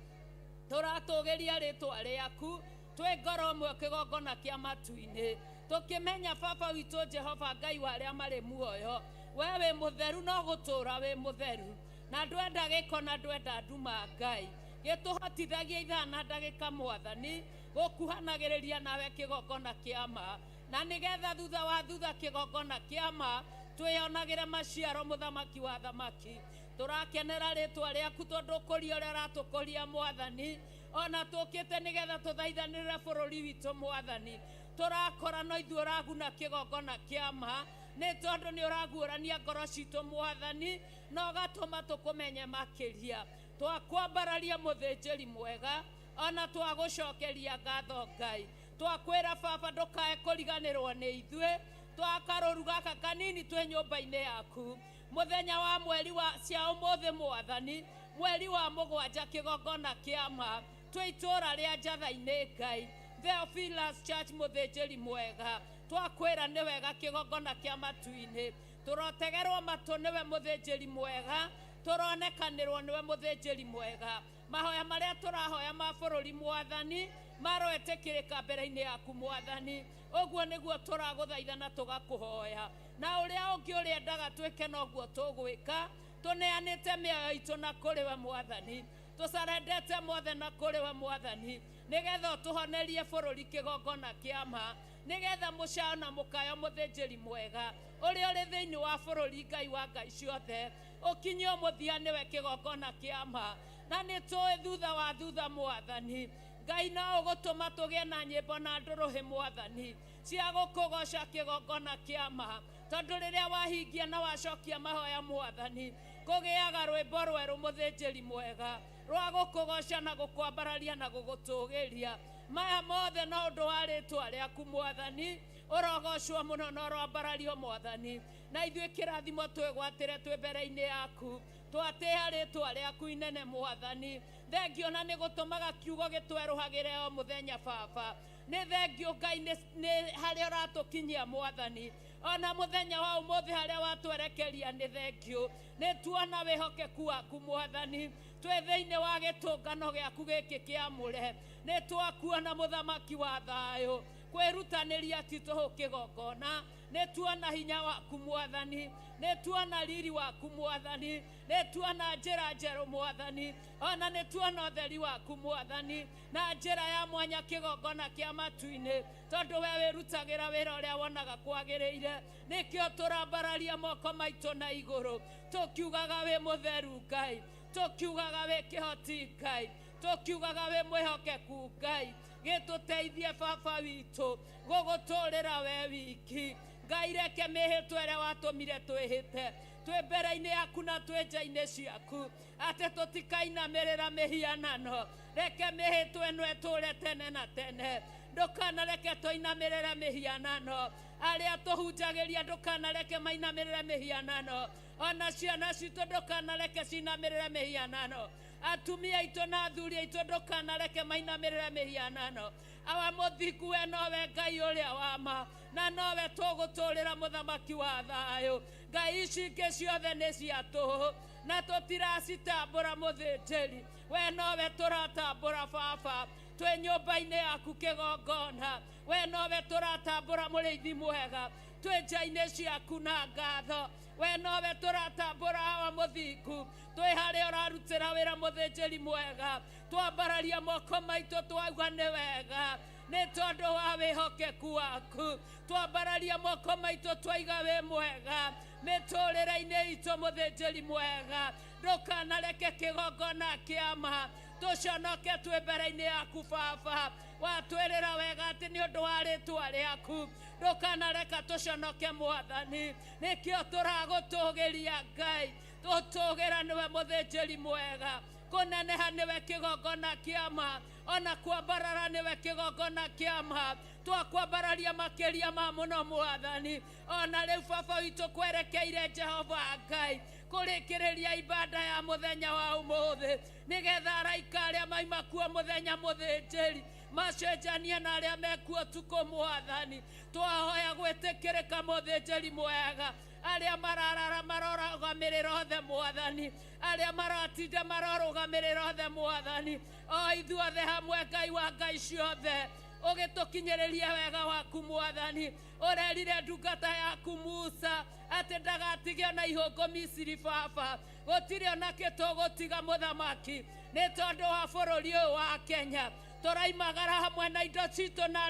Tũratũgĩria rĩtwa rĩaku twĩ ngoro ĩmwe kĩgongona kĩa matu-inĩ, tũkĩmenya Baba witũ Jehova Ngai wa arĩa marĩ muoyo, we wĩ mũtheru no gũtũũra wĩ mũtheru, na ndwenda gĩko na ndwenda nduma Ngai. Gĩtũhotithagia ithaa na ndagĩka Mwathani gũkuhanagĩrĩria nawe kĩgongona kĩa ma, na nĩgetha thutha wa thutha kĩgongona kĩa ma twĩyonagĩre maciaro mũthamaki wa thamaki. Tũrakenera rĩtwa rĩaku tondũ ũkũria ũrĩa ũratũkũria Mwathani, ona tũkĩte nĩgetha tũthaithanĩrĩre bũrũri witũ Mwathani. Tũrakora no ithuĩ ũraguna kĩgongona kĩa ma, nĩ tondũ nĩ ũraguũrania ngoro citũ Mwathani, na ũgatũma tũkũmenye makĩria. Twakwambararia mũthĩnjĩri mwega, ona twagũcokeria ngatho Ngai. Twakwĩra Baba ndũkae kũriganĩrwo nĩ ithuĩ, twakarũru gaka kanini twĩ nyũmba-inĩ yaku. Mũthenya wa mweri wa cia ũmũthĩ Mwathani, mweri wa mũgwanja kĩgongona kĩa ma, twĩ itũũra rĩa Njatha-inĩ Ngai. Theophilus Church mũthĩnjĩri mwega, twakwĩra nĩ wega kĩgongona kĩa matu-inĩ. Tũrotegerwo matũ nĩwe mũthĩnjĩri mwega, tũronekanĩrwo nĩwe mũthĩnjĩri mwega. Mahoya marĩa tũrahoya ma bũrũri Mwathani, maroetĩkĩrĩka mbere-inĩ yaku Mwathani. Ũguo nĩguo tũragũthaitha na tũgakũhoya. Na ũrĩa ũngĩ ũrĩendaga twĩke noguo tũgwĩka, tũneanĩte mĩoyo itũ na kũrĩ we Mwathani, tũcarendete mothe na kũrĩ we Mwathani, nĩgetha ũtũhonerie bũrũri kĩgongona kĩa ma, nĩgetha mũcayo na mũkayo mũthĩnjĩri mwega ũrĩa ũrĩ thĩinĩ wa bũrũri Ngai wa Ngai ciothe ũkinyio mũthia nĩwe kĩgongona kĩa ma. Na nĩ tũĩ thutha wa thutha Mwathani Ngai no ũgũtũma tũgĩe na nyĩmbo na ndũrũhĩ Mwathani cia gũkũgoca kĩgongona kĩa ma, tondũ rĩrĩa wahingia na wacokia mahoya Mwathani, kũgĩaga rwĩmbo rwerũ mũthĩnjĩri mwega rwa gũkũgoca na gũkwambararia na gũgũtũgĩria. Maya mothe no ũndũ wa rĩtwa rĩaku Mwathani, ũrogocwo mũno na ũroambarario Mwathani. Na ithuĩ kĩrathimo twĩgwatĩre twĩ mbere-inĩ yaku, twatĩĩa rĩtwa rĩaku inene Mwathani. Thengio na nĩ gũtũmaga kiugo gĩtwerũhagĩre o mũthenya Baba. Nĩ thengio Ngai nĩ harĩa ũratũkinyia Mwathani, ona mũthenya wa ũmũthĩ harĩa watwerekeria nĩ thengio. Nĩ tuona wĩhokeku waku Mwathani, twĩ thĩinĩ wa gĩtũngano gĩaku gĩkĩ kĩamũre. Nĩ twakuona mũthamaki wa thayũ, kwĩrutanĩria ti tũhũ kĩgongona. Nĩ tuona hinya waku Mwathani, nĩ tuona riri waku Mwathani, nĩ tuona njĩra njerũ Mwathani, ona nĩ tuona ũtheri waku Mwathani, na njĩra ya mwanya kĩgongona kĩa matu-inĩ, tondũ we wĩrutagĩra wĩra ũrĩa wonaga kwagĩrĩire. Nĩkĩo tũrambararia moko maitũ na igũrũ, tũkiugaga wĩ mũtheru Ngai, tũkiugaga wĩ kĩhoti Ngai, tũkiugaga wĩ mwĩhokeku Ngai. Gĩtũteithie Baba witũ gũgũtũrĩra we wiki Ngai. Reke mĩhĩtwa ĩrĩa watũmire twĩhĩte twĩ mbere-inĩ yaku na twĩ nja-inĩ ciaku, atĩ tũtikainamĩrĩra mĩhianano. Reke mĩhĩtwa ĩno ĩtũre tene na tene. Ndũkanareke tũinamĩrĩre mĩhianano. Arĩa tũhunjagĩria ndũkanareke mainamĩrĩre mĩhianano. Ona ciana citũ ndũkanareke cinamĩrĩre mĩhianano. Atumia aitũ na athuri aitũ ndũkanareke mainamĩrĩre mĩhianano. Awa mũthingu we nowe Ngai ũrĩa wa ma, na nowe tũgũtũrĩra mũthamaki wa thayũ. Ngai ici ingĩ ciothe nĩ cia tũhũ na tũtiracitambũra mũthĩnjĩri. We nowe tũratambũra Baba, twĩ nyũmba-inĩ yaku kĩgongona. We nowe tũratambũra mũrĩithi mwega, twĩ nja-inĩ ciaku na ngatho. We nowe tũratambũra Awa mũthingu, twĩ harĩa ũrarutĩra wĩra mũthĩnjĩri mwega. Twambararia moko maitũ twauga nĩ wega, nĩ tondũ wa wĩhokeku waku. Twambararia moko maitũ twaiga wĩ mwega mĩtũrĩre-inĩ itũ mũthĩnjĩri mwega. Ndũkanareke kĩgongona kĩa ma tũconoke twĩ mbere-inĩ yaku Baba. Watwĩrĩra wega atĩ nĩ ũndũ wa rĩtwa rĩaku ndũkanareka tũconoke Mwathani. Nĩkĩo tũragũtũgĩria Ngai, tũtũgĩra nĩwe mũthĩnjĩri mwega. Kũneneha nĩwe kĩgongona kĩa ma, ona kwambarara nĩwe kĩgongona kĩa ma. Twakwambararia makĩria ma mũno Mwathani. Ona rĩu Baba witũ kwerekeire Jehova Ngai kũrĩkĩrĩria ibada ya mũthenya wa ũmũthĩ, nĩgetha araika arĩa maima kuo mũthenya mũthĩnjĩri macenjanie na arĩa mekuo ũtukũ Mwathani. Twahoya gwĩtĩkĩrĩka mũthĩnjĩri mwega, arĩa mararara marorũgamĩrĩra othe Mwathani, arĩa maratinda marorũgamĩrĩra othe Mwathani, o ithuothe hamwe Ngai wa Ngai ciothe ũgĩtũkinyĩrĩria wega waku Mwathani. Ũrerire ndungata yaku Musa atĩ ndagatige ona ihũngũ Misiri Baba, gũtirĩ ona kĩ tũgũtiga mũthamaki nĩ tondũ wa bũrũri ũyũ wa Kenya. Tũraimagara hamwe na indo citũ na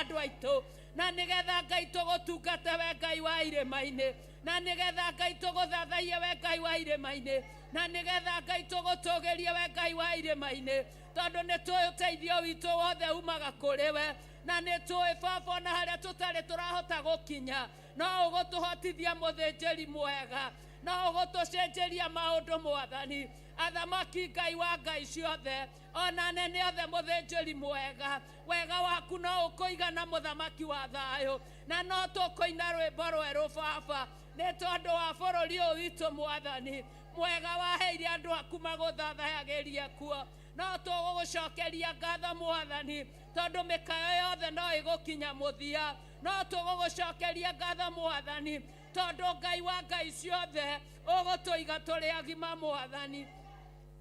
andũ aitũ, na nĩgetha Ngai tũgũtungate we Ngai wa irĩma-inĩ, na nĩgetha Ngai tũgũthathaiye we Ngai wa irĩma-inĩ, na nĩgetha Ngai tũgũtũgĩrie we Ngai wa irĩma-inĩ, tondũ nĩ tũĩ ũteithio witũ wothe umaga kũrĩ we, na nĩ tũĩ Baba ona harĩa tũtarĩ tũrahota gũkinya no ũgũtũhotithia mũthĩnjĩri mwega, no ũgũtũcenjeria maũndũ Mwathani. Athamaki Ngai wa Ngai ciothe, ona anene othe mũthĩnjĩri mwega, wega waku no ũkũigana mũthamaki wa thayũ, na no tũkũina rwĩmbo rwerũ Baba nĩ tondũ wa bũrũri ũyũ witũ Mwathani. Mwega waheire andũ aku magũthathayagĩrie kuo, no tũgũgũcokeria ngatho Mwathani, tondũ mĩkayo yothe no ĩgũkinya mũthia. No tũgũgũcokeria ngatho Mwathani, tondũ Ngai wa Ngai ciothe ũgũtũiga tũrĩ agima Mwathani,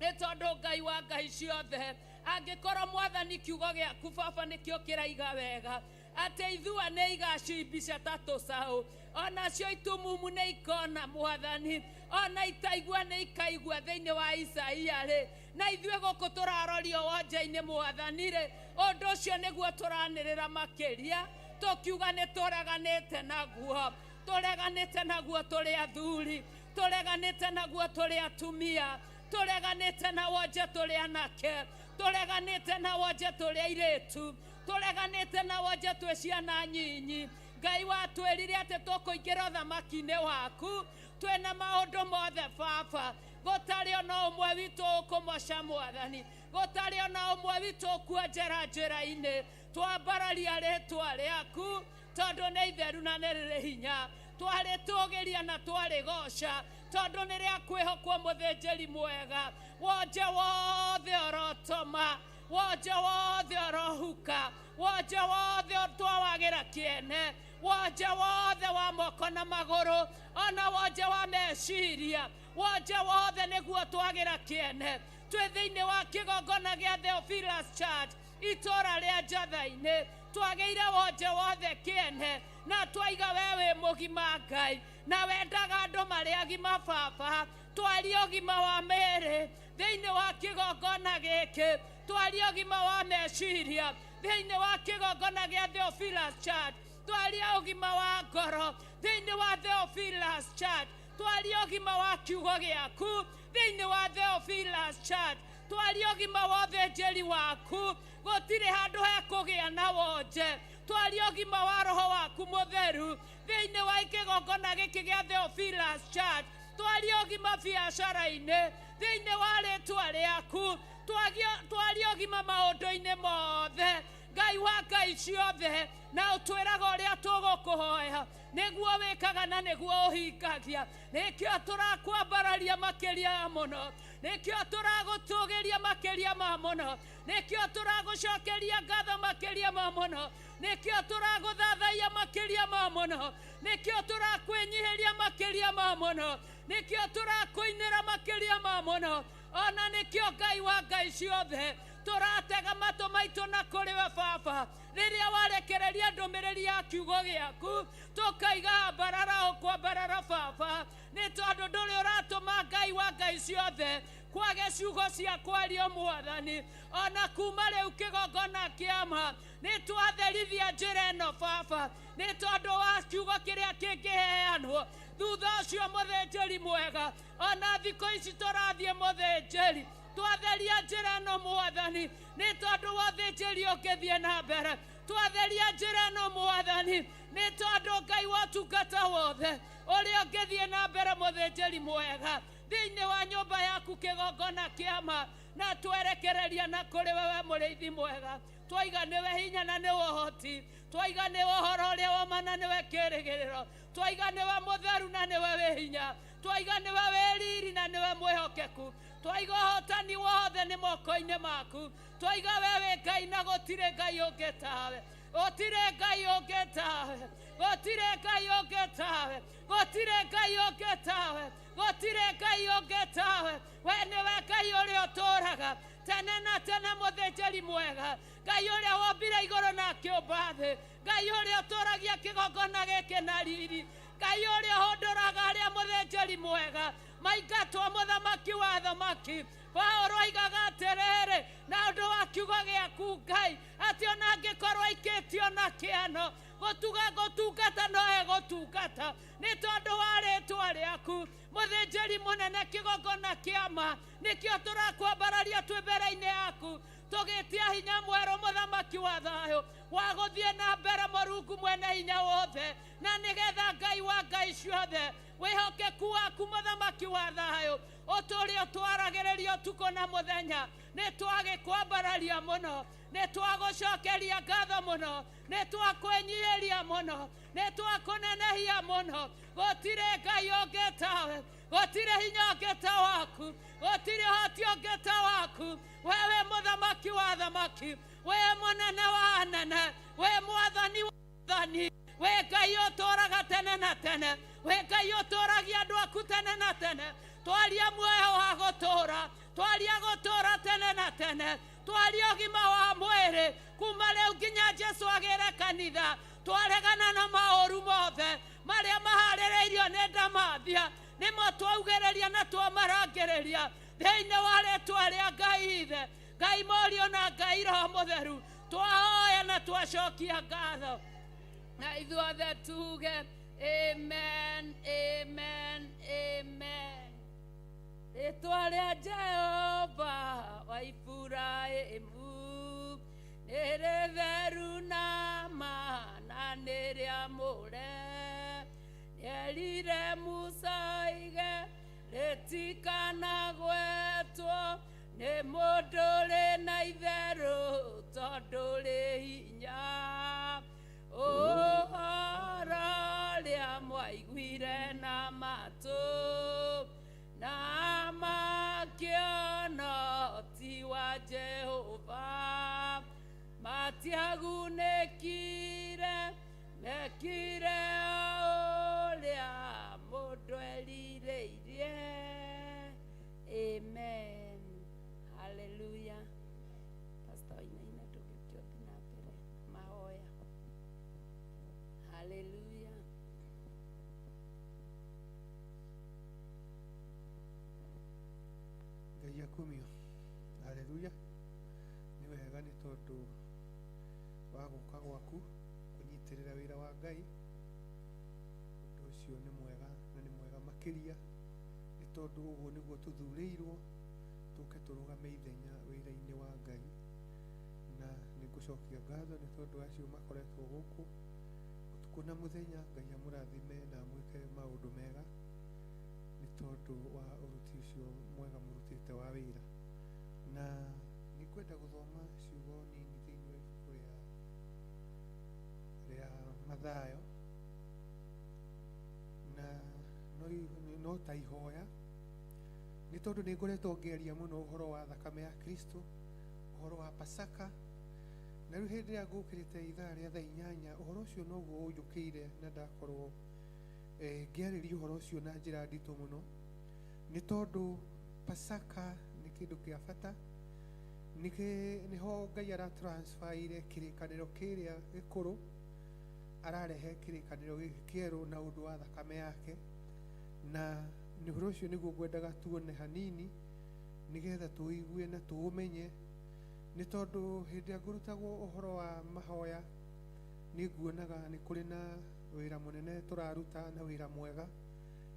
nĩ tondũ Ngai wa Ngai ciothe angĩkorwo Mwathani kiugo gĩaku Baba nĩkĩo kĩraiga wega atĩ ithua nĩ igacimbica ta tũcaũ, onacio itumumu nĩ ikona Mwathani, ona itaigua nĩ ikaigua thĩinĩ wa Isaia rĩ, na ithuĩ gũkũ tũrarorio wonje-inĩ Mwathani rĩ, ũndũ ũcio nĩguo tũranĩrĩra makĩria tũkiuga nĩ tũreganĩte naguo, tũreganĩte naguo tũrĩ athuri, tũreganĩte naguo tũrĩ atumia, tũreganĩte na wonje tũrĩ anake, tũreganĩte na wonje tũrĩ airĩtu, tũreganĩte na wonje twĩ ciana nyinyi. Ngai watwĩrire atĩ tũkũingĩra ũthamaki-inĩ waku twĩna maũndũ mothe Baba, gũtarĩ ona ũmwe witũ ũkũmoca Mwathani, gũtarĩ ona ũmwe witũ ũkuonjera njĩra-inĩ. Twambararia rĩtwa rĩaku tondũ nĩ itheru na nĩ rĩrĩ hinya, twarĩtũgĩria na twarĩgoca tondũ nĩ rĩa kwĩhokwo mũthĩnjĩri mwega. Wonje wothe ũrotoma, wonje wothe ũrohuka, wonje wothe twawagĩra kĩene, wonje wothe wa moko na magũrũ, ona wonje wa meciria, wonje wothe nĩguo twagĩra kĩene. Twĩ thĩinĩ wa kĩgongona gĩa Theophilus Church itũra rĩa Njatha-inĩ, twagĩire wonje wothe kĩene na twaiga we wĩ mũgima Ngai, na wendaga andũ marĩ agima Baba. Twarie ũgima wa mĩĩrĩ thĩinĩ wa kĩgongona gĩkĩ, twarie ũgima wa meciria thĩinĩ wa kĩgongona gĩa Theophilus Church, twarie ũgima wa ngoro thĩinĩ wa Theophilus Church, twarie ũgima wa kiugo gĩaku thĩinĩ wa Theophilus Church, twarie ũgima wa ũthĩnjĩri waku, gũtirĩ handũ hekũgĩa na wonje. Twarie ũgima wa roho waku mũtheru thĩinĩ wa kĩgongona gĩkĩ gĩa Theophilus Church, twarie ũgima biacara-inĩ thĩinĩ wa rĩtwa rĩaku, twarie ũgima maũndũ-inĩ mothe Ngai wa Ngai ciothe, na ũtwĩraga ũrĩa tũgũkũhoya nĩguo wĩkaga na nĩguo ũhingagia. Nĩkĩo tũrakwambararia makĩria mũno, nĩkĩo tũragũtũgĩria makĩria ma mũno, nĩkĩo tũragũcokeria ngatho makĩria ma mũno, nĩkĩo tũragũthathaiya makĩria ma mũno, nĩkĩo tũrakwĩnyihĩria makĩria ma mũno, nĩkĩo tũrakũinĩra makĩria ma mũno, ona nĩkĩo Ngai wa Ngai ciothe tũratega matũ maitũ na kũrĩ we Baba rĩrĩa warekereria ndũmĩrĩri ya kiugo gĩaku, tũkaiga ambarara ũkwambarara Baba, nĩ tondũ ndũrĩ ũratũma Ngai wa Ngai ciothe kwage ciugo cia kwario Mwathani. Ona kuma rĩu kĩgongona kĩama nĩ twatherithia njĩra ĩno Baba, nĩ tondũ wa kiugo kĩrĩa kĩngĩheanwo thutha ũcio mũthĩnjĩri mwega. Ona thikũ ici tũrathiĩ mũthĩnjĩri, twatheria njĩra ĩno Mwathani, nĩ tondũ wa ũthĩnjĩri ũngĩthiĩ na mbere. Twatheria njĩra ĩno Mwathani, nĩ tondũ Ngai wa ũtungata wothe ũrĩa ũngĩthiĩ na mbere mũthĩnjĩri mwega thĩinĩ wa nyũmba yaku kĩgongona kĩama, na twerekereria na kũrĩ wewe mũrĩithi mwega. Twaiga nĩwe hinya na nĩwe ũhoti, twaiga nĩwe ũhoro ũrĩa wa ma na nĩwe kĩĩrĩgĩrĩro, twaiga nĩwe mũtheru na nĩwe wĩ hinya, twaiga nĩwe wĩ riri na nĩwe mwĩhokeku, twaiga ũhotani wothe nĩ moko-inĩ maku, twaiga we wĩ Ngai na gũtirĩ Ngai ũngĩ tawe, gũtirĩ Ngai ũngĩ tawe, gũtirĩ Ngai ũngĩ tawe, gũtirĩ Ngai ũngĩ tawe, gũtirĩ Ngai ũngĩ tawe. We nĩwe Ngai ũrĩa ũtũũraga tene na tene, mũthĩnjĩri mwega, Ngai ũrĩa wombire igũrũ na akĩũmba thĩ, Ngai ũrĩa ũtũũragia kĩgongona gĩkĩ na riri, Ngai ũrĩa ũhũndũraga arĩa mũthĩnjĩri mwega maingatwo mũthamaki wa thamaki. Paũlũ oigaga atĩrĩrĩ, na ũndũ wa kiugo gĩaku Ngai, atĩ ona angĩkorwo aikĩtio na kĩano, gũtuga gũtungata no egũtungata nĩ tondũ wa rĩtwa rĩaku. Mũthĩnjĩri mũnene kĩgongona kĩama, nĩkĩo tũrakwambararia twĩ mbere-inĩ yaku, tũgĩtia hinya mwerũ mũthamaki wa thayũ wa gũthiĩ na mbere, Mũrungu mwene hinya wothe, na nĩgetha Ngai wa ngai ciothe wĩhokeku waku mũthamaki wa thayũ ũtũũre ũtwaragĩrĩria ũtukũ na mũthenya. Nĩ twagĩkwambararia mũno, nĩ twagũcokeria ngatho mũno, nĩ twakwĩnyihĩria mũno, nĩ twakũnenehia mũno. Gũtirĩ Ngai ũngĩ tawe, gũtirĩ hinya ũngĩ ta waku, gũtirĩ ũhoti ũngĩ ta waku. Wewe mũthamaki wa thamaki, we mũnene wa anene, we mwathani wa athani, we Ngai ũtũũraga tene na tene, we Ngai ũtũũragia andũ aku tene na tene. Twaria muoyo wa gũtũũra, twaria gũtũũra tene na tene, twaria ũgima wa mwĩrĩ kuma rĩu nginya Jesu agĩre kanitha. Twaregana na maũru mothe marĩa maharĩrĩirio nĩ ndamathia, nĩmo twaugĩrĩria na twamarangĩrĩria thĩinĩ wa rĩtwa rĩa Ngai Ithe, Ngai Mũriũ na Ngai Roho Mũtheru. Twahoya na twacokia ngatho, na ithuothe tuge amen, amen, amen. Rĩtwa rĩa Jehova wa Iburahĩmu nĩ rĩtheru na ma na nĩ rĩamũre, nĩerire Musa oige rĩtikanagwetwo nĩ mũndũ rĩ na itherũ tondũ rĩ hinya. Ũhoro ũrĩa mwaiguire na matũ na makĩona ti wa Jehova, matiagunĩkire, mekire ũrĩa mũndũ erirĩirie. Amen, haleluya. Pastor Wainaina, ndũngĩũke ũthiĩ na mbere mahoya. Haleluya. Ngai akumio. Haleluya. Nĩ wega nĩ tondũ wa gũka gwaku kũnyitĩrĩra wĩra wa Ngai. Ũndũ ũcio nĩ mwega na nĩ mwega makĩria nĩ tondũ ũguo nĩguo tũthurĩirwo tũke tũrũgame ithenya wĩra-inĩ wa Ngai. Na nĩ ngũcokia ngatho nĩ tondũ acio makoretwo gũkũ ũtukũ na mũthenya. Ngai amũrathime na amwĩke maũndũ mega nĩ tondũ wa ũruti ũcio mwega mũrutĩte wa wĩra. Na nĩ ngwenda gũthoma ciugo nini thĩinĩ wa ibuku rĩa Mathayo, na no ta ihoya, nĩ tondũ nĩ ngoretwo ngĩaria mũno ũhoro wa thakame ya Kristo, ũhoro wa Pasaka. Na rĩu hĩndĩ ĩrĩa ngũkĩrĩte ithaa rĩa thaa 8, ũhoro ũcio noguo ũnjũkĩire, na ndakorwo ngĩarĩria ũhoro ũcio na njĩra nditũ mũno, nĩ tondũ Pasaka nĩ kĩndũ kĩa bata. Nĩho Ngai aratransferire kĩrĩkanĩro kĩrĩa gĩkũrũ, ararehe kĩrĩkanĩro gĩkĩ kĩerũ na ũndũ wa thakame yake. Na nĩ ũhoro ũcio nĩguo ngwendaga tuone hanini, nĩgetha tũigue na tũũmenye, nĩ tondũ hĩndĩ ĩrĩa ngũrutagwo ũhoro wa mahoya nĩ nguonaga nĩ kũrĩ na wĩra mũnene tũraruta na wĩra mwega,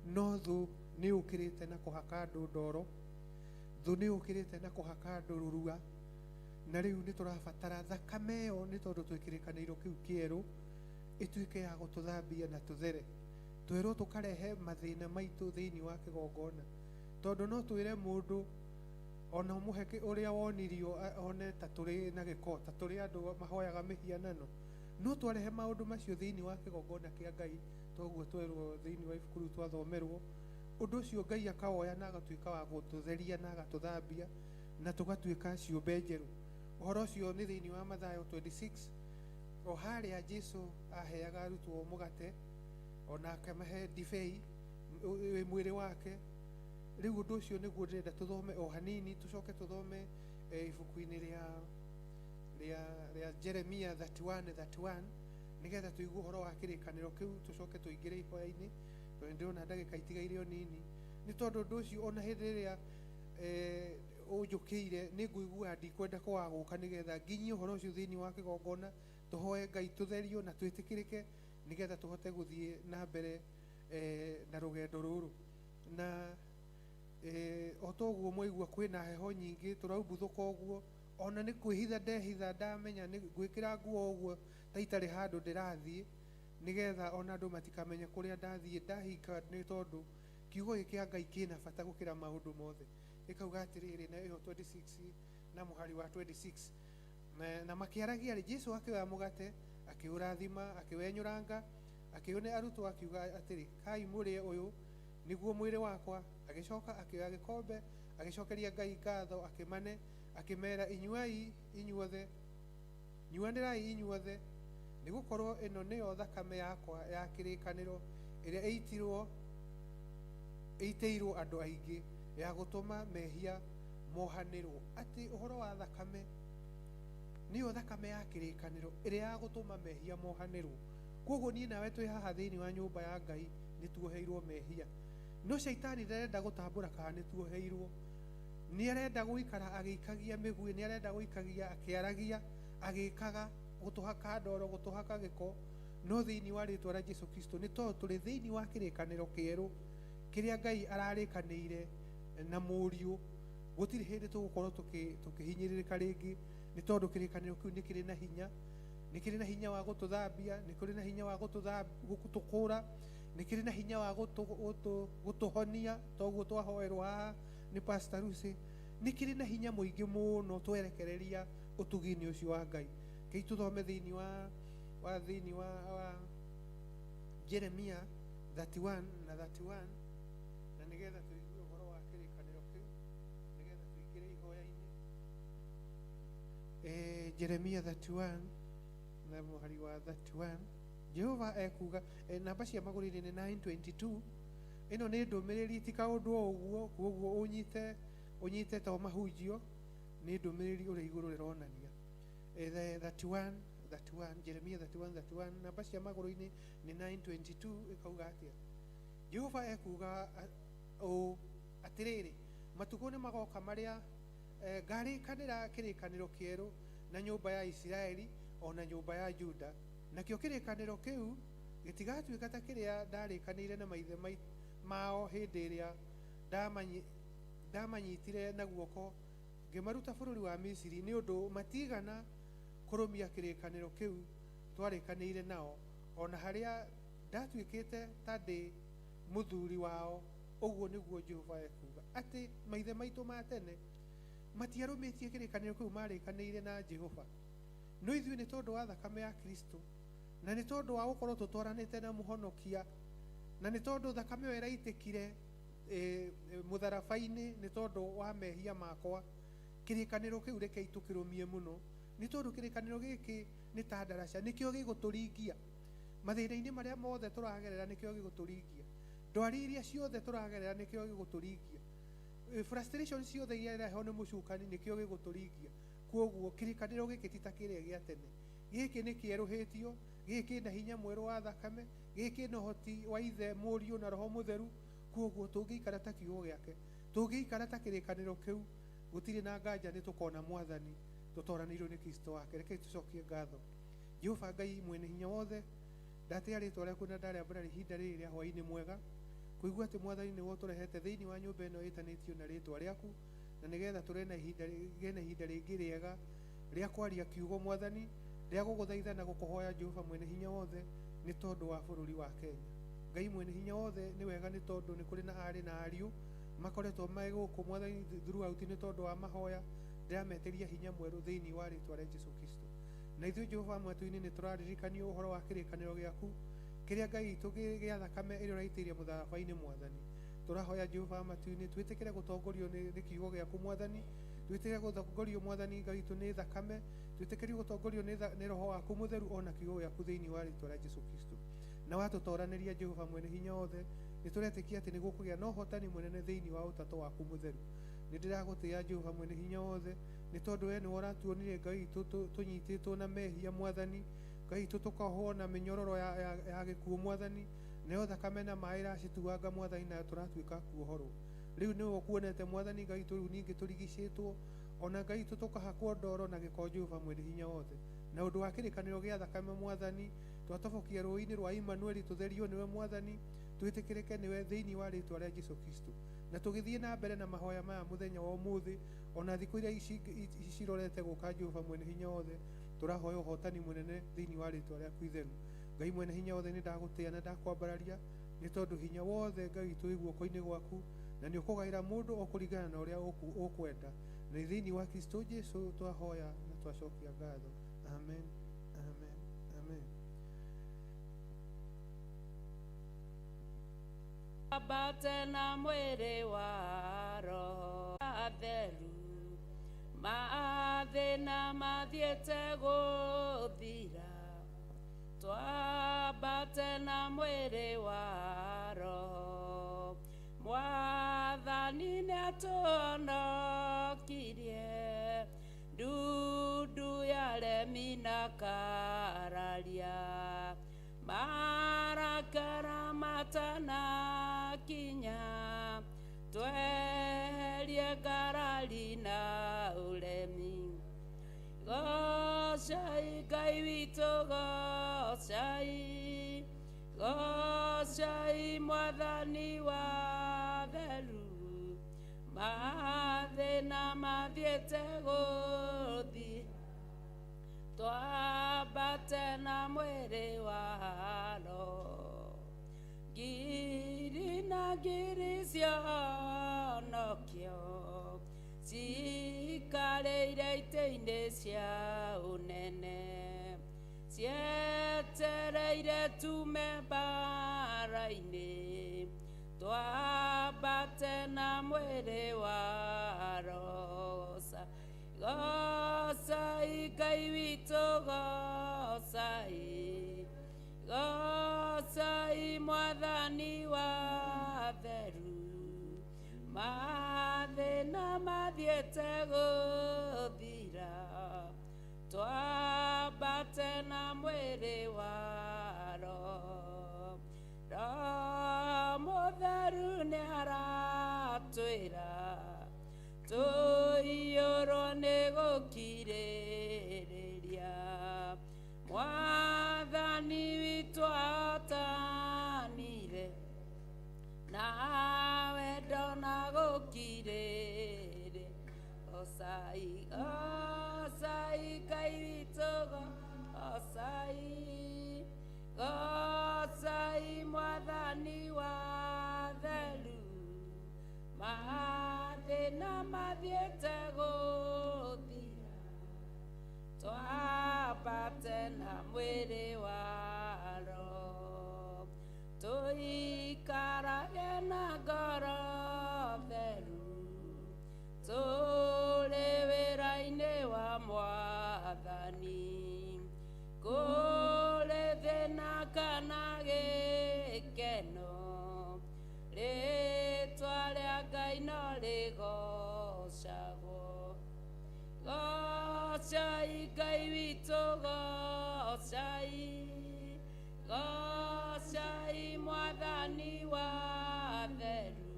no thũ nĩ yũkĩrĩte na kũhaka andũ ndoro, thũ nĩ yũkĩrĩte na kũhaka andũ rũrua, Na rĩu nĩ tũrabatara thakame ĩyo, nĩ tondũ twĩ kĩrĩkanĩro kĩu kĩerũ, ĩtuĩke ya gũtũthambia na tũthere. Twerwo tũkarehe mathĩna maitũ thĩinĩ wa kĩgongona, tondũ no twĩre mũndũ ona ũmũhe ũrĩa wonirio one ta tũrĩ na gĩko, ta tũrĩ andũ mahoyaga mĩhianano. No twarehe maũndũ macio thĩinĩ wa kĩgongona kĩa Ngai, toguo twerwo thĩinĩ wa ibuku rĩu twathomerwo, ũndũ ũcio Ngai akawoya na agatuĩka wa gũtũtheria na agatũthambia na tũgatuĩka ciũmbe njerũ. Ũhoro ũcio nĩ thĩinĩ wa Mathayo 26, o harĩa Jesu aheaga arutwo mũgate ona akamahe ndibei wĩ mwĩrĩ wake. Rĩu ũndũ ũcio nĩguo ndĩrenda tũthome o hanini, tũcoke tũthome ibuku-inĩ rĩa Jeremia 31:31, nĩgetha tũigue ũhoro wa kĩrĩkanĩro kĩu, tũcoke tũingĩre ihoya-inĩ, tondũ nĩndĩrona ndagĩka itigaire o nini. Nĩ tondũ ũndũ ũcio ona hĩndĩ ĩrĩa ũnjũkĩire, nĩ ngũigua ndikwenda kwaga gũka, nĩgetha nginyie ũhoro ũcio thĩinĩ wa kĩgongona, tũhoe Ngai tũtherio na twĩtĩkĩrĩke, nĩgetha tũhote gũthiĩ na mbere na rũgendo rũrũ. Na o toguo mwaigua kwĩna heho nyingĩ, tũraumbuthũka ũguo, ona nĩ kwĩhitha ndehitha, ndamenya nĩ ngwĩkĩra nguo ũguo ta itarĩ handũ ndĩrathiĩ, nĩgetha ona andũ matikamenye kũrĩa ndathiĩ ndahinga, nĩ tondũ kiugo gĩkĩ kĩa Ngai kĩna bata gũkĩra maũndũ mothe. Ĩkauga atĩrĩrĩ, na ĩyo 26 na mũhari wa 26, na makĩaragia rĩ, Jesu akĩoya mũgate, akĩũrathima, akĩwenyũranga, akĩũne arutwo, akiuga atĩrĩ, kai mũrĩe, ũyũ nĩguo mwĩrĩ wakwa. Agĩcoka akĩoya gĩkombe, agĩcokeria Ngai ngatho, akĩmane, akĩmera, inyuai inyuothe, nyuanĩrai inyuothe, nĩgũkorwo ĩno nĩyo thakame yakwa ya kĩrĩkanĩro, ĩrĩa ĩitĩirwo andũ aingĩ ya gũtũma mehia mohanĩrwo. Atĩ ũhoro wa thakame, nĩyo thakame ya kĩrĩkanĩro ĩrĩa ya gũtũma mehia mohanĩrwo. Koguo niĩ nawe twĩ haha thĩinĩ wa nyũmba ya Ngai nĩ tuoheirwo mehia, no caitani ndarenda gũtambũra kana nĩ tuoheirwo. Nĩ arenda gũikara agĩikagia mĩguĩ, nĩ arenda gũikagia akĩaragia, agĩkaga gũtũhaka ndoro, gũtũhaka gĩko. No thĩinĩ wa rĩtwa rĩa Jesu Kristo, nĩ tondũ tũrĩ thĩinĩ wa kĩrĩkanĩro kĩerũ kĩrĩa Ngai ararĩkanĩire na mũriũ, gũtirĩ hĩndĩ tũgũkorwo tũkĩhinyĩrĩrĩka rĩngĩ, nĩ tondũ kĩrĩkanĩro kĩu nĩ kĩrĩ na hinya, nĩ kĩrĩ na hinya wa gũtũthambia, nĩ kĩrĩ na hinya wa gũtũkũra, nĩ kĩrĩ na hinya wa gũtũhonia, toguo twahoerwo haha nĩ Pastor Lucy. Nĩ kĩrĩ na hinya mũingĩ mũno twerekereria ũtugi-inĩ ũcio wa Ngai. Kei tũthome thĩinĩ wa thĩinĩ wa Jeremia 31 na 31, na nĩgetha tũigue ũhoro wa kĩrĩkanĩro kĩu, nĩgetha tũingĩre ihoya-inĩ. Jeremia 31 na mũhari wa 31, Jehova ekuga, namba cia magũrũ-inĩ nĩ 922. Ĩno nĩ ndũmĩrĩri, ti kaũndũ o ũguo, koguo ũnyite to mahunjio, nĩ ndũmĩrĩri ũrĩa igũrũ rĩronania. The 31 31, Jeremia 31 31, namba cia magũrũ-inĩ nĩ 922. Ĩkauga atĩa? Jehova ekuga ũũ, atĩrĩrĩ, matukũ nĩ magoka marĩa ngarĩkanĩra kĩrĩkanĩro kĩerũ na nyũmba ya Isiraeli ona nyũmba ya Juda, nakĩo kĩrĩkanĩro kĩu gĩtigatuĩka ta kĩrĩa ndarĩkanĩire na maithe mao hĩndĩ ĩrĩa ndamanyitire na guoko ngĩmaruta bũrũri wa Misiri, nĩ ũndũ matigana kũrũmia kĩrĩkanĩro kĩu twarĩkanĩire nao, ona harĩa ndatuĩkĩte ta ndĩ mũthuri wao, ũguo nĩguo Jehova ekuga. Atĩ maithe maitũ ma tene matiarũmĩtie kĩrĩkanĩro kĩu marĩkanĩire na Jehova, no ithuĩ nĩ tondũ wa thakame ya Kristo, na nĩ tondũ wa gũkorwo tũtwaranĩte na mũhonokia, na nĩ tondũ thakame ĩyo ĩraitĩkire mũtharaba-inĩ nĩ tondũ wa mehia makwa, kĩrĩkanĩro kĩu rekei tũkĩrũmie mũno, nĩ tondũ kĩrĩkanĩro gĩkĩ nĩ ta ndaraca, nĩkĩo gĩgũtũringia mathĩna-inĩ marĩa mothe tũragerera, nĩkĩo gĩgũtũringia ndwari iria ciothe tũragerera, nĩkĩo gĩgũtũringia frustration ciothe iria iraheo nĩ mũcukani, nĩkĩo gĩgũtũringia. Koguo kĩrĩkanĩro gĩkĩ ti ta kĩrĩa gĩa tene, gĩkĩ nĩ kĩerũhĩtio, gĩkĩ kĩna hinya mwerũ wa thakame, gĩkĩ kĩna ũhoti wa ithe, mũriũ na Roho Mũtheru. Koguo tũngĩikara ta kiugo gĩake, tũngĩikara ta kĩrĩkanĩro kĩu, gũtirĩ na nganja nĩ tũkona Mwathani tũtoranĩirwo nĩ Kristo wake. Rekei tũcokie ngatho. Jehova Ngai mwene hinya wothe, ndatĩa rĩtwa rĩaku na ndarĩambara ihinda rĩrĩ rĩa hwaĩ-inĩ mwega, kũigua atĩ Mwathani nĩwe ũtũrehete thĩinĩ wa nyũmba ĩno ĩtanĩtio na rĩtwa rĩaku, na nĩgetha tũrĩ na ihinda gĩe na ihinda rĩngĩ rĩega. Rĩa kwaria kiugo Mwathani, rĩa gũgũthaitha na gũkũhoya Jehova mwene hinya wothe nĩ tondũ wa bũrũri wa Kenya. Ngai mwene hinya wothe, nĩ wega nĩ tondũ nĩ kũrĩ na arĩ na ariũ makoretwo me gũkũ Mwathani throughout nĩ tondũ wa mahoya. Ndĩrametĩria hinya mwerũ thĩinĩ wa rĩtwa rĩa Jesu Kristo. Na ithuĩ Jehova matu-inĩ nĩ tũraririkanio ũhoro wa kĩrĩkanĩro gĩaku kĩrĩa Ngai witũ gĩa thakame ĩrĩa ũraitĩirie mũtharaba-inĩ Mwathani. Tũrahoya Jehova matu-inĩ twĩtĩkĩre gũtongorio nĩ kiugo gĩaku Mwathani, twĩtĩkĩre gũtongorio Mwathani Ngai witũ nĩ thakame, twĩtĩkĩrie gũtongorio nĩ Roho waku Mũtheru ona kiugo gĩaku thĩinĩ wa rĩtwa rĩa Jesu Kristo. Na watũtoranĩria Jehova mwene hinya wothe, nĩ tũretĩkia atĩ nĩ gũkũgĩa na ũhotani mũnene thĩinĩ wa ũtatũ waku mũtheru. Nĩ ndĩragũtĩĩa Jehova mwene hinya wothe nĩ tondũ we nĩwe ũratuonire Ngai witũ tũnyitĩtwo na mehia Mwathani, Ngai witũ tũkohwo na mĩnyororo ya gĩkuũ Mwathani, nayo thakame na maĩ ĩracituanga Mwathani na tũratuĩka kuohorwo. Rĩu nĩwe ũkuonete Mwathani Ngai witũ, rĩu ningĩ tũrigicĩtwo ona Ngai witũ tũkahakwo ndoro na gĩko Jehova mwene hinya wothe. Na ũndũ wa kĩrĩkanĩro gĩa thakame Mwathani, twatobokia rũĩ-inĩ rwa Imanueli tũtherio nĩwe Mwathani, twĩtĩkĩrĩke nĩwe thĩinĩ wa rĩtwa rĩa Jesu Kristo. Na tũgĩthiĩ na mbere na mahoya maya mũthenya wa ũmũthĩ ona thikũ iria ici cirorete gũka Jehova mwene hinya wothe, tũrahoya ũhotani mũnene thĩinĩ wa rĩtwa rĩaku itheru. Ngai mwene hinya wothe, nĩ ndagũtĩĩa na ndakwambararia nĩ tondũ hinya wothe Ngai witũ wĩ guoko-inĩ gwaku, na nĩ ũkũgaĩra mũndũ o kũringana na ũrĩa ũkwenda. Na thĩinĩ wa Kristo Jesu twahoya na twacokia ngatho. Amen, amen, amen. Ambate na mwĩrĩ wa roho atheru, mathĩna mathiĩte gũthira. Twambate na mwĩrĩ wa roho, Mwathani nĩatũhonokirie ndundu ya remi na kararia. Marakara matanakinya, tweherie ngarari na ũremi. Goocai Ngai witũ, goocai, goocai Mwathani wa theru. Mathĩna mathiĩte gũthira, twambate na mwĩrĩ wa roho. Ngiri na ngiri cionokio cikarĩire itĩ-inĩ cia ũnene, cietereire tume mbara-inĩ. Twambate na mwĩrĩ wa roho. Goocai Ngai witũ, goocai, goocai Mwathani wa theru. Mathĩna mathiĩte gũthira, twambate na mwĩrĩ wa roho. Roho Mũtheru nĩaratwĩra tũiyũrwo nĩ gũkirĩrĩria. Mwathani witũ ahotanire na wendo na gũkirĩrĩria. Goocai, goocai Ngai witũ, goocai, goocai Mwathani wa theru. Mathĩna mathiĩte gũthira, twambate na mwĩrĩ wa roho. Tũikarage na ngoro theru, tũrĩ wĩra-inĩ wa Mwathani. Kũrĩ thĩna kana gĩkeno, rĩtwa rĩa Ngai no rĩgoocagwo. Goocai Ngai witũ, goocai, goocai Mwathani wa theru.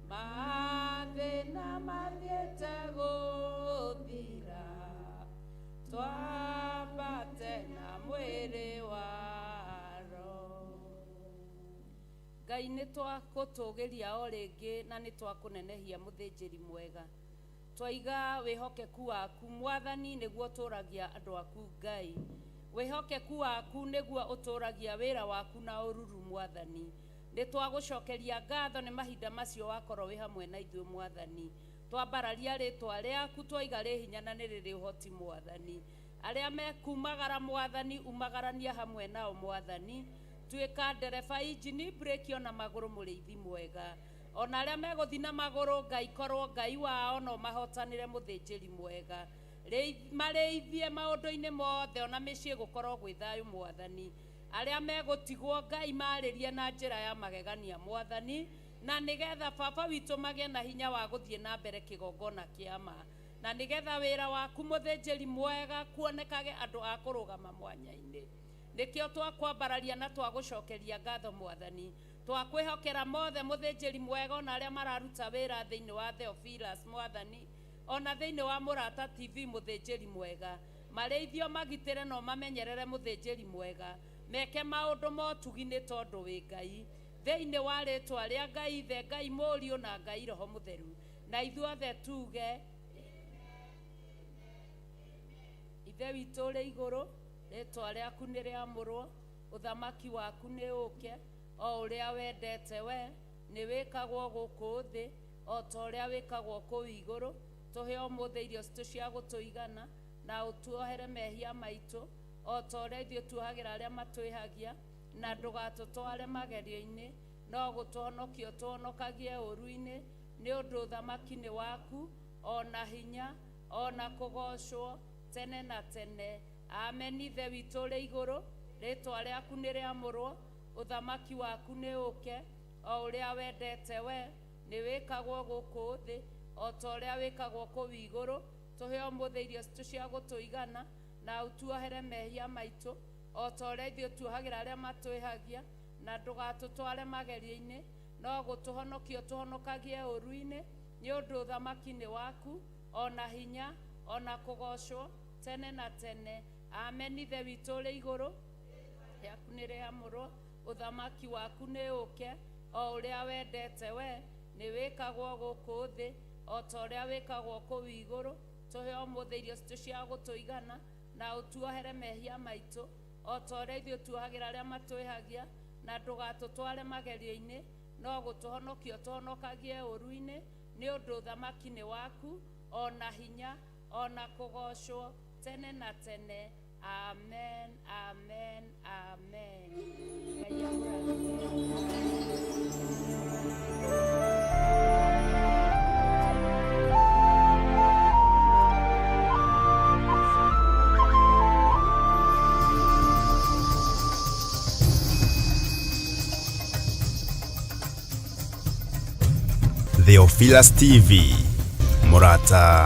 Mathĩna mathiĩte gũthira, twambate na mwĩrĩ wa roho. Ngai nĩ twakũtũgĩria o rĩngĩ na nĩ twakũnenehia mũthĩnjĩri mwega. Twaiga wĩhokeku waku Mwathani nĩguo ũtũragia andũ aku Ngai. Wĩhokeku waku nĩguo ũtũragia wĩra waku na ũruru Mwathani. Nĩ twagũcokeria ngatho nĩ mahinda macio wakorwo wĩ hamwe na ithuĩ Mwathani. Twambararia rĩtwa rĩaku twaiga rĩ hinya na nĩ rĩrĩ ũhoti Mwathani. Arĩa mekumagara Mwathani umagarania hamwe nao Mwathani. Tuĩka ndereba injini breki ona magũrũ mũrĩithi mwega. Ona arĩa megũthiĩ na magũrũ Ngai korwo Ngai wao no mahotanĩre mũthĩnjĩri mwega. Marĩithie maũndũ-inĩ mothe ona mĩciĩ gũkorwo gwĩ thayũ Mwathani. Arĩa megũtigwo Ngai marĩrie na njĩra ya magegania Mwathani, na nĩgetha baba witũ magĩe na hinya wa gũthiĩ na mbere kĩgongona kĩa ma, na nĩgetha wĩra waku mũthĩnjĩri mwega kuonekage andũ a kũrũgama mwanya-inĩ. Nĩkĩo twakwambararia na twagũcokeria ngatho Mwathani. Twakwĩhokera mothe mũthĩnjĩri mwega ona arĩa mararuta wĩra thĩinĩ wa Theophilus Mwathani, ona thĩinĩ wa Mũrata TV mũthĩnjĩri mwega. Marĩithio magitĩre no mamenyerere mũthĩnjĩri mwega, meke maũndũ motugi nĩ tondũ wĩ Ngai. Thĩinĩ wa rĩtwa rĩa Ngai Ithe, Ngai Mũriũ na Ngai Roho Mũtheru, na ithuothe tuge Ithe witũ ũrĩ igũrũ, rĩtwa rĩaku nĩ rĩamũrwo, ũthamaki waku nĩ ũke, o ũrĩa wendete we nĩ wĩkagwo gũkũ thĩ o ta ũrĩa wĩkagwo kũu igũrũ. Tũhe ũmũthĩ irio citũ cia gũtũigana, na ũtuohere mehia maitũ o ta ũrĩa ithuĩ tuohagĩra arĩa matwĩhagia, na ndũgatũtware magerio-inĩ, no gũtũhonokia ũtũhonokagie ũũru-inĩ, nĩ ũndũ ũthamaki nĩ waku, o na hinya, o na kũgoocwo tene na tene. Amen. Ithe witũ ũrĩ igũrũ, rĩtwa rĩaku nĩ rĩamũrwo, ũthamaki waku nĩ ũke, o ũrĩa wendete we nĩ wĩkagwo gũkũ thĩ o ta ũrĩa wĩkagwo kũu igũrũ. Tũhe ũmũthĩ irio citũ cia gũtũigana, na ũtuohere mehia maitũ o ta ũrĩa ithuĩ tuohagĩra arĩa matwĩhagia, na ndũgatũtware magerio-inĩ, no gũtũhonokia ũtũhonokagie ũũru-inĩ, nĩ ũndũ ũthamaki nĩ waku, o na hinya, o na kũgoocwo tene na tene. Amen. Ithe witũ ũrĩ igũrũ, rĩaku nĩ rĩamũrwo, ũthamaki waku nĩ ũke, o ũrĩa wendete we nĩ wĩkagwo gũkũ thĩ o ta ũrĩa wĩkagwo kũu igũrũ. Tũhe ũmũthĩ irio citũ cia gũtũigana, na ũtuohere mehia maitũ o ta ũrĩa ithuĩ tuohagĩra arĩa matwĩhagia, na ndũgatũtware magerio-inĩ, no gũtũhonokia ũtũhonokagie ũũru-inĩ, nĩ ũndũ ũthamaki nĩ waku, o na hinya, o na kũgoocwo tene na tene. Amen, amen, amen. Ngai akũrathime. Theophilus TV, Mũrata.